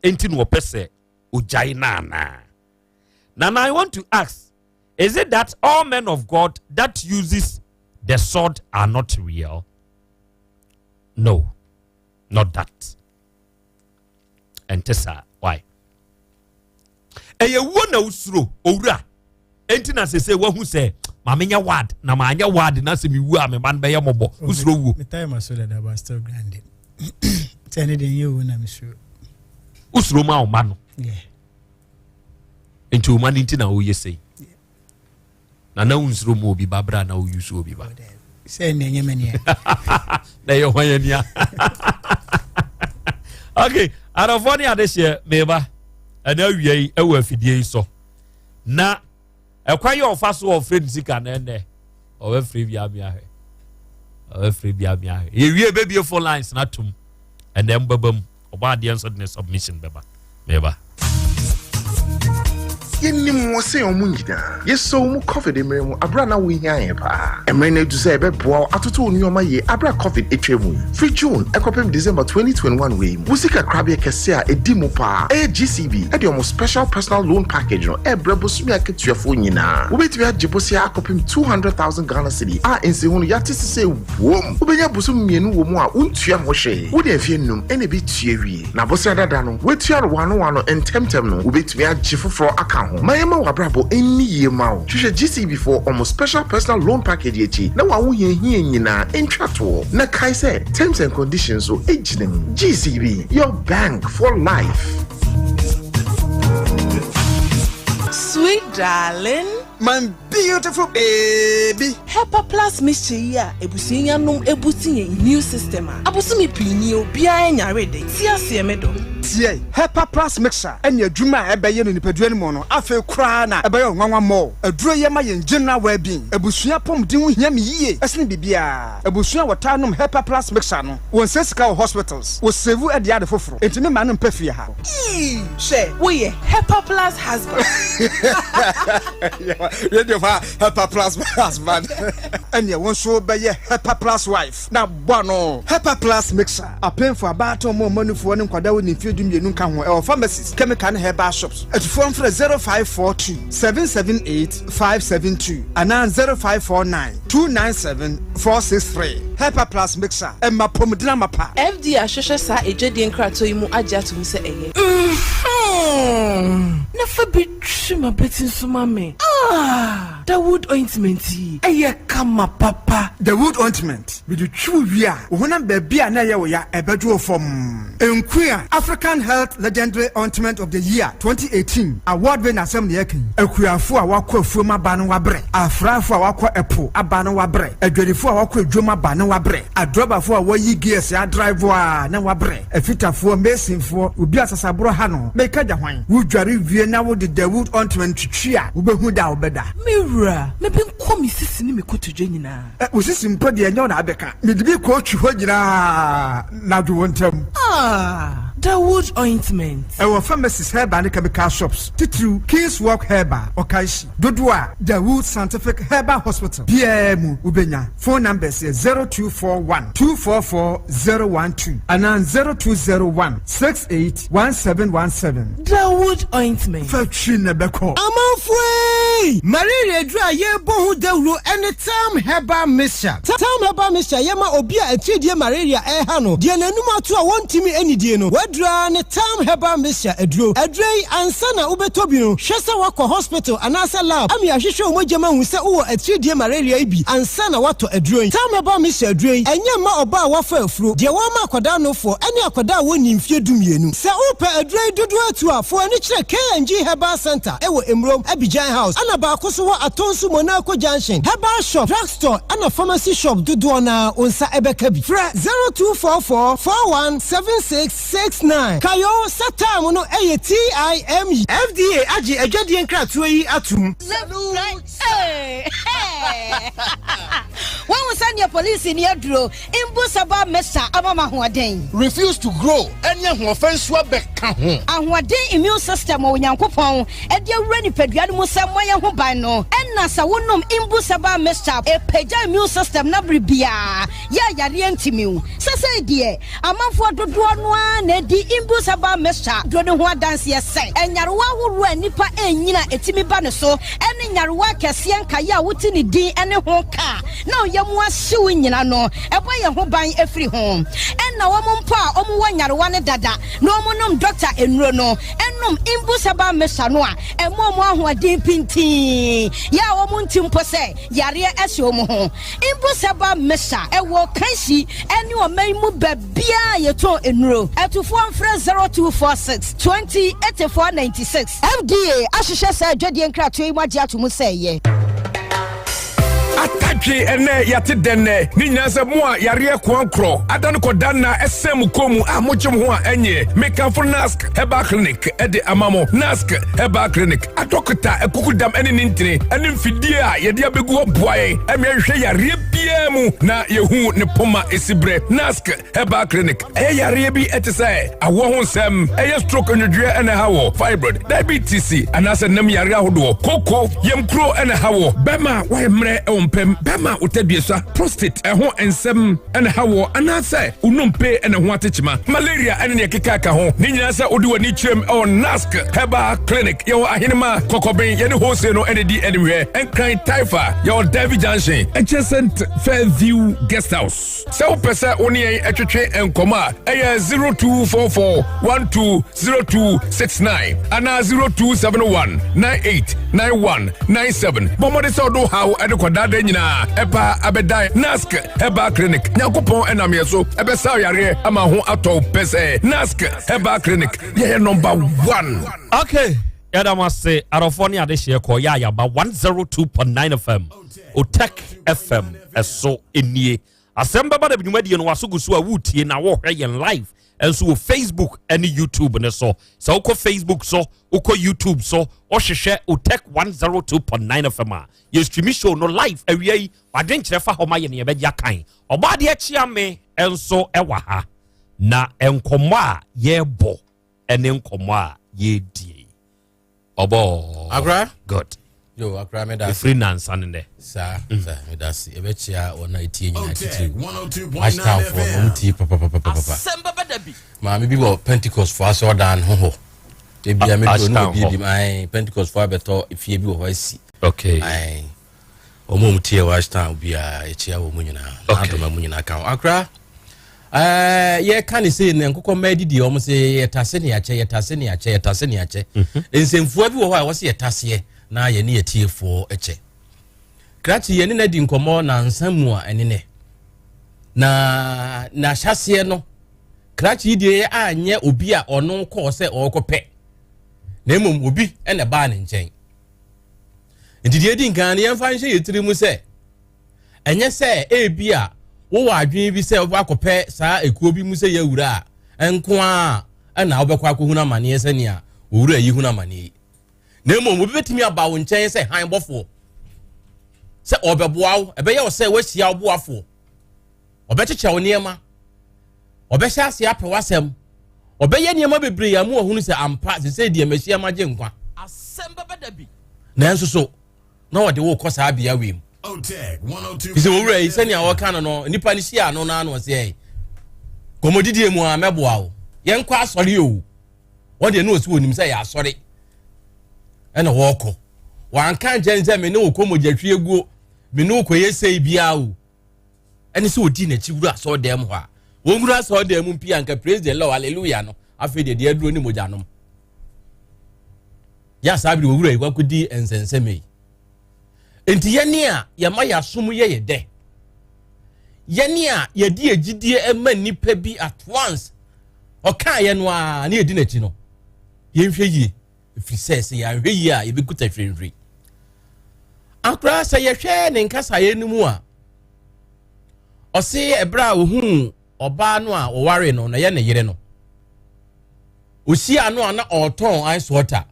enti na ɔpɛ sɛ ogyae na anaa? Nana, I want to ask, is it that all men of God that uses the sword are not real?" No, not that. Ɛnte saa. Why? Ɛyɛ wuo na wosuro owura enti na sese wahu sɛ maame nyɛ wad na maa nyɛ wad na sɛ mewu a, me ba no bɛyɛ mmɔbɔ. Wosuro wuo? Me time aso dada, but still grinding. Sɛ ne de nyɛ wuo na mesuro. Wosuro ma wo ma no? Yeah. Nti wo ma no nti na woyɛ sei na wonsuro mu obi ba berɛ a na woyi so obi ba? Sɛ ne ɛnyɛ m'ani a. Na ɛyɛ hwan ania? Okay, adɔfoɔ ne adehyeɛ, meba ɛna awia yi ɛwɔ afidie yi so na ɛkwan yɛ ɔfa so ɔfrɛ ne sika na ɛnɛ ɔbɛfrɛ bi ame ahwɛ, ɔbɛfrɛ bi ame ahwɛ. Yɛwie, bɛbie phone lines na tom ɛnɛ mbɛba mu. Ɔbɔ adeɛ nso de ne submission bɛba. Meba. Yɛnim wɔ sɛ ɔmo nyinaa yɛsɔ wo mu COVID mmerɛ mu aberɛ a na wohia yɛn paa. Mmerɛ no adu sɛ ɛbɛboa wo atoto wo nneɔma yie aberɛ a COVID atwa mu yi. Firi June ɛkɔpem December 2021 wei mu, wo sika korabea kɛse a ɛdi mu paa ɛyɛ GCB ɛde ɔmo special personal loan package no ɛbrɛ bosome akatuafoɔ nyinaa. Wobɛtumi agye bosea akɔpem 200,000 Ghana cedi a nsiho no yɛate sɛ wom wobɛnya bosom 2 wɔ mu a wontua ho hwee. Wode mfeɛ 5 ɛna ɛbɛtua wie na bosea dada no woatua no wano wano ntɛmtɛm no, wobɛtumi agye foforɔ aka ho ma yɛma w'abrabɔ ɛnni yie ma wo. Hwehwɛ GCB foɔ ɔmo special personal loan package akyi na w'ahohiahia nyinaa ntwa toɔ. Na kae sɛ terms and conditions so ɛgyina mu. GCB, your bank for life. Sweet darling. My beautiful baby. Hepa Plus mixture yi a ebusua yi anom ebusi yɛn immune system a abosome pii ni obiara nyare de ti aseɛ me dɔ. Tie, Hepa Plus mixture ɛne adwuma a ɛbɛyɛ no nipadua no mu no, afei koraa na ɛbɛyɛ ɔnwanwa mmɔ. Aduro yɛ ma yɛn general well-being. Abusua pɔmuden ho hia me yie ɛsene biribiara. Abusua a wɔtaa nom Hepa Plus mixture no, wɔn nsɛ sika wɔ hospitals, wɔsave ɛde ade foforɔ, enti me ma no mpɛ fie ha. Ii, hwɛ, woyɛ Hepa Plus husband. Radio fa Hepa Plus husband, ɛneɛ wo nso bɛyɛ Hepa Plus wife na bɔ no. Hepa Plus mixture, apemfo, abaatan mu, ɔmanufoɔ ne nkwadaa wɔ ne mfeɛ 12 nka ho. Ɛwɔ pharmacies, chemical ne herbal shops. Atufoɔ mfrɛ 0542 778 572 anaa 0549 297 463. Hepa Plus mixture, ɛma pɔmuden amapa. FDA ahwehwɛ saa edwadie nkratoɔ yi mu agye atom sɛ ɛyɛ na fa bi twi ma bɛti nso ma me. Ah, Dawood ointment yi ɛyɛ kama papa. Dawood ointment mede twi wie a, wo honam baabi a na ɛyɛ wo ya ɛbɛdwo wo fam. Nkua African Health Legendary Ointment of the Year 2018 award wei na asɛm ne yɛka yi. Akuafo a wakɔ afuom aba no wabrɛ, afraafo a wakɔ ɛpo aba no wabrɛ, adwadifo a wakɔ adwom aba no wabrɛ, adrɔbafo a wɔyi gears adrive a na wabrɛ, afitafoɔ, masonfoɔ, obi asasaborɔ ha no meka gya hwan. Wodware wie na wode Dawood ointment twitwi a, wobɛhu da a wobɛda. Me wura, mebe nkɔ me sisi ne me kotodwe nyinaa. Wo sisi mpo deɛ, ɛnyɛ wo na abɛka. Mede bi kɔ twi hɔ nyinaa na dwo wo ntam. Ah, Dawood ointment. Ɛwɔ pharmacies, herbal ne chemical shops, titiriw Kings Walk Herbal, Ɔkaehyi dodoɔ a Dawood Scientific Herbal Hospital biara mu wobɛnya. Phone numbers yɛ 0241 244 012 anaa 0201 68 1717. Dawood ointment. Fa twi na bɛkɔ. Amanfoe, malaria duru a yɛrebɔ ho dawuro ne Tam Herbal Mixture. Tam Herbal Mixture yɛ ma obi a atiridie malaria ɛreha no, deɛ n'anum ato a wɔntumi anidie no. N'aduro ara ne Tam Herbal Mixture aduro. Aduro yi, ansa na wobɛtɔ bi no, hwɛ sɛ woakɔ hospital anaasɛ lab ama yɛahwehwɛ wo mogya mu ahu sɛ wowɔ atiridie malaria yi bi ansa na woatɔ aduro yi. Tam Herbal Mixture aduro yi, ɛnyɛ mma ɔbaa a wafa afuro, deɛ wɔama akwadaa nofoɔ, ɛne akwadaa a wɔnnii mfeɛ dumienu. Sɛ wopɛ aduro yi dodoɔ atu a, fa w'ani kyerɛ K&G Herbal Centre wɔ Emurom, Abidjan House, ɛna baako nso wɔ Atonsu Monaco Junction. Herbal shop, drug store ɛna pharmacy shop dodoɔ no ara wo nsa bɛka bi. Frɛ 0244 41 76 69. Kae o sɛ time no yɛ TIME. FDA agye adwadie nkratoɔ yi atom. Woahu sɛdeɛ polisini aduro mbu saba mesa ama me ahoɔden? Refuse to grow ɛne ahoɔfɛ nso abɛka ho. Ahoɔden immune system a Onyankopɔn de awura nipadua no mu sɛ mmɔ yɛn ho ban no, ɛna sɛ wonom Imbu Saba mixture a, ɛpagya immune system no bere biara yɛ a yareɛ ntumi wo. Sesei deɛ, amanfoɔ dodoɔ no ara na ɛdi Imbu Saba mixture duro no ho adanseɛ sɛ nyarewa ahoroɔ a nnipa ɛnyini a ɛtumi ba ne so ne nyarewa akɛseɛ nkaeɛ a wote ne din ne ho ka a na ɔyam ahye wo nyina no, ɛbɔ yɛn ho ban firi ho. Ɛna wɔn mpo a wɔwɔ nyarewa no dada na wɔnom dɔkta nnuro no, nom Imbu Herbal Mixture no a, ɛma wɔn ahoɔden pintinn, yɛ a wɔn nte mpo sɛ yareɛ ahyɛ wɔn ho. Imbu Herbal Mixture wɔ Kanshi ne ɔman yi mu baabiara a yɛtɔn nnuro. Atufoɔ mfrɛ 0246 20 84 96. FDA ahwehwɛ saa adwadie nkratoɔ yi mu agye ato mu sɛ ɛyɛ. Atadwe ɛnɛ yɛate dɛn nɛ ne nyinaa sɛ mo a yareɛ koankorɔ ada no kɔda nna ɛsɛn mo kɔn mu a mogye mo ho a ɛnyɛ mekamfo Nask Herbal Clinic ɛde ama mo. Nask Herbal Clinic adɔkota akukudam ɛne ne ntini ɛne mfidie a yɛde abɛgu hɔ boa yɛn ɛma yɛhwehwɛ yareɛ biara mu na yɛhu ne poma ɛsi berɛ. Nask Herbal Clinic ɛyɛ yareɛ bi ɛte sɛ awoɔ ho nsɛm, ɛyɛ stroke nwodwoeɛ ɛna ɛha wɔ, fibroid, diabetes anaasɛ nam yareɛ ahodoɔ, koko, yamkuro ɛna ɛha wɔ, bɛrima a wayɛ mmerɛ ɛwɔ mpam, bɛrima a wotadua prostate ɛho nsɛm ɛna ɛha wɔ, anaasɛ wonompe ɛna ho atekyema, malaria ɛne nea ɛkeka ka ho. Ne nyinaa sɛ wode w'ani kyerɛm ɛwɔ Nask Herbal Clinic. Yɛwɔ Ahenema Kɔkɔben, yɛne Hose no ɛna di animhwɛ, Nkran Taifa, yɛwɔ Derby Junction adjacent Fairview Guest House. Sɛ wopɛ sɛ wo ne yɛn twetwe nkɔmmɔ a, ɛyɛ 0244 120269 anaa 0271 989197. Bɔ mmɔden sɛ wode wo haw de kɔdaadaa nyinaa ɛpa abɛdan Nask Herbal Clinic. Nyankopɔn ɛnam yɛn so ɛbɛsa yareɛ ama ho atɔ wo pɛ sɛ Nask Herbal Clinic yɛyɛ number one. Okay, yɛda mo ase adɔfoɔ ne adehyeɛ kɔ yɛ ayaba 102.9 FM. Otec FM ɛso nie. Asɛm bɛba da dwumadie no waso gu so a wotie na wɔhwɛ yɛn live nso wɔ Facebook ne YouTube ne so. Sɛ wokɔ Facebook so, wokɔ YouTube so, wohwehwɛ Otec 102.9 FM a, yɛ stream show no live awia yi. Wadwenkyerɛ fa hɔ ma yɛ ne yɛbɛgye akan. Ɔbɔadeɛ kyea me nso ɛwɔ ha. Na nkɔmmɔ a yɛrebɔ ne nkɔmmɔ a yɛredie. Ɔbɔ. Akora. Good. Yo, akora me da. Efiri nansa ne dɛ. Saa, mm. saa me da se. Ɛbɛkyia wɔn a etie nyinaa titiriw. Ashtownfoɔ no wɔn tie papapapapa. Maame bi wɔ Pentecost fo asɔɔdan ho hɔ. Ebi a me duro no wɔ bi bi ayi Pentecost fo abɛtɔ efie bi wɔ hɔ asi. Okay. Ayi wɔn a wɔn tie wɔ Ashtown biara ekyia wɔn nyinaa. Okay. N'adoma mu nyinaa ka ho. Akora. Ɛɛ yɛka ne sei no nkokɔ mma adidi wɔn sɛ yɛtase ne akyɛ yɛtase ne akyɛ yɛtase ne akyɛ mhm. nsɛmfua bi wɔ hɔ a wɔsɛ yɛtaseɛ na yɛne yɛtiefoɔ kyɛ krakye yɛne no adi nkɔmmɔ nansa mu a ɛne nɛ na n'ahyɛseɛ no krakye yi deɛ anyɛ obi a ɔno kɔɔ sɛ ɔrekɔpɛ na mmom obi na ɛbaa ne nkyɛn nti deɛ ɛdi nkan no yɛmfa nhyɛ yɛ tiri mu sɛ Ɛnyɛ sɛ ebia wowɔ adwene bi sɛ wobɛkɔ akɔpɛ saa ekuo bi mu sɛ yɛ awura a nko ara na wobɛkɔ akɔhunu amaneɛ sɛnea owura yi hunu amaneɛ yi. Na mmom obi bɛtumi aba wo nkyɛn sɛ hann bɔfoɔ sɛ ɔbɛboa wo, ɛbɛyɛ wo sɛ woahyia wo boafoɔ. Ɔbɛkyekyɛ wo nneɛma, ɔbɛhyɛ aseɛ apɛ w'asɛm, ɔbɛyɛ nneɛma bebree a mu ɔhunu sɛ ampa sesei deɛ mahyia magye nkwa. Nanso so na ɔde wo kɔ saa bea wei mu sɛ owura yi sɛnea ɔka no no nipa no hyia ano no ano ɔsɛ ɛ kɔmɔdidie mu a mɛboa wo yɛnkɔ asɔre o wɔn deɛ ne ɔsi wɔnim sɛ yɛ asɔre ɛna wɔkɔ wanka nkyɛn sɛ me ne wo kɔ mogya hwie guo me ne wo kɔ yɛ sei biara o ɛne sɛ ɔdi n'akyi wura asɔredan mu hɔ a wɔnwura asɔredan mu mpia nka praise the lord hallelujah no Afei deɛ deɛ aduro ne mogya nom. Yɛ saa bere owura yi wakɔdi nsɛnsɛm yi. Nti yɛne a yɛma yɛasom yɛ yɛ dɛ. Yɛne a yɛde agyidie ma nnipa bi at once ɔkaa yɛ no a ne yɛdi n'akyi no yɛnhwɛ yie ɛfiri sɛ sɛ yɛanhwɛ yie a yɛbɛkuta hwirihwiri. Akoraa sɛ yɛhwɛ ne nkasaeɛ no mu a ɔse ɛberɛ a ɔhuu ɔbaa no a ɔwaree no na ɛyɛ ne yere no ɔhyia no a na ɔretɔn ice water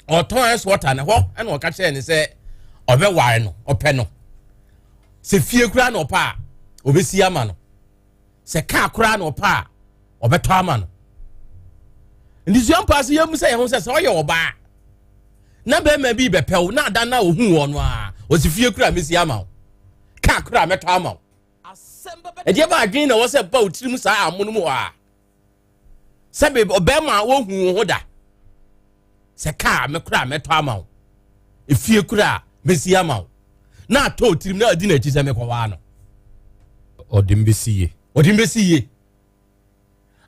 ɔtɔn ice water ne hɔ ɛna ɔka kyerɛ ne sɛ ɔbɛware no ɔpɛ no sɛ fie koraa na ɔpɛ a ɔbɛsi ama no sɛ kaa koraa na ɔpɛ a ɔbɛtɔ ama no nti sua mpa ase yɛmu sɛ yɛn ho sɛ sɛ ɔyɛ ɔbaa na bɛrima bi bɛpɛ wo na ada na ohu wɔ no a ɔsi fie koraa mɛsi ama wo kaa koraa mɛtɔ ama wo ɛdeɛ ba adwene na ɛwɔ sɛ ba wo tirim saa amono mu hɔ a sɛbe ɔbɛrima a wɔhu wo ho da sɛ kaa me koraa mɛtɔ ama wo efie koraa mɛsi ama wo na atɔ wo tirim na adi n'akyi sɛ mekɔwaa no ɔde mbɛsi yie ɔde mbɛsi yie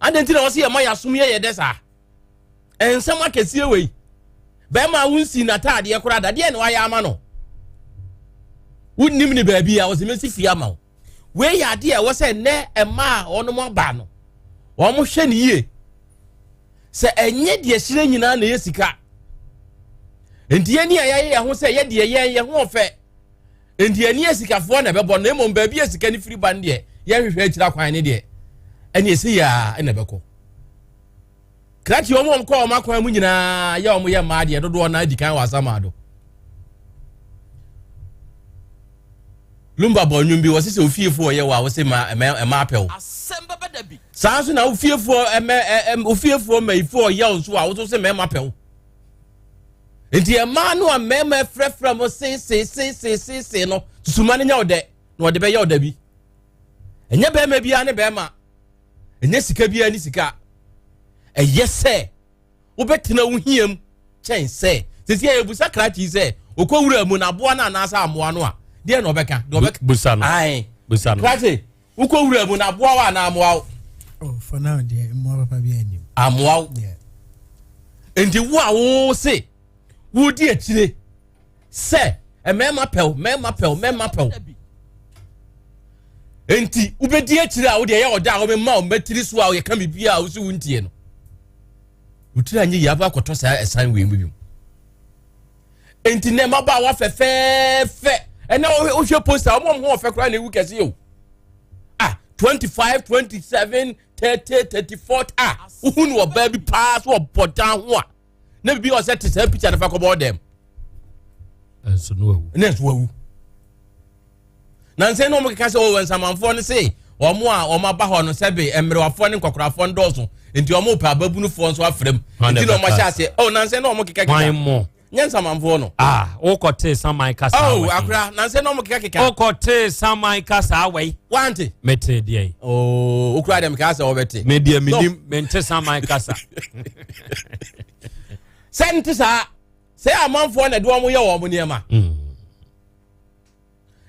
adɛn nti na wɔsɛ yɛma yɛasom yɛ yɛ dɛ saa nsɛm akɛseɛ wei bɛrima a wonsi n'ataadeɛ koraa da deɛ na wayɛ ama no wonnim ne baabi a wɔsɛ mɛsi fie ama wo wei yɛ adeɛ a ɛwɔ sɛ nnɛ mmaa a wɔnom aba no wɔn hwɛ ne yie sɛ ɛnyɛ deɛ hyerɛ nyinaa na ɛyɛ sika nti yɛn ni a yɛayɛ yɛn ho sɛ yɛ deɛ yɛn yɛn ho ɔfɛ nti yɛn ni asikafoɔ na ɛbɛbɔ na mmom baabi a sika no firi ba no deɛ yɛhwehwɛ akyira kwan ne deɛ ɛne ɛsɛ yɛ a ɛna ɛbɛkɔ krakye wɔn wɔn kɔ wɔn akwan mu nyinaa yɛ wɔn yɛ mmaa deɛ dodoɔ na adi kan wɔ asamado Lumba bɔ nnwom bi wɔsi sɛ ofiefoɔ yɛ wɔ a wɔsi ma ɛmɛ ɛma apɛw saa nso na ofiefoɔ ɛmɛ ɛm ofiefoɔ mmayifoɔ yɛ nso a wɔso sɛ mɛma pɛw nti ɛmaa no a mmarima frɛfrɛ mo seeseeseeseesee no susuma no nyɛ ɔdɛ na ɔde bɛyɛ ɔdɛ bi ɛnyɛ bɛrima biara ne bɛrima ɛnyɛ sika biara ne sika ɛyɛ sɛ wobɛtena wo hiam kyɛn sɛ sisi a yɛbusa krakye sɛ okɔ wura mu na aboa no anaasɛ amoa no a deɛ na ɔbɛka deɛ ɔbɛka busa no busa no krakye wokɔ wura mu na aboa wo anaa amoa wo oh for now deɛ mmoa papa bi anim amoa wo nti wo a wo se wodi akyire sɛ mmarima pɛw mmarima pɛw mmarima pɛw nti wobɛdi akyire a wode ɛyɛ ɔda a wobɛma wo mmatiri so a yɛka biribi a wosi wo ntie no wotiri anyɛ yie abɛ akɔtɔ saa ɛsan wei mu bi mu nti nɛ mmabaawa fɛfɛɛfɛ ɛnɛ wohwɛ poster wɔn ho ɔfɛ koraa na ewu kɛse o ah 25 27 30 34 ah wohu no ɔbaa bi paa so ɔbɔ dan ho a na bibi ɔsɛ te saa picture no fa kɔbɔ dɛm ɛnso no awu ne nso awu na nsɛn na wɔn keka sɛ wɔwɔ nsamanfoɔ no se wɔn a wɔn aba hɔ no sɛbe mmerewafoɔ ne nkɔkorafoɔ no dɔɔso nti wɔn pɛ ababunufoɔ nso afrɛ mu nti na wɔn ahyɛ aseɛ ɔ na nsɛn na wɔn keka keka mo nyɛ nsamanfoɔ no. ah wokɔ tee saman kasa oh akora na nsɛn na wɔn keka keka. wokɔ tee saman kasa awɛ. wante. mete deɛ yi. ooo okura deɛ meka sɛ wɔbɛte. me deɛ menim mente saman kasa. sɛ nte saa sɛ amanfoɔ na ɛde wɔn yɛ wɔn nneɛma. Mm.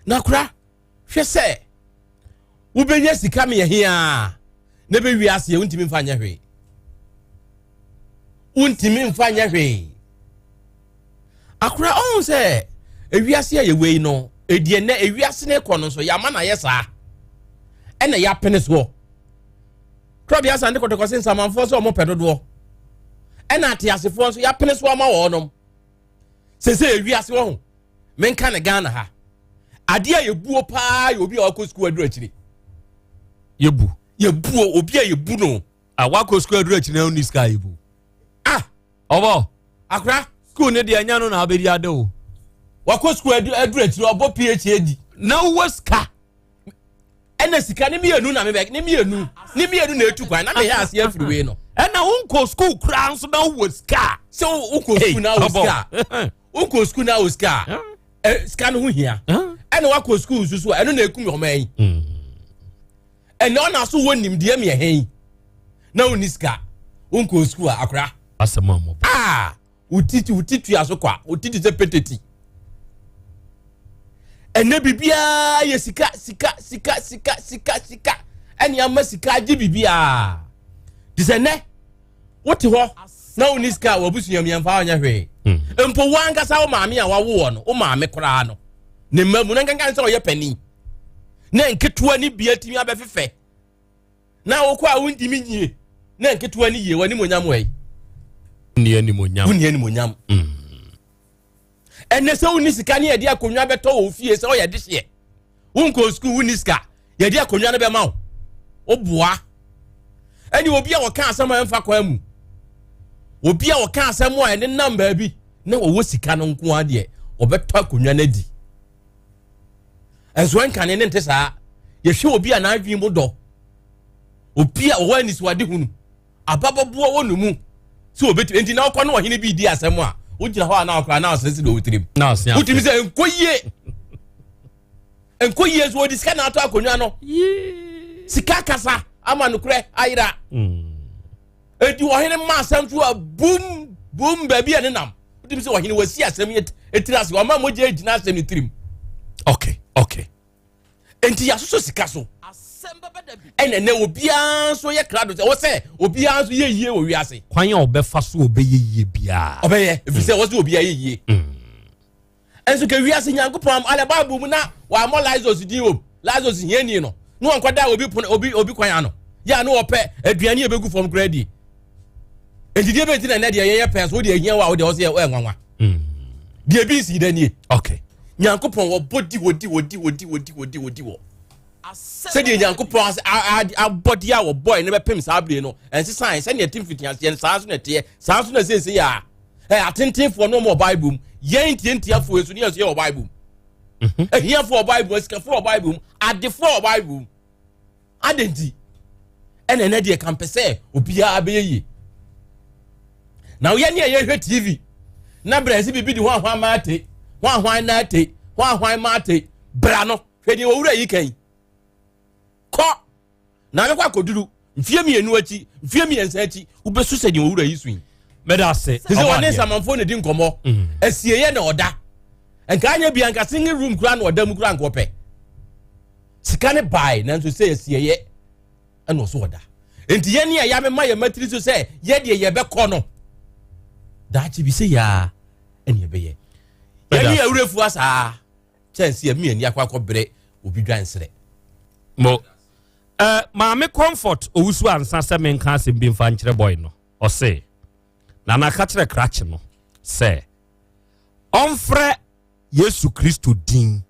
Na kora hwɛ sɛ wobɛnya sika meyɛ heaa na bɛwie aseɛ wontumi mfa nyɛ hwee wontumi mfa nyɛ hwee akora ɔhu sɛ ewiase a yɛwɔ yi no ɛdeɛ nɛ ewiase no kɔ no nso yɛama no ayɛ saa ɛna yɛapene soɔ korɔbea asante kɔtɔkɔ se nsamanfoɔ sɛ ɔmo pɛ dodoɔ ɛna ateasefoɔ nso yɛapene so ama wɔnom sɛ sɛ ewiase wɔ ho menka ne ghana ha adeɛ a yɛbuo paa yɛ obi a wakɔ sukuu aduru akyire yɛbu yɛbuo obi a yɛbu no a wakɔ sukuu aduru akyire na ɔnni sika a yɛbu ah ɔbɔ akora sukuu ne deɛ ɛnyɛ no na abɛdi ade o wakɔ sukuu aduru akyire ɔbɔ phd na wowɔ sika ɛna sika ne mmienu na mebɛ ne mmienu ne mmienu na etu kwan na meyɛ aseɛ afiri wei no ɛna wonkɔ sukuu koraa nso na wowɔ sika sɛ wokɔ sukuu na wɔ sika wokɔ sukuu na wɔ sika a sika no ho hia ɛna wakɔ sukuu nso so a ɛno na ekum ɔman yi hmm. ɛna ɔna so wɔ nimdeɛ mmiɛnha yi na wonni sika wonkɔ sukuu a akora asɛm a mɔbɔ aa wotiti wotiti tua so kwa wotiti sɛ peteti ɛnɛ biribiara yɛ sika sika sika sika sika sika ɛne ama sika agye biribiara te sɛ nɛ. Wote hɔ na wonni sika a, w'abusua mu yɛmfa wo nyɛ hwee. Mpo wo ankasa wo maame a wawo wɔ no, wo maame koraa no, ne mma mu na nkankan sɛ ɔyɛ panin na nketewa ne bi atumi abɛfefɛ na wokɔ a wontumi nyie na nketewa ne yie, w'animonyam wɔ yi. Wonni animonyam. Wonni animonyam. Ɛnɛ sɛ wonni sika ne yɛde akonnwa bɛtɔ wɔ fie sɛ ɔyɛ dehyeɛ, wonkɔ sukuu, wonni sika, yɛde akonnwa no bɛma wo, woboa. Ɛne obi a wɔka asɛm a ɛmfa kwan mu, obi a wɔka asɛm a ɛne nam baabi na wɔwɔ sika no nko ara deɛ, wɔbɛtɔ akonnwa no adi. Ɛnso ɛnkane ne nte saa. Yɛhwɛ obi a n'adwene mu dɔ, obi a wɔwɔ anisoade hunu, ababɔboɔ wɔ ne mu sɛ obɛtumi nti na ɔkɔ ne ɔhene bi di asɛm a, wogyina hɔ a na ɔkora na ɔsese de ɔtirim, wotumi sɛ nkɔ yie, nkɔ yie. So wɔde sika na atɔ akonnwa no, sika kasa ama nokorɛ ayera. Edi ɔhene ma asɛm so a, bum bum, baabi a ne nam, wotumi sɛ ɔhene wasi asɛm yi etiri ase, ɔma mogya egyina asɛm ne tirim. Okay. Nti yɛasosɔ sika so, ɛna ɛnɛ obiara nso yɛ krado sɛ wɔsɛ obiara nso yɛ yie wɔ wiase. Kwan a ɔbɛfa so ɔbɛyɛ yie biara. Ɔbɛyɛ, efisɛ wɔsɛ obiara yɛ yie. Nso ka wiase Nyankopɔn alɛ Bible mu na wɔamɔ Lazarus din wom. Lazarus hiani no na wɔnkɔda obi pono, obi kwan ano yɛ a na wɔpɛ aduane a ɛbɛgu fam koraa die. Nti deɛ bɛnti na ɛnɛ deɛ yɛyɛ pɛn so, wode ahia wo a wode ɔsɛ yɛ nwanwa. Deɛ bi nsi da nie. Nyankopɔn wɔbɔ di wɔ di wɔ di wɔ di wɔ di wɔ di wɔ di wɔ sɛdeɛ Nyankopɔn abɔdeɛ a wɔbɔe no bɛpem saa bere no ɛnsesan. Sɛdeɛ ɛte mfitiaseɛ no, saa nso na ɛteɛ, saa nso na seesei a ɛ atentenfoɔ no wɔ Bible mu, yɛn ntiantiafoɔ nso ne yɛn nso yɛ wɔ Bible mu. Ahiafoɔ wɔ Bible mu, asikafoɔ wɔ Bible mu, adefoɔ wɔ Bible mu. Adɛn nti ɛna ɛnɛ deɛ kampɛ sɛ obiara bɛyɛ yie na woyɛ ne a yɛhwɛ TV na brɛ sɛ biribi de ho ahwan ma ate ho ahwan na ate ho ahwan ma ate bra no, hwɛ deɛ wɔwura yi kan kɔ na bɛkɔ akɔduru mfie 2 akyi, mfie 3 akyi, wobɛsu sɛ deɛ wɔwura yi so yi. Mɛda ase. Te sɛ wɔne nsamanfoɔ na di nkɔmmɔ. Asieeɛ na ɔda nka anyɛ bia nka single room koraa na ɔda mu koraa nka ɔpɛ sika ne bae, nanso sɛ asieeɛ ɛna ɔso ɔda. Nti yɛn ne a yɛamema yɛn matiri so sɛ yɛdeɛ yɛbɛkɔ no daakye bi sɛ yɛa ɛne yɛbɛyɛ yɛne awurafu asaa kyɛn sɛ yɛmi ani akɔ akɔbrɛ obi dwansrɛ. Mo Maame Comfort Owusu ansa sɛ menka asɛm bi mfa nkyerɛ boy no, ɔse Nana ka kyerɛ krakye no sɛ ɔmfrɛ Yesu Kristo din.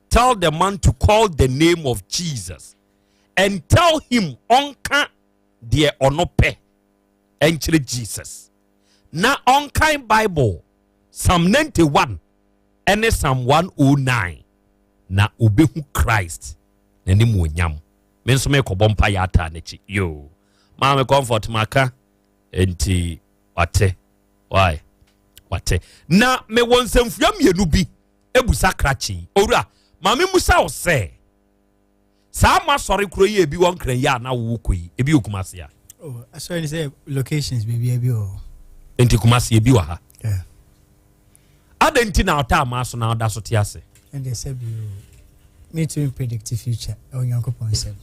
Tell the man to call the name of Jesus and tell him ɔnka deɛ ɔno pɛ ɛnkyerɛ Jesus na ɔnkan Bible Psalm 91 ɛne Psalm 109 na obehu Christ n'anim onyam. Me nso mekɔbɔ mpa yɛ ataa n'akyi. Yo, Maame Comfort, maka nti wate, why wate. Na mewɔ nsɛmfua mmienu bi ebusa krakye. Owura, maame musa wo sɛ saa ma asɔre kuro yi ebi wɔ Nkran yi a na wowɔ kɔ yi, ebi wɔ Kumase a? Oh, asɔre ni sɛ locations baabi ebi wɔ. Nti Kumase ebi wɔ ha? Yeah. Adɛn nti na ɔtaa maa so na ɔda so te ase? Ɛnde sɛ bi o, metumi predict future ɛwɔ Nyankopɔn nsɛm.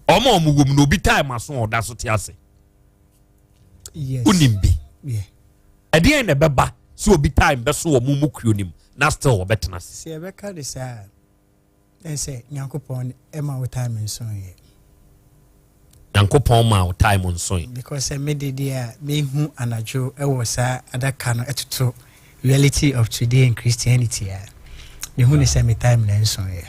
Ɔmo a ɔmo wɔ mu na obi taa ma so a ɔda so te ase? Yes. Wonim bi? Yeah. Ɛdeɛn na ɛbɛba sɛ obi time bɛso wɔn mu kuo nim na still wɔbɛtena ase? Sɛ yɛbɛka de saa, ɛn sɛ Nyankopɔn ɛma wo time nso yɛ. Nyankopɔn ma wo time nso yɛ. Because sɛ mede deɛ a mehu anadwo ɛwɔ saa adaka no ɛtoto reality of today in Christianity a, mehu ne sɛ me time na nso yɛ.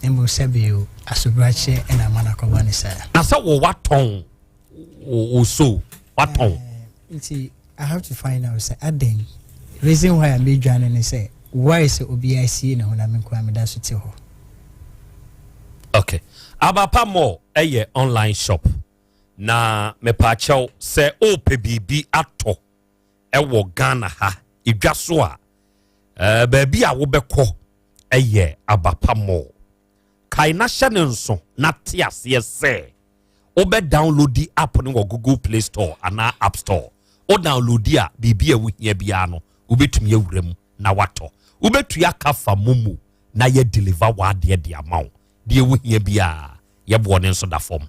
Mmom sɛ bio asobrakyɛ ɛna ama no akɔba ne saa. Na sɛ wɔ watɔn wo so watɔn. Nti I have to find out sɛ adɛn, reason why a medwane ne sɛ why sɛ obiara sie ne ho na me nkoa meda so te hɔ. Okay. Abapa Mall ɛyɛ online shop na mepaakyɛw sɛ ɔɔpɛ biribi atɔ ɛwɔ Ghana ha edwa so a, baabi a wobɛkɔ ɛyɛ Abapa Mall. Kae na hyɛ ne nso na te aseɛ sɛ wobɛ download the app no wɔ Google Play Store anaa App Store. Wo download a, biribi a wohia biara no wobɛtumi awura mu na watɔ. Wobɛtua ka fa momo na yɛ deliver w'adeɛ de ama wo. Deɛ wohia biara yɛboɔ ne nso da fam.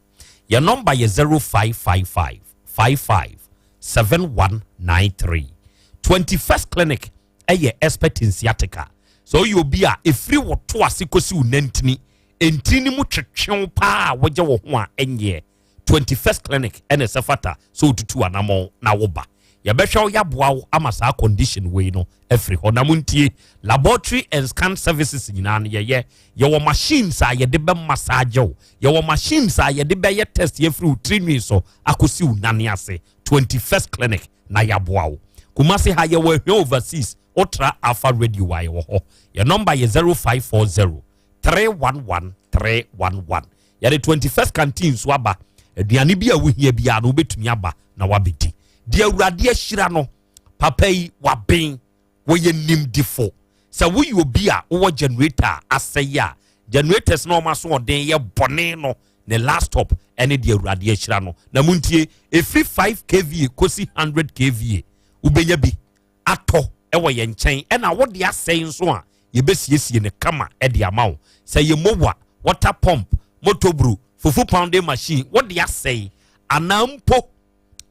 Yɛ nɔmba yɛ 0555 55 7193. 21st Clinic ɛyɛ expert in sciatica. Sɛ woyɛ obi a ɛfiri wo to ase kɔsi wo nantini, ntini no mu twetwew paa a wogye wo ho a ɛnyɛ, 21st Clinic ɛna ɛsɛ fata sɛ wotutu anammɔn na woba. Yɛbɛhwɛ wo, yɛaboa wo ama saa condition wei no afiri hɔ. Na montie, laboratory and scan services nyinaa no yɛyɛ. Yɛwɔ machines a yɛde bɛ massage wo, yɛwɔ machines a yɛde bɛyɛ test yɛfiri wo tirinwi so akɔsi wo nane ase. 21st Clinic na yɛaboa wo. Kumase ha yɛwɔ Ahwea Overseas, wotra Alpha Radio a yɛwɔ hɔ. Yɛ nɔmba yɛ 0540 311 311. Yɛde 21st Canteen nso aba. Aduane bi a wohia biara no, wobɛtumi aba na wabɛdi. Deɛ Awurade ahyira no, papa yi waben, wɔyɛ nimdifo. Sɛ woyɛ obi a wowɔ generator a asɛe a, generators na ɔma so ɔden yɛ bɔne no, ne last stop ɛne deɛ Awurade ahyira no. Na montie, ɛfiri 5 kva kɔsi 100 kva, wobɛnya bi atɔ ɛwɔ yɛn nkyɛn. Ɛna wode asɛe nso a, yɛbɛsiesie ne kama ɛde ama wo. Sɛ yɛ mowa, water pump, motobro, fufu pounding machine, wode asɛe anaa mpo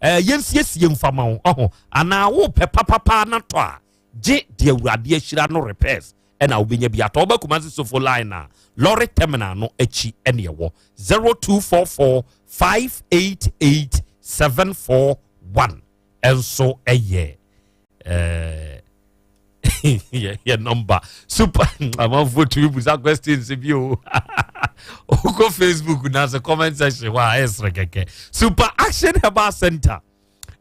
yɛnsiesie mfama wo ɔho anaa wopɛ papapa na tɔ a, gye deɛ Awurade ahyira no repairs ɛna wobɛnya bi atɔ. Wobɛ Kumase Sofo Line a lorry terminal no akyi ɛne ɛwɔ. 0244 588 741 ɛnso ɛyɛ yɛ number. Super amanfoɔ tumi busa questions bi o. Wokɔ Facebook na sɛ comment section hɔ a, ɛyɛ kɛkɛ. Super Action Herbal Center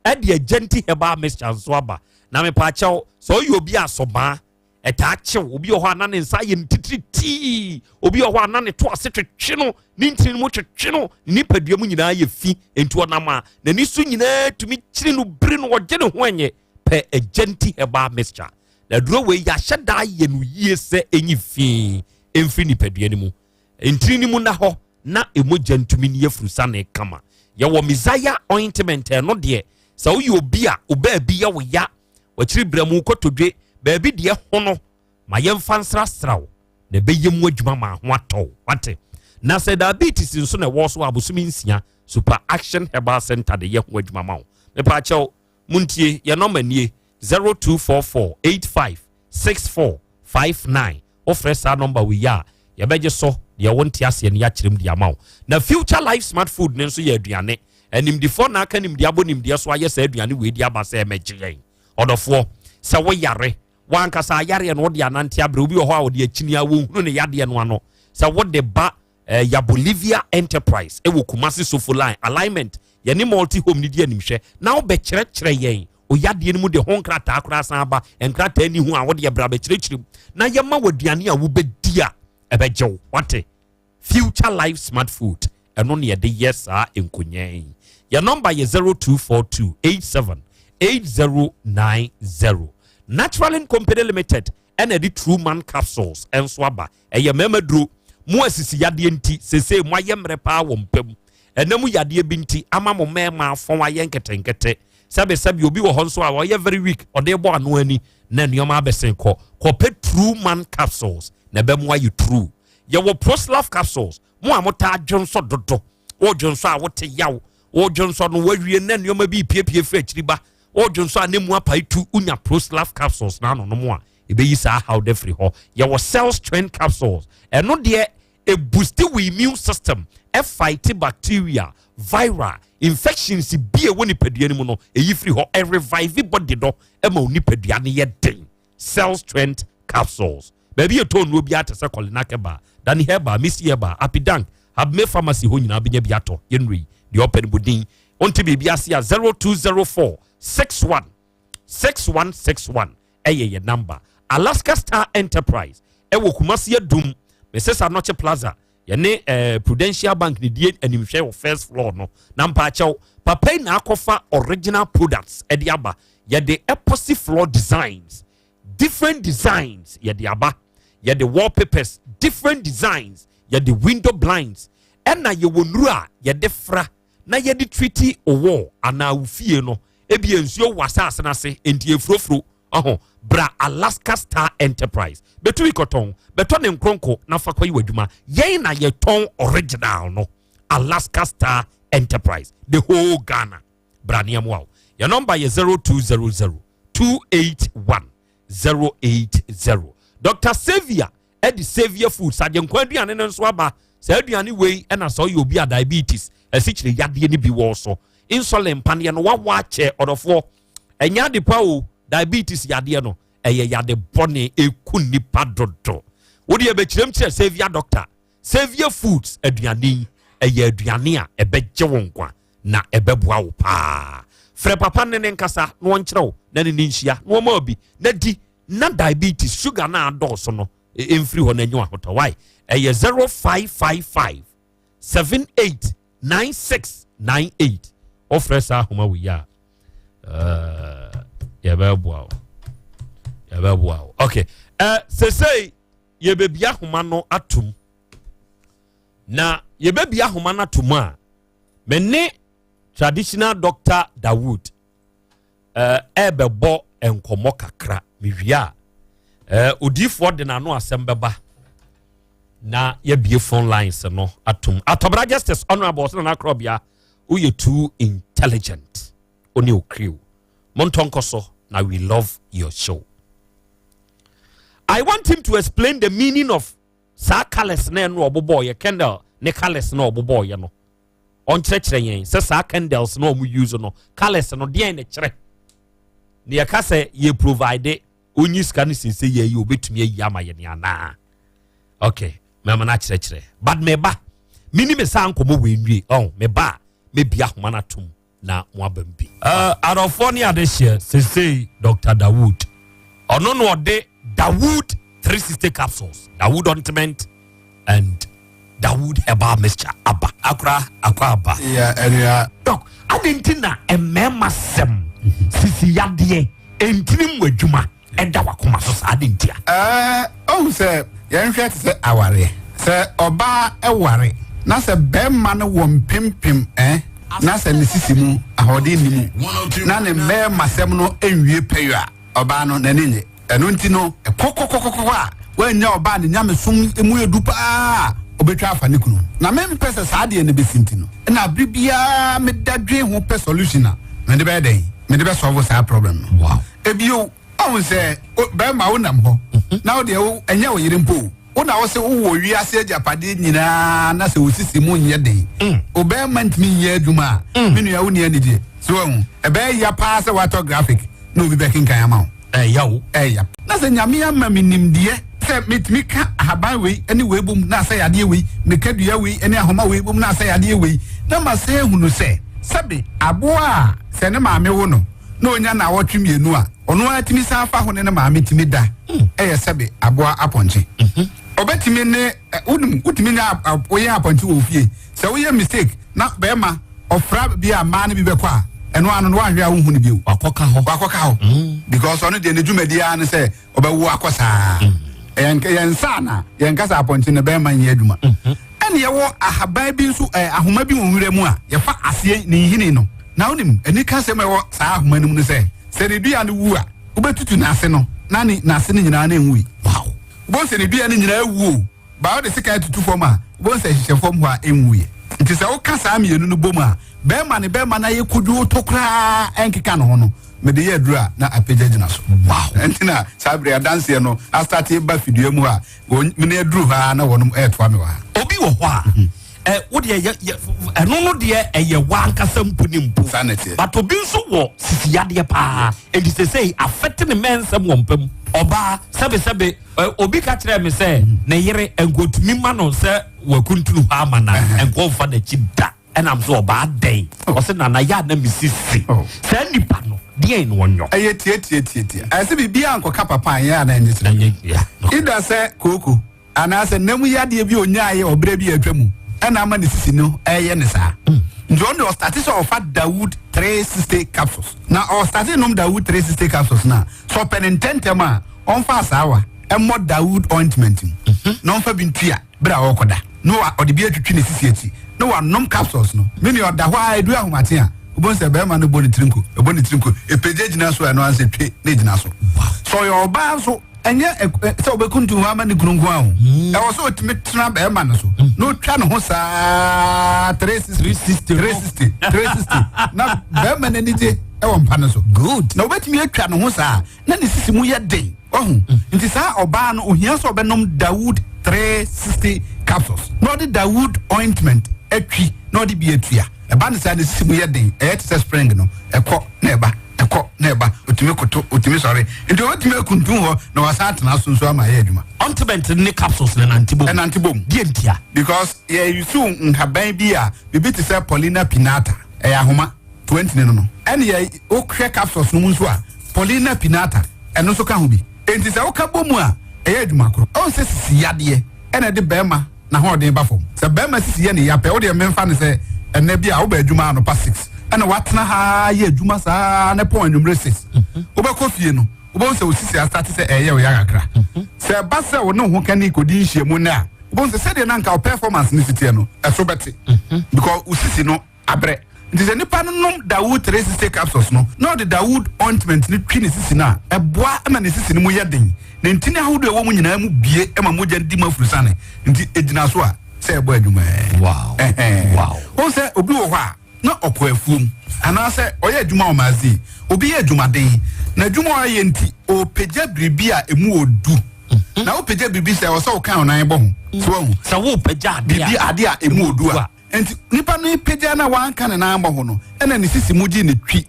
ɛde Agyanti Herbal Mixture nso aba. Na mepaakyɛw, sɛ ɔyɛ obi asɔmaa ɛtaa kyew, obi wɔ hɔ a na ne nsa yɛ no titiritii, obi wɔ hɔ a na ne to ase twetwe no, ne ntini no mu twetwe no, ne nipadua mu nyinaa yɛ fi, nti ɔnam a n'ani so nyinaa tumi kyiri no biri no, ɔgye ne ho ɛnyɛ pɛ, Agyanti Herbal Mixture na duro wei yɛahyɛ daa yɛ no yie sɛ ɛnyi fii ɛmfiri nipadua no mu, ntini no mu na hɔ na ɛmogya ntumi ne yɛfuru ne kama. Yɛwɔ Messiah Ointment. Ɛno deɛ, sɛ woyɛ obi a ɔbaa bi yɛ wo ya, wakyiri brɛ mu, kotodwe baabi deɛ ho no, ma yɛmfa nsrasra wo na ɛbɛyɛ mu adwuma ma ho atɔ wate. Na sɛ diabetes nso na ɛwɔ so abosome 6, Super Action Herbal Center de yɛ ho adwuma ma wo. Mepaakyɛw, montie, yɛ nɔma nie: 0244 85 64 59. Wofrɛ saa nɔmba wei a, yɛbɛgye so. Deɛ wonte aseɛ no, yɛakyerɛm de ama wo. Na Future Life Smart Food ne nso yɛ aduane animdifoɔ na aka nimdeɛ abɔ nimdeɛ so ayɛ saa aduane wei de aba sɛ ɛmɛgye yɛn. Ɔdɔfoɔ, sɛ woyare wankasa ayareɛ no, wode anante abrɛ obi wɔ hɔ a wɔde akyini a wɔnhunu ne yadeɛ no ano, sɛ wode ba ya Bolivia Enterprise ɛwɔ Kumasi Sofo Line alignment, yɛne Multi Home ne di animhwɛ na wobɛkyerɛkyerɛ yɛn oyadeɛ no mu de ho nkrataa koraa san aba. Nkrataa ni ho a, wode ɛbra bɛkyerɛkyerɛ mu na yɛma wɔ aduane a wobɛdi a ɛbɛgye wo wate. Future Life Smart Food, ɛno ne yɛde yɛ saa nkonnwa yi. Yɛ nɔmba yɛ 0242 87 8090. Natural Company Limited ɛna ɛde True Man Capsules ɛnso aba. Ɛyɛ mmarima duro mo asisi yadeɛ nti sese mo ayɛ mmerɛ paa wɔ mpam, ɛnam yadeɛ bi nti ama mo mmarima afɔn ayɛ nketenkete. Sɛbisɛbi, obi wɔ hɔ nso a ɔyɛ very weak, ɔde bɔ ano ani na nneɛma abɛsen kɔ. Kɔpɛ True Man Capsules na ɛbɛ mo ayɛ true. Yɛwɔ Proslav Capsules. Mo a motaa dwonsɔ dodo, wɔdwonsɔ a wote yaw, wɔdwonsɔ no wawie na nneɛma bi piepie firi akyiri ba, wɔdwonsɔ a ne mu apae tu, wonya Proslav Capsules na ano no mu a, ɛbɛyi saa haw de firi hɔ. Yɛwɔ Cell Strength Capsules. Ɛno deɛ, ɛboost wo immune system, ɛfight bacteria, viral infections bi a ɛwɔ nipadua no mu no, ɛyi firi hɔ, ɛrevive body no, ɛma wo nipadua no yɛ den. Cell Strength Capsules, baabi yɛ tɔn nnuro bi ate sɛ Kɔlina Kɛba, Dani Herbal, Misi Herbal, Apidank, Habme Pharmacy hɔ nyinaa bɛnya bi atɔ. Yɛnnuro yi deɛ ɔpɛ no bɔdin wonte biribi ase a, 0204 61 6161 ɛyɛ yɛ number. Alaska Star Enterprise ɛwɔ Kumasi Adum, Mrs Anɔkye Plaza, yɛne Prudential Bank ne die animhwɛ wɔ first floor no. Na mpaakyɛw, papa yi na akɔfa original products ɛde aba. Yɛde epoxy floor designs, different designs yɛde aba, yɛde wallpapers, different designs, yɛde window blinds, ɛna yɛwɔ nnuro a yɛde fra na yɛde treat wall anaa wo fie no. Ebi nsuo wɔ asase n'ase nti efurofuro ɔho. Bra Alaska Star Enterprise, bɛtumi kɔtɔn, bɛtɔ ne nkronko na fa kɔyi w'adwuma. Yɛn na yɛtɔn original no. Alaska Star Enterprise, the whole Ghana. Bra ne yɛmmoa wo. Yɛn nɔmba yɛ 0200 281 080. Dr. Saviour ɛde Saviour Foods agyenkwa aduane no nso aba. Saa aduane wei ɛna sɛ ɔyɛ obi a diabetes, asikyire yadeɛ no bi wɔ so, insulin paneɛ no wawa akyɛ ɔdɔfoɔ, ɛnyɛ ade pa o. Diabetes yadeɛ no ɛyɛ yade bɔne, ɛku nipa dodo. Wode yɛbɛkyerɛm kyerɛ Saviour, Doctor Saviour Foods aduane yi ɛyɛ aduane a ɛbɛgye wo nkwa na ɛbɛboa wo paa. Frɛ papa ne ne nkasa na wɔnkyerɛ wo na ne ne nhyia na wɔma bi na di na diabetes sugar na adɔɔso no ɛmfiri hɔ no anyi ahotɔ. Wae, ɛyɛ 0555 78 9698. Wofrɛ saa ahoma wo yi a, yɛbɛboa wo, yɛbɛboa wo. Okay, sesei yɛbɛbia ahoma no atom, na yɛbɛbia ahoma no atom a, me ne traditional doctor Dawood ɛbɛbɔ nkɔmmɔ kakra. Mewie a, odiifoɔ de n'ano asɛm bɛba na yɛbie phone lines no atom. Atɔbra Justice Honorable ɔsena n'akorɔbea, woyɛ too intelligent, one wo crew montɔ nkɔ so na we love your show. I want him to explain the meaning of saa colours na ɛno ɔbobɔɔyɛ, candle ne colours na ɔbobɔɔyɛ no. Ɔnkyerɛkyerɛ yɛn sɛ saa candles na ɔmo use no, colours no deɛn ne kyerɛ ne yɛka sɛ yɛ provide onyi sika no sese yɛ yi, obetumi ayi ama yɛ ne anaa? Okay, mɛma no akyerɛkyerɛ, but meba mini me saa nkɔmmɔ wɔ nwie ɔn meba a, mebia ahoma no atom na mo aba m bi. Adɔfoɔ ne adehyeɛ, sesei Dr Dawood, ɔno na ɔde Dawood 360 capsules, Dawood ointment and Dawood herbal mixture aba. Akora akɔ aba. Yeah, ɛnua. Doc, adi nti na mmarima sɛm sisi yadeɛ ntini mu adwuma ɛda wakoma so saa, adi nti a? Ɔhu sɛ yɛnhwɛ te sɛ awareɛ, sɛ ɔbaa ɛware na sɛ bɛrima no wɔ mpempem na sɛ ne sisi mu ahoɔden ni mu na ne mmarima sɛm no nwie pɛyɔ a, ɔbaa no n'ani nye. Ɛno nti no kɔkɔkɔkɔkɔ a wɔanya ɔbaa ne nyamesom mu yɛ du paa, ɔbɛtwa afa ne kunu. Na mempɛ sɛ saa deɛ no bɛsi, nti no ɛna abere biara meda dwen ho pɛ solution a mede bɛyɛ dɛn, mede bɛsolve saa problem no. Ebio, ɔhu sɛ bɛrima wonam hɔ na wo deɛ ɛnyɛ wo yere mpo o. Wo na wo sɛ wowɔ wiase agyapadeɛ nyinaa na sɛ wo sisi mu nyɛ den, wo bɛrima ntumi nyɛ adwuma a, me nua, wo nni anigye so. Wahu ɛbɛyɛ ya paa sɛ woatɔ graphic na obi bɛkenkan ama wo. Ɛyɛ wo. Ɛyɛ na sɛ Nyame ama me nimdeɛ sɛ metumi ka ahaban wei ne wei bom na asɛ yadeɛ wei, meka dua wei ne ahoma wei bom na asɛ yadeɛ wei, na masɛ ehunu sɛ sɛbe aboa a sɛ ne maame wo no na onya naawɔtwe 2 a, ɔno ara tumi san fa ho ne ne maame tumi da, ɛyɛ sɛbe aboa apɔnkye. Ɔbɛtumi ne wonim wotumi nya woyɛ apɔnkye wɔ fie. Sɛ woyɛ mistake na bɛrima ɔfra bi a, mmaa no bi bɛkɔ a, ɛno ano no woanhwɛ a, wonhu no bio. Wakɔka hɔ. Wakɔka hɔ because ɔno deɛ ne dwumadi ara ne sɛ ɔbɛwo akɔ saa. Yɛn nsa na yɛn kasa apɔnkye ne bɛrima nyɛ adwuma. Ɛne yɛwɔ ahaban bi nso, ahoma bi wɔ nwura mu a yɛfa aseɛ ne nhini no. Na wonim ani ka sɛm a ɛwɔ saa ahoma no mu no sɛ ne dua no wu a, wobɛtutu n'ase no na ne n'ase no nyinaa na ɛnwui. Wobɛhu sɛ ne dua no nyinaa wu o, baa wode sika atutu fam a, wobɛhu sɛ ɛhyehyɛ fam hɔ a ɛnwuiɛ. Nti sɛ woka saa mmienu no bom a, bɛrima ne bɛrima no ayɛ kodwoo to koraa ɛnkeka ne ho no, mede yɛ aduru a na apagya gyina so. Nti na saa bere adanseɛ no asate ba fidua mu a, mene aduru hɔ a na wɔnom ɛɛtoa me wɔ ha. Obi wɔ hɔ a, wo deɛ yɛ ɛno no deɛ ɛyɛ wankasa mpo ne mpo. Saa na ɛteɛ. But obi nso wɔ sisi yadeɛ paa, enti sesei afɛte ne mɛnsɛm wɔ mpam. Ɔbaa sɛbesɛbe, obi ka kyerɛ me sɛ ne yere nkotumi ma no sɛ wakuntunu hɔ ama na nkɔmfa n'akyi da. Ɛnam so ɔbaa dɛn, ɔsɛ nana yɛ a na mesisi saa nipa no deɛn na ɔnyɔ. Ɛyɛ tietietie, ɛsɛ biribiara nkɔka papa a yɛ a na ɛnyɛ kyerɛ ida sɛ kooko anaasɛ nam yadeɛ bi onyaayɛ ɔberɛ bi atwa mu ɛna ama ne sisi no ɛyɛ ne saa. Nti ɔno deɛ ɔstarte sɛ ɔfa Dawood 360 capsules na ɔstarte nom Dawood 360 capsules no a, sɛ ɔpɛ ne ntɛntɛm a, ɔmfa asaawa ɛmmɔ Dawood ointment mu na ɔmfa bi ntua berɛ a ɔrekɔda na ɔde bi atwitwi ne sisi akyi na wanom capsules no. Me nua, ɔda hɔ a, ɛdu ahomakye a, wobɛhu sɛ bɛrima no bɔ ne tiri nko, ɛbɔ ne tiri nko, ɛpagya gyina so a, ɛno ansɛ twe na ɛgyina so. Sɛ ɔyɛ ɔbaa nso Ɛnyɛ sɛ ɔbɛkuntu hɔ ama ne kunu nko ara o. Ɛwɔ sɛ ɔtumi tena bɛrima no so na ɔtwa ne ho saa 360 360 360 na bɛrima no ani gye ɛwɔ mpa no so. Good. Na ɔbɛtumi atwa ne ho saa na ne sisi mu yɛ den. Ɔho nti saa ɔbaa no ohia sɛ ɔbɛnom Dawood 360 capsules na ɔde Dawood ointment atwi na ɔde bi atua. Ɛba no saa ne sisi mu yɛ den, ɛyɛ te sɛ spring no, ɛkɔ na ɛba, ɛkɔ na ɛba, otumi koto, otumi sɔre. Nti obetumi akuntun hɔ na wasan atena so nso ama ayɛ adwuma. Ointment ne capsules no nante bom. Ɛnante bom. Deɛ ntia? Because yɛ use nhaban bi a biribi te sɛ Paulina pinata, ɛyɛ ahoma, 20 no no. Ɛne yɛ wohwɛ capsules no mu nso a, Paulina pinata, ɛno nso ka ho bi. Enti sɛ woka bɔ mu a, ɛyɛ adwuma koro. Ɔhu sɛ sisi yadeɛ ɛna ɛde bɛrima n'ahoɔden ba fam. Sɛ barima sisi yɛ ne ya pɛ, wo deɛ memfa no sɛ ɛnnɛ bi a woba adwuma anɔpa 6 ɛna woatena ha yɛ adwuma saa na ɛpɔn anwummere 6. Wobɛkɔ fie no, wobɛhu sɛ wo sisi astate sɛ ɛreyɛ wo ya kakra. Sɛ ɛba sɛ wo ne wo hokani kɔdi nhyiamu nnɛ a, wobɛhu sɛ sɛdeɛ na anka wo performance no si teɛ no, ɛso bɛte because wo sisi no abrɛ. Nti sɛ nipa no nom Dawood 360 capsules no na ɔde Dawood ointment no twi ne sisi no a, ɛboa ma ne sisi no mu yɛ den. Ne ntini ahodoɔ a ɛwɔ mu nyinaa mu bue ma mogya no di mu afurusane. Nti ɛgyina so a sɛ ɛbɔ adwuma ɛ. Wow. Ɛhɛn. Wow. Wohu sɛ obi wɔ hɔ a na ɔkɔ afuom anaasɛ ɔyɛ adwuma wɔ magazine. Obi yɛ adwumaden na adwuma a ɔyɛ nti ɔrepagya biribi a ɛmu wɔ du. Na wopagya biribi sɛ ɛwɔ sɛ woka wo nan bɔ ho. So wahu? Sɛ worepagya adeɛ a. Biribi adeɛ a ɛmu wɔ du a. Enti nipa no repagya na wanka ne nan ammɔ ho no, ɛna ne sisi mu gyee ne twi.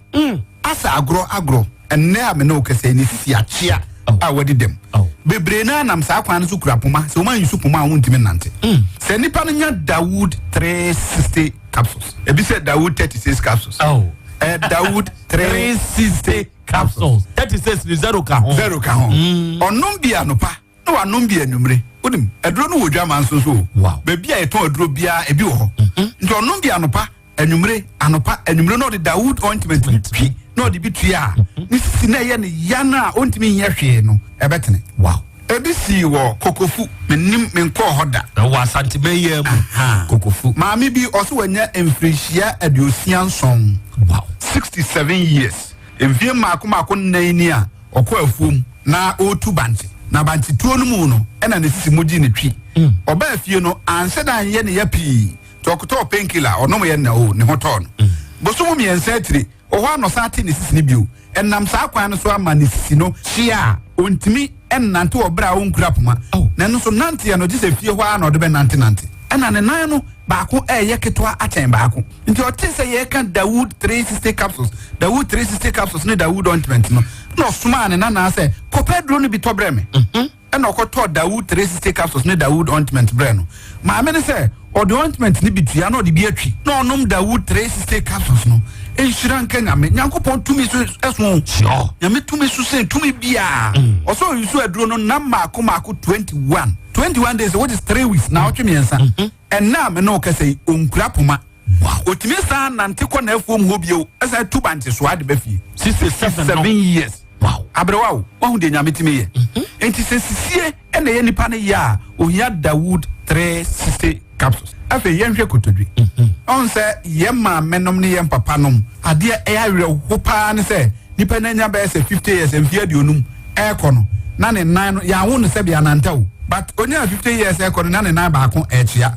Asa agorɔ agorɔ. Ɛnnɛ a me ne wo kasa yi, ne sisi akyea a wadi dɛm. Bebree no ara nam saa kwan no so kura poma. Sɛ wɔn anyi so poma a, wɔntumi nnante. Sɛ nipa no nya Dawood 360 capsules, ebi sɛ Dawood 36 capsules. Ɛyɛ Dawood 360 capsules. 36 ne zero ka ho. Zero ka ho. Ɔnom bi anɔpa. Na wanom bi anwummere. Wonim, aduro no wɔ dwaman so nso o. Wow. Baabi a yɛtɔn aduro biara, ebi wɔ hɔ. Mhm. Nti ɔnom bi anɔpa, anwummere, anɔpa, anwummere na ɔde Dawood ointment bi twi na ɔde bi tua a, mhm. ne sisi na ɛyɛ ne ya no a ɔntumi nyɛ hwee no, ɛbɛtene. Wow. Ebi sii wɔ Kokofu, menim menkɔɔ hɔ da. Ɛwɔ Asante yɛ mu. Kokofu. Maame bi ɔso wanya mfirihyia 67. Wow. 67 years. Mfie mmaako mmaako nnan ni a ɔkɔ afuom na ɔretu bankye, na bankye tuo no mu no na ne sisi mu gyee no twi. Ɔbaa fie no, anhyɛ da anyɛ ne ya pii, nti ɔkotɔɔ painkiller, ɔnomeɛ na oh, ne ho tɔɔ no. Bosom mmiɛnsa akyiri, wɔ hɔ ara na ɔsan tee ne sisi no bio. Ɛnam saa kwan no so ama ne sisi no hyia a ɔntumi nnante wɔ berɛ a ɔnkura poma. Na ɛno nso, nanteɛ no, gye sɛ fie hɔ ara na ɔde bɛnantenante. Ɛna ne nan no baako reyɛ ketewa akyɛn baako. Nti ɔtee sɛ yɛreka Dawood 360 capsules, Dawood 360 capsules ne Dawood ointment no, ɛna ɔsomaa ne nanaa sɛ, Kɔpɛ aduro no bi tɔ brɛ me. Ɛna ɔkɔtɔɔ Dawood 360 capsules ne Dawood ointment brɛɛ no. Maame no sɛ ɔde ointment no bi tua na ɔde bi atwi na ɔnom Dawood 360 capsules no. Nhyira nka Nyame. Nyankopɔn tumi so ɛso o. Sure. Nyame tumi so sen tumi biara. Ɔsɛ ɔyusu aduro no nam maako maako 21. 21 days which is 3 weeks, naawɔtwe mmiɛnsa. Ɛnnɛ a me ne wo kasa yi, ɔnkura poma. Ɔtumi san nante kɔ n'afuom hɔ bio, san tu bankye soa de ba fie. 67 no. 67 years. Wow. Aberewa o, wahu deɛ Nyame tumi yɛ. Enti sɛ sisie na ɛyɛ nipa no yɛ a, ohia Dawood 360 capsules. Afei yɛnhwɛ kotodwe. Ɔhu sɛ yɛn maamenom ne yɛn papanom, adeɛ ɛyɛ awerɛho paa ne sɛ nipa no anya bɛyɛ sɛ 50 years, mfeɛ 50 ɛrekɔ no, na ne nan no, yɛanwo no sɛdeɛ ananta o, but onyaa 50 years ɛrekɔ no, na ne nan baako ɛrekyea,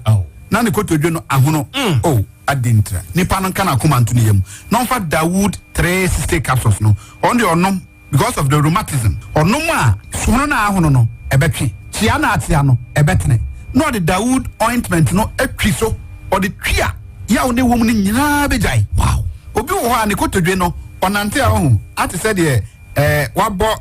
na ne kotodwe no ahono. Oh, adɛn ntira? Nipa no nka n'akoma nto ne yam na ɔmfa Dawood 360 capsules no, ɔno deɛ ɔnom because of the rheumatism, ɔnom a, sohono no a ahono no, ɛbɛtwe, kyea no a akyea no, ɛbɛtene, na ɔde Dawood ointment no atwi so, ɔde twi a, yaw no ɛwɔ mu no nyinaa bɛgyae. Wow. Obi wɔ hɔ a ne kotodwe no, ɔnante a ɔho ate sɛ deɛ eh, wabɔ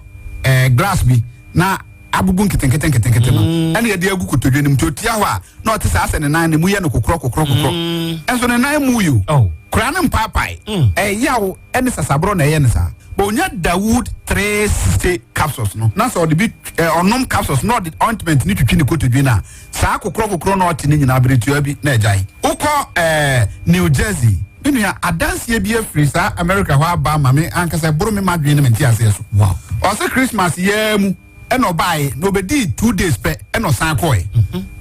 eh, glass bi na abubu nketenkete nketenkete no mm. ɛna yɛde agu kotodwe no mu nti otia hɔ a na ɔte saa sɛ ne nan ne mu yɛ no kokorɔ kokorɔ kokorɔ mm. ɛnso ne nan mu yi o oh. kora ne mpaapae mm. ɛyaw ɛne sasaborɔ na ɛyɛ ne saa but onya Dawood 360 capsules no na sɛ ɔde bi ɔnom capsules na ɔde ointment ne twitwi ne kotodwe no a Saa kokorɔkokorɔ no a ɔte no nyinaa bere tiaa bi na agyae. Wokɔ ɛɛ New Jersey, me nua, adanseɛ bi afiri saa America hɔ aba ama me ankasa ɛboro me m'adwene ne me nteaseɛ so. Wow. Ɔse Christmas yi ara mu ɛna ɔbaeɛ na ɔbɛdii 2 days pɛ ɛna ɔsan kɔɔɛ.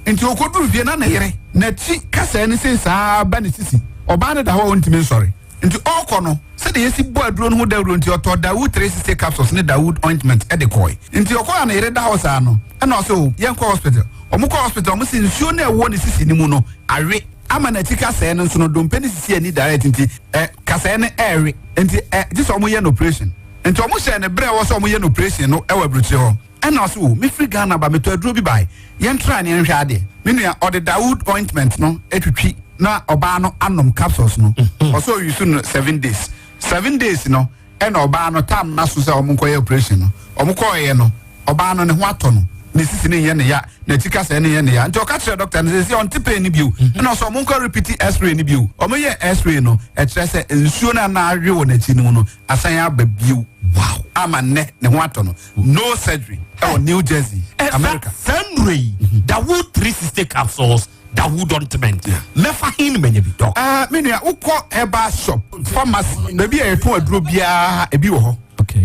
Nti ɔkɔduru fie na ne yere n'akyi kasɛɛ ne sei saa ba ne sisi. Ɔbaa no da hɔ a ɔntumi nsɔre. Nti ɔrekɔ no sɛ Sɛdeɛ yɛsi bɔ aduro no ho dawuro nti, ɔtɔɔ Dawood 360 capsules ne Dawood ointment de kɔe. Nti ɔkɔɔ a ne yere da hɔ saa no, ɛna ɔse o, yɛnkɔ hospital. Wɔkɔɔ hospital, wɔse nsuo no a ɛwɔ ne sisi no mu no awe ama n'akyi kasɛɛ no nso no, dompe no sisi ani direct nti ɛ, kasɛɛ no ɛrewe. Nti ɛ, gye sɛ wɔyɛ no operation. Nti wɔhyɛɛ no berɛ a ɛwɔ sɛ wɔyɛ no operation no wɔ aburokyire hɔ. Ɛna ɔse o, mefiri Ghana ba, metɔ aduro bi bae, yɛntra ne yɛnhwɛ adeɛ. Me nua, ɔde Dawood ointment no twitwi na ɔbaa no anom capsules no. Ɔse ɔuse no 7 days. 7 days no, ɛna ɔbaa no tam no aso sɛ ɔmo nkɔyɛ operation no. Ɔmo kɔɔyɛ no, ɔbaa no ne ho atɔ no. Ne sisi ne nyɛ ne ya, n'akyi kasɛɛ ne nyɛ ne ya. Nti ɔka kyerɛ doctor no sɛ sɛ ɔnte pain no bio. Ɛna ɔsɛ ɔmo nkɔ repeat x-ray no bio. Ɔmo yɛ x-ray no, ɛkyerɛ sɛ nsuo no a na awe wɔ n'akyi no mu no asan aba bio. Wow! Ama nnɛ ne ho atɔ no. No surgery ɛwɔ New Jersey, America. Saa nnuro yi, Dawood 360 capsules, Dawood ointment, mɛfa hin manya bi, doc? Me nua, wokɔ herbal shop, pharmacy, baabi a yɛtɔn aduro biara ebi wɔ hɔ.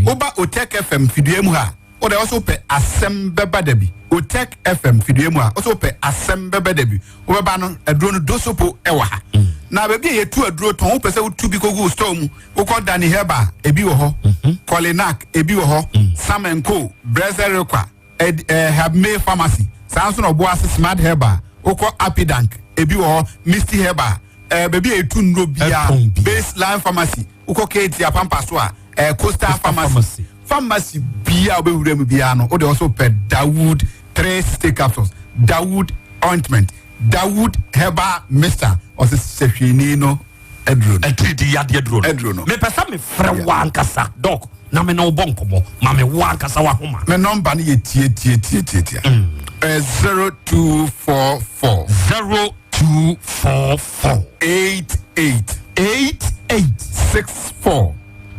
Woba Otec FM fidua mu ha, wode wɔsɛ wopɛ asɛm bɛba da bi. Otec FM fidua mu ha, wɔsɛ wopɛ asɛm bɛba da bi. Wobɛba no, aduro no dosopo ɛwɔ ha. Na baabi a yɛtu aduro tɔn, wopɛ sɛ wotu bi kɔgu store mu, wokɔ Dani Herbal, ebi wɔ hɔ. Kolinak, ebi wɔ hɔ. Sam and Co, Brezerekwa, Ed, Habme Pharmacy. Saa nso na Ɔboase Smart Herbal, wokɔ Apidank, ebi wɔ hɔ. Misty Herbal, baabi a yɛtu nnuro biara, Baseline Pharmacy, wokɔ KT Apampa so a, Coastal Pharmacy. Pharmacy biara wobɛwura mu biara no, wode ɔso pɛ Dawood 360 capsules, Dawood ointment, Dawood herbal mixture, ɔsɛ sɛhwɛni no aduro no. Atiridi yadeɛ duro no. Aduro no. Mepɛ sɛ mefrɛ wo ankasa, doc, na me ne wo bɔ nkɔmmɔ. Ma me wo ankasa wahoma. Me nɔmba no yɛ tie tie tie tie tie. Ɛ 0244. 0244. 88. 88. 64.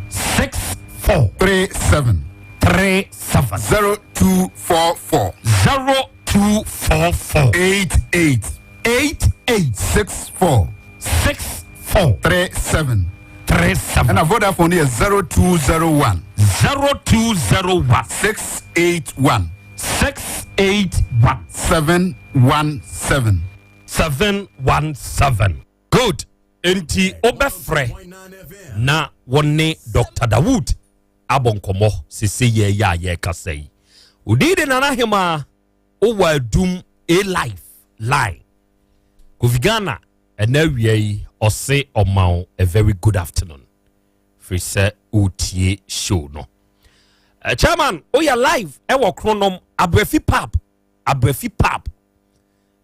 64. 37. 37. 0244. 0244. 88. 88. 64. 64. 37. 37. Ɛna Vodafone yɛ 0201. 0201. 681. 681. 717. 717. Good. Enti wobɛfrɛ na wɔne Dr. Dawood abɔ nkɔmmɔ sese yɛyɛ a yɛrekasa yi. Wodin de Nana Hema, wowɔ Adum A Life Line. Kofi Ghana ɛna awia yi ɔse ɔma wo a very good afternoon. Firi sɛ wotie show no. Chairman, woyɛ live ɛwɔ Kronom Abrafi Pub. Abrafi Pub.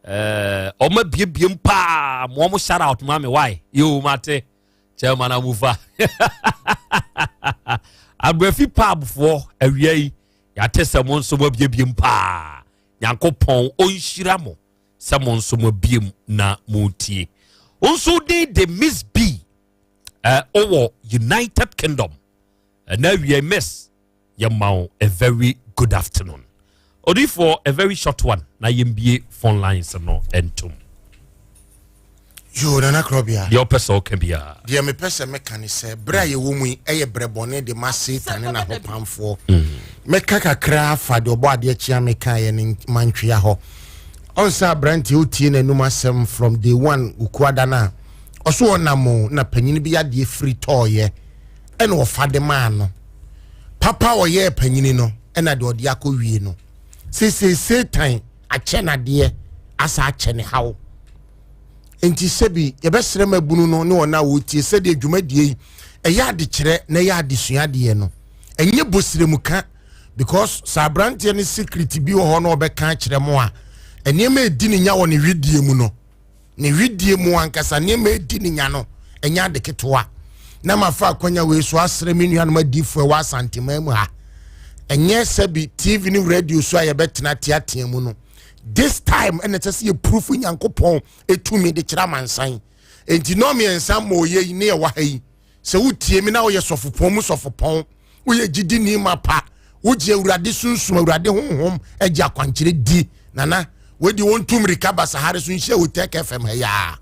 Ɔma biebiem paa mo ɔmo shout out ma me why yo mate chairman amufa Abrafi Pub foɔ awia yi yɛate sɛ mo nso mo abiebiem paa. Nyankopɔn ɔnhyira mo sɛ mo nso mo abiem na mo tie. Nso din de Miss B, ɔwɔ United Kingdom. Ɛna awia Miss, yɛma wo a very good afternoon. Odifoɔ, a very short one na yɛmbie phone lines no ntom. Yo, Nana Krɔbea. Deɛ ɔpɛ sɛ ɔka biara. Deɛ mepɛ sɛ meka ne sɛ berɛ a yɛwɔ mu yi ɛyɛ berɛ bɔne de ma Satan ne n'ahopamfoɔ. Mɛka kakra afa deɛ ɔbɔ adeɛ kyea mekaeɛ no mantwea hɔ. Ɔn sɛ aberanteɛ wotie n'anum asɛm from day one Okuada no a ɔso ɔnam o na panyini bi adeɛ firi tɔɔyɛ ɛna ɔfa de maa no. Papa ɔyɛɛ panyini no ɛna deɛ ɔde akɔ wie no. Seesei Satan akyɛ n'adeɛ asa akyɛ ne haw. Nti sɛbi yɛbɛsrɛ ma bunu no ne wɔn a wɔtie sɛdeɛ dwumadie yi ɛyɛ adekyerɛ na ɛyɛ adesua adeɛ no, ɛnyɛ bosiremu because sɛ aberanteɛ no secret bi wɔ hɔ na ɔbɛka akyerɛ mo a, nneɛma ɛdi ne nya wɔ ne wedeɛ mu no, ne wedeɛ mu ankasa nneɛma ɛdi ne nya no ɛnyɛ ade ketewa. Na mafa akwanya wei so asrɛ me nuanom adiifoɔ ɛwɔ Asanteman mu ha, ɛnyɛ sɛbi TV ne radio so a yɛbɛtena teatea mu no. This time ɛna ɛsɛ sɛ yɛprove Nyankopɔn ɛtumi de kyerɛ amansan. Enti nɔ mmiɛnsa ma ɔyɛ yi ne ɛwɔ ha yi sɛ wotie mi na woyɛ sɔfopɔn mu sɔfopɔn, woyɛ gyidini ma pa, wogye Awurade sunsum, Awurade honhom agye akwankyerɛ di, nana wodi wɔn tu mmirika basahare so nhyia Otec FM ha yaa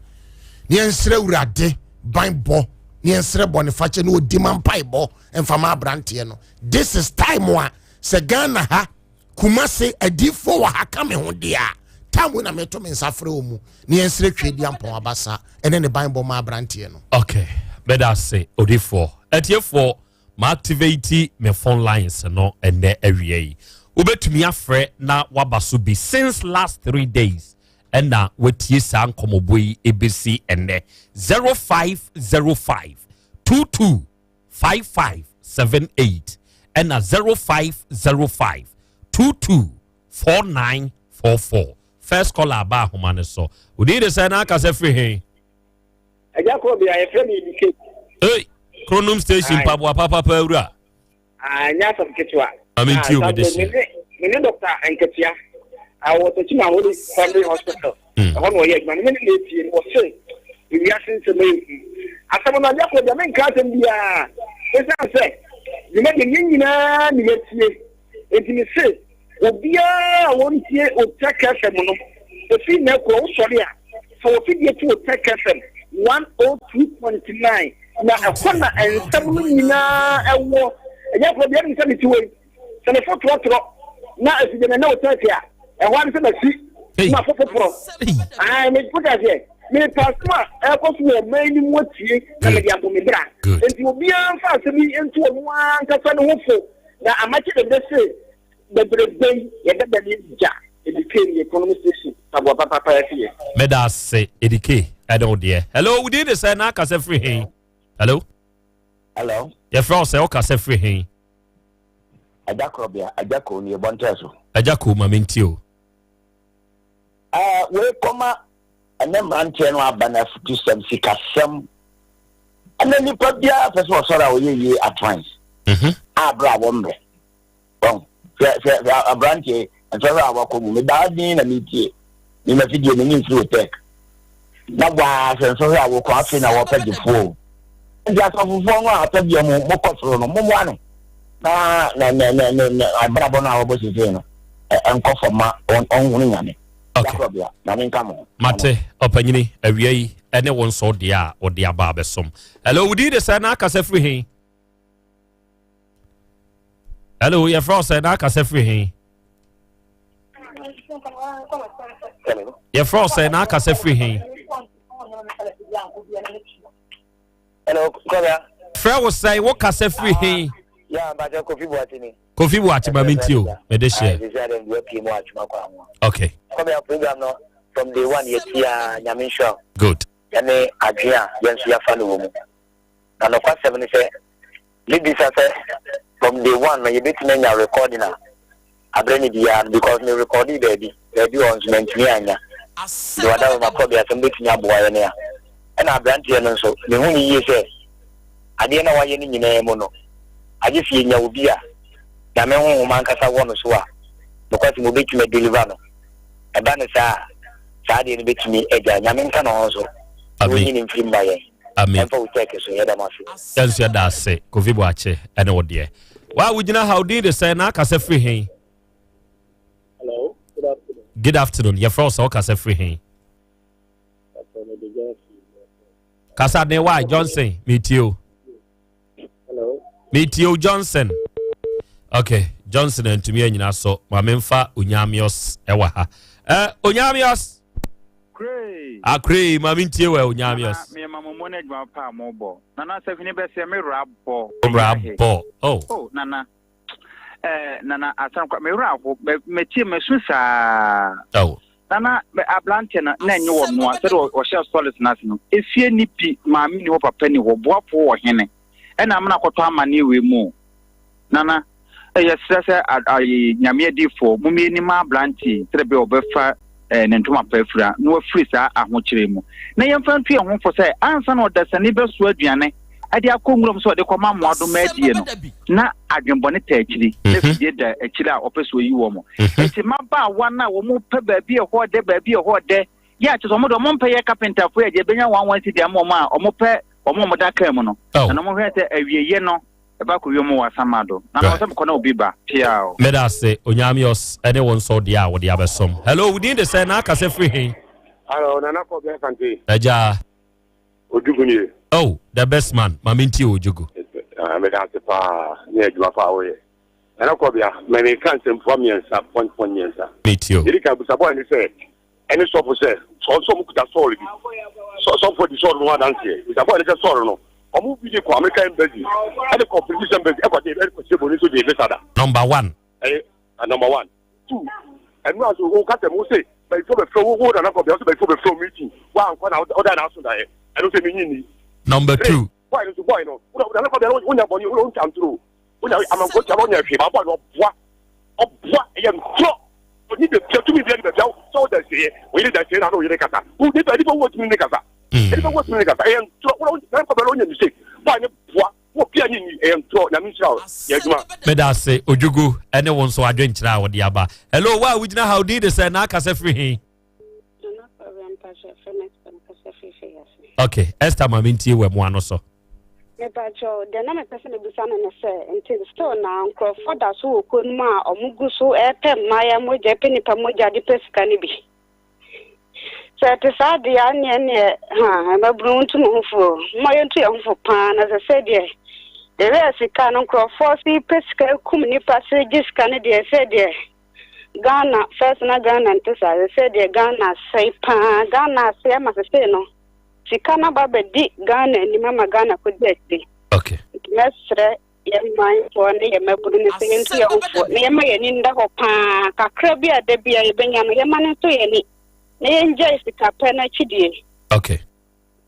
ne yɛnsrɛ Awurade ban bɔ ne yɛnsrɛ bɔ ne fakyɛ ne ɔdi ma mpaebɔ mfama aberanteɛ no. This is time a sɛ Ghana ha Kumase adiifoɔ wɔ ha ka me ho deɛ a, time na meto me nsa frɛ wɔ mu ne yɛnsrɛ Twe di Ampɔn abasa ɛne ne ban bɔ ma aberanteɛ no. Okay. Mɛda ase odifoɔ. Atiefoɔ, ma activate me phone lines no ɛnɛ awia yi. Wobɛtumi afrɛ na waba so bi since last 3 days ɛna watie saa nkɔmmɔbɔ yi ɛbɛsi ɛnɛ. 0505 22 5578 ɛna 0505 22 4944. First caller aba ahoma no so. Wodin de sɛ na akasɛ firi he? Ɛgya koro bia yɛfrɛ me Edike. Ei, Kronom station. Aye. Mpaboa papapa awura. Nyɛ asɛm ketewa. Ame ntie o, mede hyɛ. Me ne Dɔkta Nketea awɔ Techiman Holy Family Hospital. Ɛhɔ na ɔyɛ adwuma no. Me ne na etie no wɔse ewiase nsɛm ayɛ hu. Asɛm no agya koro bia menka asɛm biara. Ɛsiane sɛ dwumadie no yɛn nyinaa ne yɛtie. Enti me se obiara a wɔntie Otec FM no, ɛfiri nnɛ korɔ wosɔre a, fa w'afidie to Otec FM 102.9 na ɛhɔ na nsɛm no nyinaa ɛwɔ. Ɛnyɛ korɔ deɛ ɛnim sɛ mete wei, sɛ mefo torɔtorɔ na afidie no ɛnɛ Otec a, ɛhɔ ara ne sɛ masi na mafo foforɔ. Ae, me wote aseɛ, mepɛ asɛm a ɛrekɔ so wɔ ɔman no mu atie na mede abɔ me bra. Enti obiara mfa asɛm yi nto ɔno ara ankasa ne ho fo. Na amakye dede se bebrebe yi yɛbɛda ne gya Edike ne economy station saboa papapa afie. Meda ase Edike ɛne wo deɛ. Hello, wo din de sɛ na akasa firi he? Hello. Hello. Yɛfrɛ wo sɛ wokasa firi he? Agya Korɔbea, Agya Koo nie, Bɔntɛɛ so. Agya Koo ma mentie o. Ɛɛ wei kɔma ɛnɛ mmeranteɛ no aba no afutusɛm, sikasɛm. Ɛnɛ nipa biara pɛ sɛ ɔsɔre a ɔyɛ yie at once. A berɛ a wɔmmerɛ. Wɔn hwɛ hwɛ hwɛ aberanteɛ nsɔhwɛ a wakɔ mu. Medaa din na metie. Me mafidie m'ani mfiri otɛk. Na waa hwɛ nsɔhwɛ a wɔkɔ afei na wɔpɛ gyefoɔ o. Nti asɔfofoɔ no a atɔdeɛ mu mokɔ soro no mommoa no na na na na na na abrabɔ no a wɔbɔ sesei no ɛnkɔ fam ma ɔnhunu Nyame. Yakorɔbea, Nyame nka mo ho. Mate, ɔpanyini, awia yi ɛne wo nso deɛ a wode aba abɛsom. Hello, wo din de sɛ na akasa firi he? Hello, yɛfrɛ wo sɛ na akasa firi he? Yɛfrɛ wo sɛ na akasa firi he? Hello, Kɔbea. Frɛ wo sɛ wo kasa firi he? Ya, Mbakyɛ Kofi Buakye ni. Kofi Buakye ma minti o, mede hyɛ. Sisi adɛm deɛ pii mu atwuma kɔ ahoa. Okay. Kɔbea program no from day one yɛtia Nyame nhyira. Good. Ɛne adwene a yɛn nso yɛafa no wɔ mu. Na nokwasɛm ne sɛ mebisa sɛ from day one no yɛbɛtumi anya recording a aberɛ no biara no because me recordee baabi baabi wɔ nso mantumi anya nti wada wɔ makɔbea sɛ mobɛtumi aboa yɛn a. Ɛna aberanteɛ no nso mehu no yie sɛ adeɛ no a wayɛ no nyinaa mu no agye sɛ yɛnya obi a Nyame honhom ankasa wɔ no so a nokwasɛm obɛtumi adeliver no. Ɛba no saa a saa adeɛ no bɛtumi agya. Nyame nka ne ho nso na ɔnyi ne mfiri mma yɛn. Amen. Ɛmfa wo tɛk so yɛda mo ase. Yɛn nso yɛda ase Kofi Boakye ɛne wo deɛ. Wa wogyina ha wo din de sɛn na akasa firi he? Hello, good afternoon. Good afternoon. Yɛfrɛ wo sɛ wokasa firi he? Kasa ne wa Johnson metie o. Hello. Metie o Johnson. Okay, Johnson antumi anyina so. Ma memfa Onyamios ɛwɔ ha. Eh, Onyamios. Akoree, ma mentie wɔ Onyamios. Nana, mema mo mo ne adwuma pa a mobɔ. Nana, sɛ hwene bɛsɛ me wura bɔ. Wura bɔ. Oh. Oh, Nana. Eh, Nana, asan kwa, me wura ho, metie mesu saa. Oh. Nana, aberante no, na ɛnyɛ wɔ noa, sɛdeɛ ɔhyɛ sɔles no ase no. Efie ni bi, maame ni hɔ, papa ni hɔ, boafo wɔ hene. Ɛna amena kɔtɔ amanneɛ wei mu. Nana, yɛsrɛ sɛ Nyame adiyifoɔ, mom yɛni ma aberanteɛ yi sɛdeɛ ɛbɛyɛ ɔbɛfa ne ntoma pa afira na wafiri saa ahokyerɛ mu. Na yɛmfa ntu yɛn ho fo sɛ ansa na ɔdasani bɛsoa aduane de akɔ nwuram sɛ ɔde kɔma mmoadoma adie no, na adwenbɔne taa akyiri, na fidie da akyiri a ɔpɛ sɛ ɔyi wɔn. Enti mmabaawa no a wɔpɛ baabi a ɛhɔ dɛ, baabi a ɛhɔ dɛ, yɛ a kyerɛ sɛ wɔn deɛ wɔmpɛ yɛ kapentafoɔ yɛ deɛ ɛbɛnya wɔn wɔn si deɛ ama wɔn a wɔpɛ wɔn a wɔda kaa mu no. Na wɔhwɛ sɛ awieeɛ no Ɛba kɔ wiem wɔ asamado. Na na ɔsɛ mekɔ na obi ba. Piaw. Meda ase Onyamios ɛne wo nso deɛ a wode abɛsom. Hello, wo din de sɛn na akasa firi he? Hello, Nana Kɔbi Asante. Agya. Ojugu nie. Oh, the best man. Ma mentie Ojugu. Ah, meda ase paa ne adwuma paa woyɛ. Nana Kɔbea, ma meka nsɛmfua mmiɛnsa, point point mmiɛnsa. Metie o. Yɛdi kan busabɔ ne sɛ, ɛne sɔfo sɛ, sɛ ɔmo kuta sɔɔre bi. Sɔfo di sɔɔre no ho adanseɛ. Busabɔ ne sɛ sɔɔre no. Ɔmo bi de kɔ American embassy, ɛde kɔ British embassy, ɛkɔ de ɛde kɔ hyɛ boni so de visa da. Number one. Ɛyɛ number one. Two, ɛnu aso wo kasa mu se bɛyifo bɛ fɛ wo wo nana kɔ bi ɔsɛ bɛyifo bɛ fɛ meeting wa nkɔ na ɔda na aso da yɛ ɛnu sɛ mi nyi ni. Number two. Boy no so boy no wo nana kɔ bi wo nya bɔnni wo ntwa ntoro wo nya amanko tia wo nya hwee ba boy no ɔboa ɔboa ɛyɛ ntorɔ oni bɛ bia tumi bia ni bɛ bia sɛ wo da se yɛ o yere da se na no yere kasa wo nipa nipa wo tumi ne kasa nipa wo tumi ne kasa ɛyɛ ntorɔ wo nana kɔ bi wo nya mistake boy no boa Wo pia nye nyi ɛyɛ ntorɔ nyame nhyira wo yɛ adwuma. Meda ase Odwogo ɛne wo nso adwenkyerɛ a wode aba. Hello wo a wogyina ha wo din de sɛn na akasa firi he? Ok Esther ma mentie wɔ ɛmo ano so. Mepakyɛw, deɛ na mepɛ sɛ mebisa no ne sɛ, nti still na nkurɔfoɔ da so wɔ kuo no mu a wɔn gu so repɛ mmayewa mogya, repɛ nnipa mogya de pɛ sika no bi? Sɛ ɛte saa deɛ a, ɛnneɛ ɛnneɛ ha, mmabunu ntu mo ho fo o. Momma yɛntu yɛn ho fo paa na sɛ sɛ deɛ the way a sika no nkurɔfoɔ se pɛ sika kum nnipa se gye sika no deɛ sɛ deɛ Ghana first na Ghana nte saa sɛ sɛ deɛ Ghana asɛe paa Ghana asɛe ama sesei no sika no aba bɛdi Ghana anim ama Ghana kɔdi akyire. Okay. Nti mɛsrɛ yɛn manfoɔ ne yɛn mmabunu no sɛ yɛntu yɛn ho fo na yɛma yɛn ani nda hɔ paa. Kakra bi a da bi a yɛbɛnya no, yɛma no nso yɛn ani na yɛngyae sikapɛ no akyidie. Okay.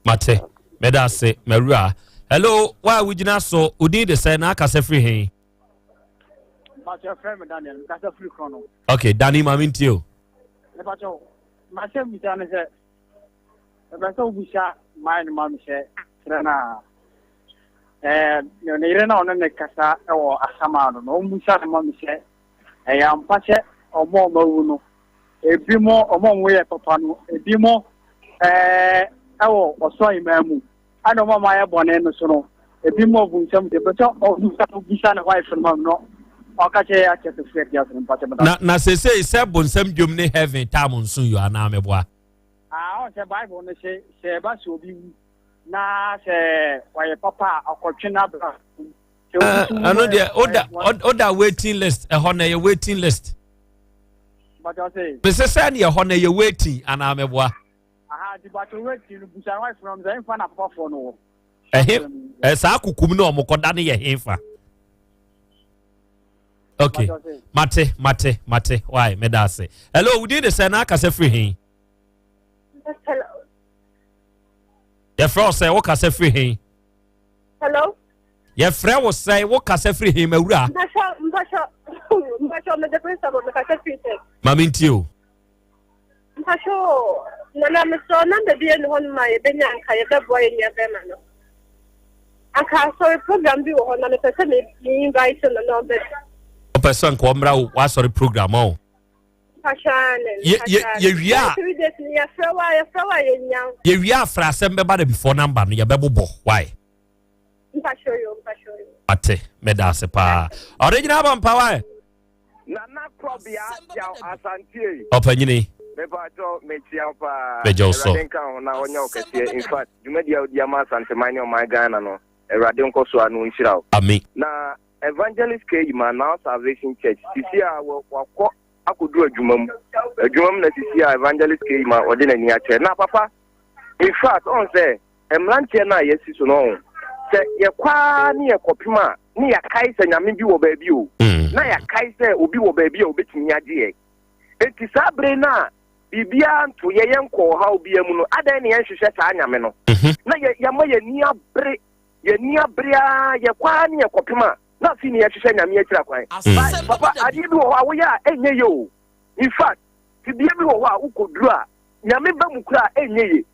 Mate. Meda ase, mawura. Hello, wa a wogyina so, wo din de sɛ na akasa firi he? Mpakyɛ frɛ me Daniel, mekasa firi korɔ no. Okay, Danny, ma mentie o. Mepakyɛ, masɛm bisa ne sɛ, Mepɛ sɛ wobisa man no ma me sɛ kyerɛ no a ɛɛ ne yere na ɔne ne kasa wɔ asama no na ɔmmisa no ma me sɛ ɛyɛ ampa sɛ ɔmo a ɔmo awu no ebi mo ɔmo a ɔmo yɛ papa no ebi mo ɛɛ ɛwɔ ɔsoro ahemman mu ɛna ɔmo a ɔmo ayɛ bɔne no so no ebi mo ɔbu nsɛm de pɛ sɛ ɔbisa ɔbisa ne wife no ma me no ɔka kyerɛ yɛ akyɛ sɛ firi adi ase no mpakyɛ meda. Na na sesei sɛ bonsam dwom ne heaven tam nso yɔ anaa meboa? Ah, ɔn sɛ Bible no se, sɛ ɛba sɛ obi wu na sɛ ɔyɛ papa a, ɔkɔtwe n'abra mu. Sɛ obi so wu Ɛno deɛ, oda oda waiting list, ɛhɔ na ɛyɛ waiting list. Bàtà ɔsɛ. Mese sɛ ne ɛhɔ na ɛyɛ waiting anaa meboa. Aha, nti bàtà waiting no busa wife no sɛ ɛnfa na papafoɔ no wɔ. Ɛhe, ɛ saa kukum no ɔmo kɔda no yɛ hefa. Okay, mate, mate, mate, why, meda ase. Hello, wodin de sɛ na akasa firi he? Hello. Yɛfrɛ wo sɛ wo kasa firi he? Hello. Yɛfrɛ wo sɛ wo kasa firi he mawura? Mpakyɛ mpakyɛ mpakyɛ mede principal mekasa firi sɛ. Ma mentie o. Mpakyɛ o nana mesrɛ namba bi ɛni hɔ nom a yɛbɛnya anka yɛbɛboa yɛ nua bɛrima no. Anka asɔre program bi wɔ hɔ na mepɛ sɛ me invite no na ɔbɛ. Ɔpɛ sɛ nka ɔmmra w'asɔre program ɔ. Yɛwie a yɛwie a frɛ asɛm bɛba na before number no yɛbɛbobɔ why ate meda ase paa ɔde gyina aba mpa why Nana Krɔbea Yaw Asante. Ɔpanyini. Mepaatɔ mekyia wo paa. Megye wo so. Awurade nka ho na ɔnyɛ wo kɛseɛ. In fact, dwumadi a wodi ama Asanteman ne ɔman Ghana no, Awurade nkɔ so a na ɔnhyira wo. Amen. Na Evangelist K. Yima, Now Salvation Church, sisi a wakɔ akɔduru adwuma mu. Adwuma mu na sisi a Evangelist K. Yima ɔde n'ani akyerɛ. Na papa, in fact, ɔn sɛ mmeranteɛ no a yɛasi so no ɔn sɛ yɛkɔ ara ne yɛkɔpem a ne yɛakae sɛ nyame bi wɔ baabi o mm. na yɛakae sɛ obi wɔ baabi a obɛtumi agye yɛ enti saa bere no a biribiara nto yɛ yɛnkɔ ɔhaw biara mu no adɛn ne yɛnhwehwɛ saa nyame no mhm. na yɛma yɛni abere Yɛn ani abere ara, yɛkɔ ara ne yɛkɔpem a, na afei ne yɛhwehwɛ Nyame akyira kwan. But papa, adeɛ bi wɔ hɔ a woyɛ a ɛnyɛ yie o. In fact, tebea bi wɔ hɔ a wokɔduru a, Nyame ba mu koraa a ɛnyɛ yie.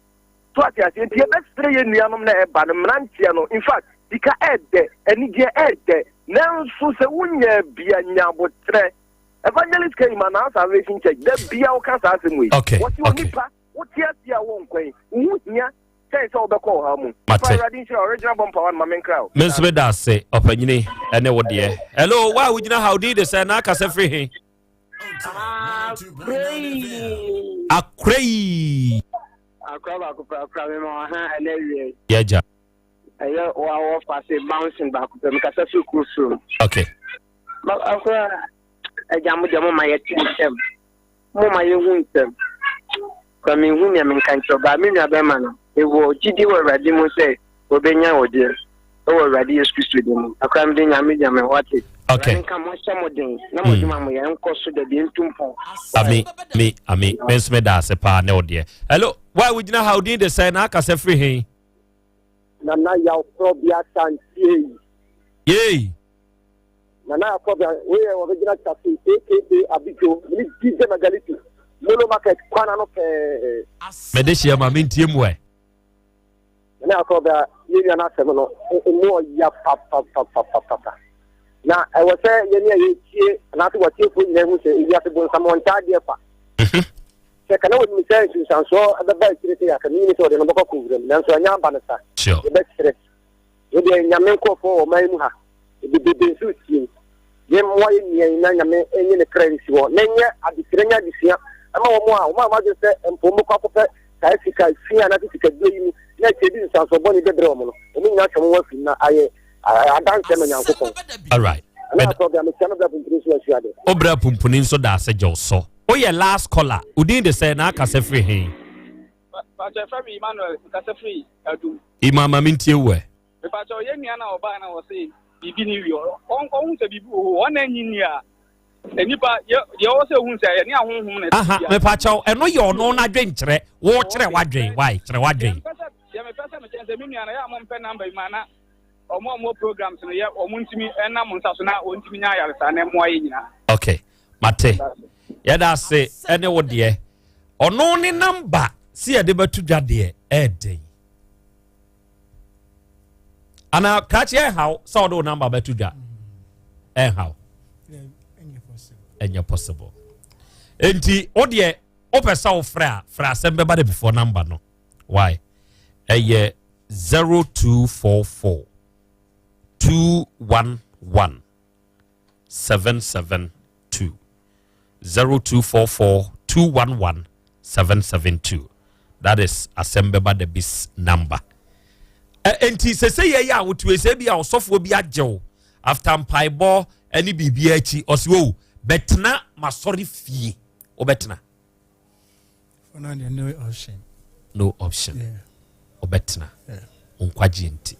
So ate aseɛ? Nti yɛbɛsrɛ yɛn nuanom na ɛba no, mmeranteɛ no, in fact, sika ɛɛdɛ, anigyeɛ ɛɛdɛ, nanso sɛ wonyaa bi a, nya aboterɛ. Evangelist Kayima, Now Salvation Church, da biara woka saa asɛm wei. Wɔse onipa, wote aseɛ a wɔ nkwa yi, wo ho hia Kyɛn sɛ wobɛkɔ ɔhaw mu. Mate. Fa Awurade nhyira wo. Original bɔ mpawa no ma menkra wo. Me nso meda ase ɔpanyini ɛne wo deɛ. Hello, wa a wogyina ha wodin de sɛ na akasa firi he? Akora yi. Akora baako pɛ akora me ma ɔha ɛnɛ wie. Yɛgya. Ɛyɛ wa wɔ fa se bouncing baako pɛ mekasa firi kuro surom. Okay. Akora agya mo deɛ mo ma yɛte ntɛm. Momma yɛnhu nsɛm. Kora menhu nea menka nkyerɛ wo, baa me nua bɛrima no, mewɔ gyidie wɔ Awurade mu sɛ Wɔbɛnya ɔgyeɛ wɔ Awurade Yesu Kristo din mu. Akora mede Nyame gya me wate. Okay. Awurade nka mo nhyɛ mo den na mo adwuma mo yɛ nkɔ so dabi ntu mpɔn. Ami mi ami me nso meda ase paa ne wo deɛ. Hello, wa wogyina ha odin de sɛn na akasa firi he? Nana Yaw Krɔbea Santie. Yay. Nana Yaw Krɔbea wei yɛ wɔbɛgyina Chafe aka Abidjo mene DJ Magaliti Molo Market kwan ano pɛɛ. Mede hyia ma mentie mu ɛ. Nana Yaw Krɔbea yɛn nua no asɛm no emu ɔya papapapapapa na ɛwɔ sɛ yɛne a yɛtie anaasɛ wɔtiefoɔ nyinaa hu sɛ ewiase bonsam ɔntaa adeɛ kwa. Sɛ ka na wɔnim sɛ nsunsuansoɔ bɛba akyire sɛ yɛaka menyini sɛ wɔde no bɛkɔ akɔ wuram nanso ɛnyɛ aba no sa. Yɛbɛserɛ yɛdeɛ Nyame nkurɔfoɔ wɔ ɔman mu ha bebrebe nso retie yɛmmoa yɛ nua yi na Nyame nye ne kra nsi hɔ na ɛnyɛ adesrɛ nyɛ adesua ɛma wɔn a wɔn a wɔadwene sɛ mpo wɔbɛkɔ akɔpɛ saa sika fi anaasɛ sikaduro yi mu na akyire de nsunsuansoɔ bɔne bɛbrɛ wɔn no wɔn nyinaa atwa wɔn ho afiri na ayɛ adanseɛ ma Nyankopɔn. Alright. Ɛna asɔ bia mekyia no bra pumpuni nso asua de. Obra pumpuni nso da ase gye so. Woyɛ last caller. Wo din de sɛn na akasa firi he? Pakyɛ yɛfrɛ me Emmanuel, mekasa firi Adum. Ima ma mentie wo ɛ. Mepakyɛ yɛn nua no a ɔbaa na ɔse biribi ne wie ɔhu sɛ biribi wɔ hɔ ɔna nyi nni a nnipa deɛ ɔwɔ sɛ ɔhu sɛ ɛne ahonhom na Aha, mepakyɛw ɛno yɛ ɔno n'adwenkyerɛ wo kyerɛ w'adwen why kyerɛ w'adwen. Deɛ mepɛ sɛ mekyɛn sɛ me nua no yɛ a mompɛ namba yi ma na ɔmo a ɔmo programs no yɛ ɔmo ntumi ɛnam nsa so na ɔntumi nya ayaresa na ɛmmoa yɛ nyinaa. Okay. Mate. Yɛda ase ɛne wo deɛ. Ɔno ne namba si yɛde bɛto dwa deɛ ɛɛden. Ana krakye ɛnhaw sɛ ɔde wo namba bɛto dwa. Ɛnhaw. Ɛnyɛ possible. Enti wo deɛ wopɛ sɛ wofrɛ a frɛ asɛm bɛba de before namba no. Why? Ɛyɛ 0244 211 772 0244 211 772 that is asɛm bɛba da bis number. Enti sese yɛ yɛ a wotu ese bi a ɔsɔfoɔ bi agyew after mpaebɔ ne biribi akyi ɔsi o bɛtena masɔre fie wobɛtena. No option. No option. Ɔbɛtena. Nkwagye nti.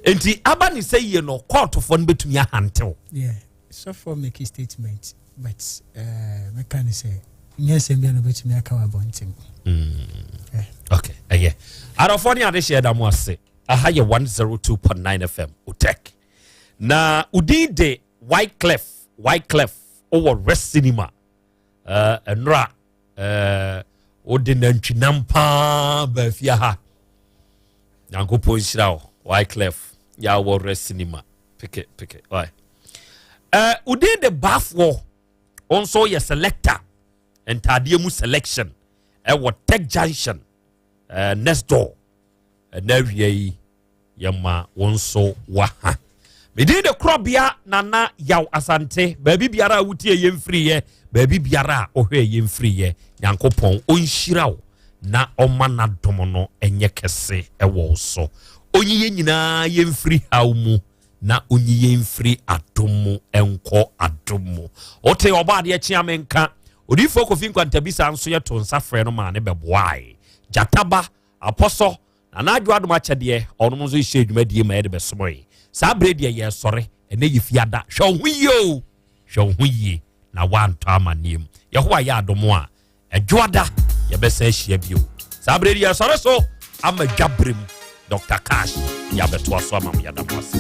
Nti aba ne sɛ yie no kɔɔtofoɔ no bɛtumi ahantew. Yeah. Sɔfoɔ make a statement but mɛka eh, ne sɛ nyɛ nsɛm bi a na ɔbɛtumi aka wɔ abɔnten. Mm. Okay, ɛyɛ. Adɔfoɔ ne adehyeɛ da mo ase. Aha yɛ 102.9 FM Otek. Na udin de Wyclef Wyclef wɔ Rest Cinema. Ɛnora wode nantwinam paa baa fie ha nyankopɔn nhyira wo wyclef yɛawɔ rɛ cinema peke peke why wodin de baafoɔ wo nso yɛ selector ntaadeɛ mu selection ɛwɔ tech junction next door ɛna awia yi Yɛma wo nso waha. Me din de Korɔbea Nana Yaw Asante. Baabi biara a wotie yɛn firiiɛ, baabi biara a wohwɛ yɛn firiiɛ, Nyankopɔn ɔnhyira wo na ɔma n'adom no nyɛ kɛse wɔ wo so. Ɔnyi yɛn nyinaa yɛn firi haw mu na ɔnyi yɛn mfiri adom mu nkɔ adom mu. Wote ɔbɔ adeɛ kyea me nka. Odiyifoɔ Kofi Nkwantabisa nso yɛto nsa frɛ no maa ne bɛboae. Gyataba, Apɔsɔ, Nana Adwo Adom akyɛdeɛ, ɔnom nso hyɛ dwumadie ma yɛde bɛsomoe. Saa berɛ deɛ yɛresɔre, ɛnɛ yɛ fiada. Hwɛ wo ho yie o, hwɛ wo ho yie na woantɔ amanneɛ mu. Yehowa yɛ adom a, Ɛdwoada yɛbɛsan ahyia bio. Saa berɛ deɛ yɛresɔre so ama dwa berɛ mu. Dr. Cash yɛabɛtoa so ama mo yɛda mo ase.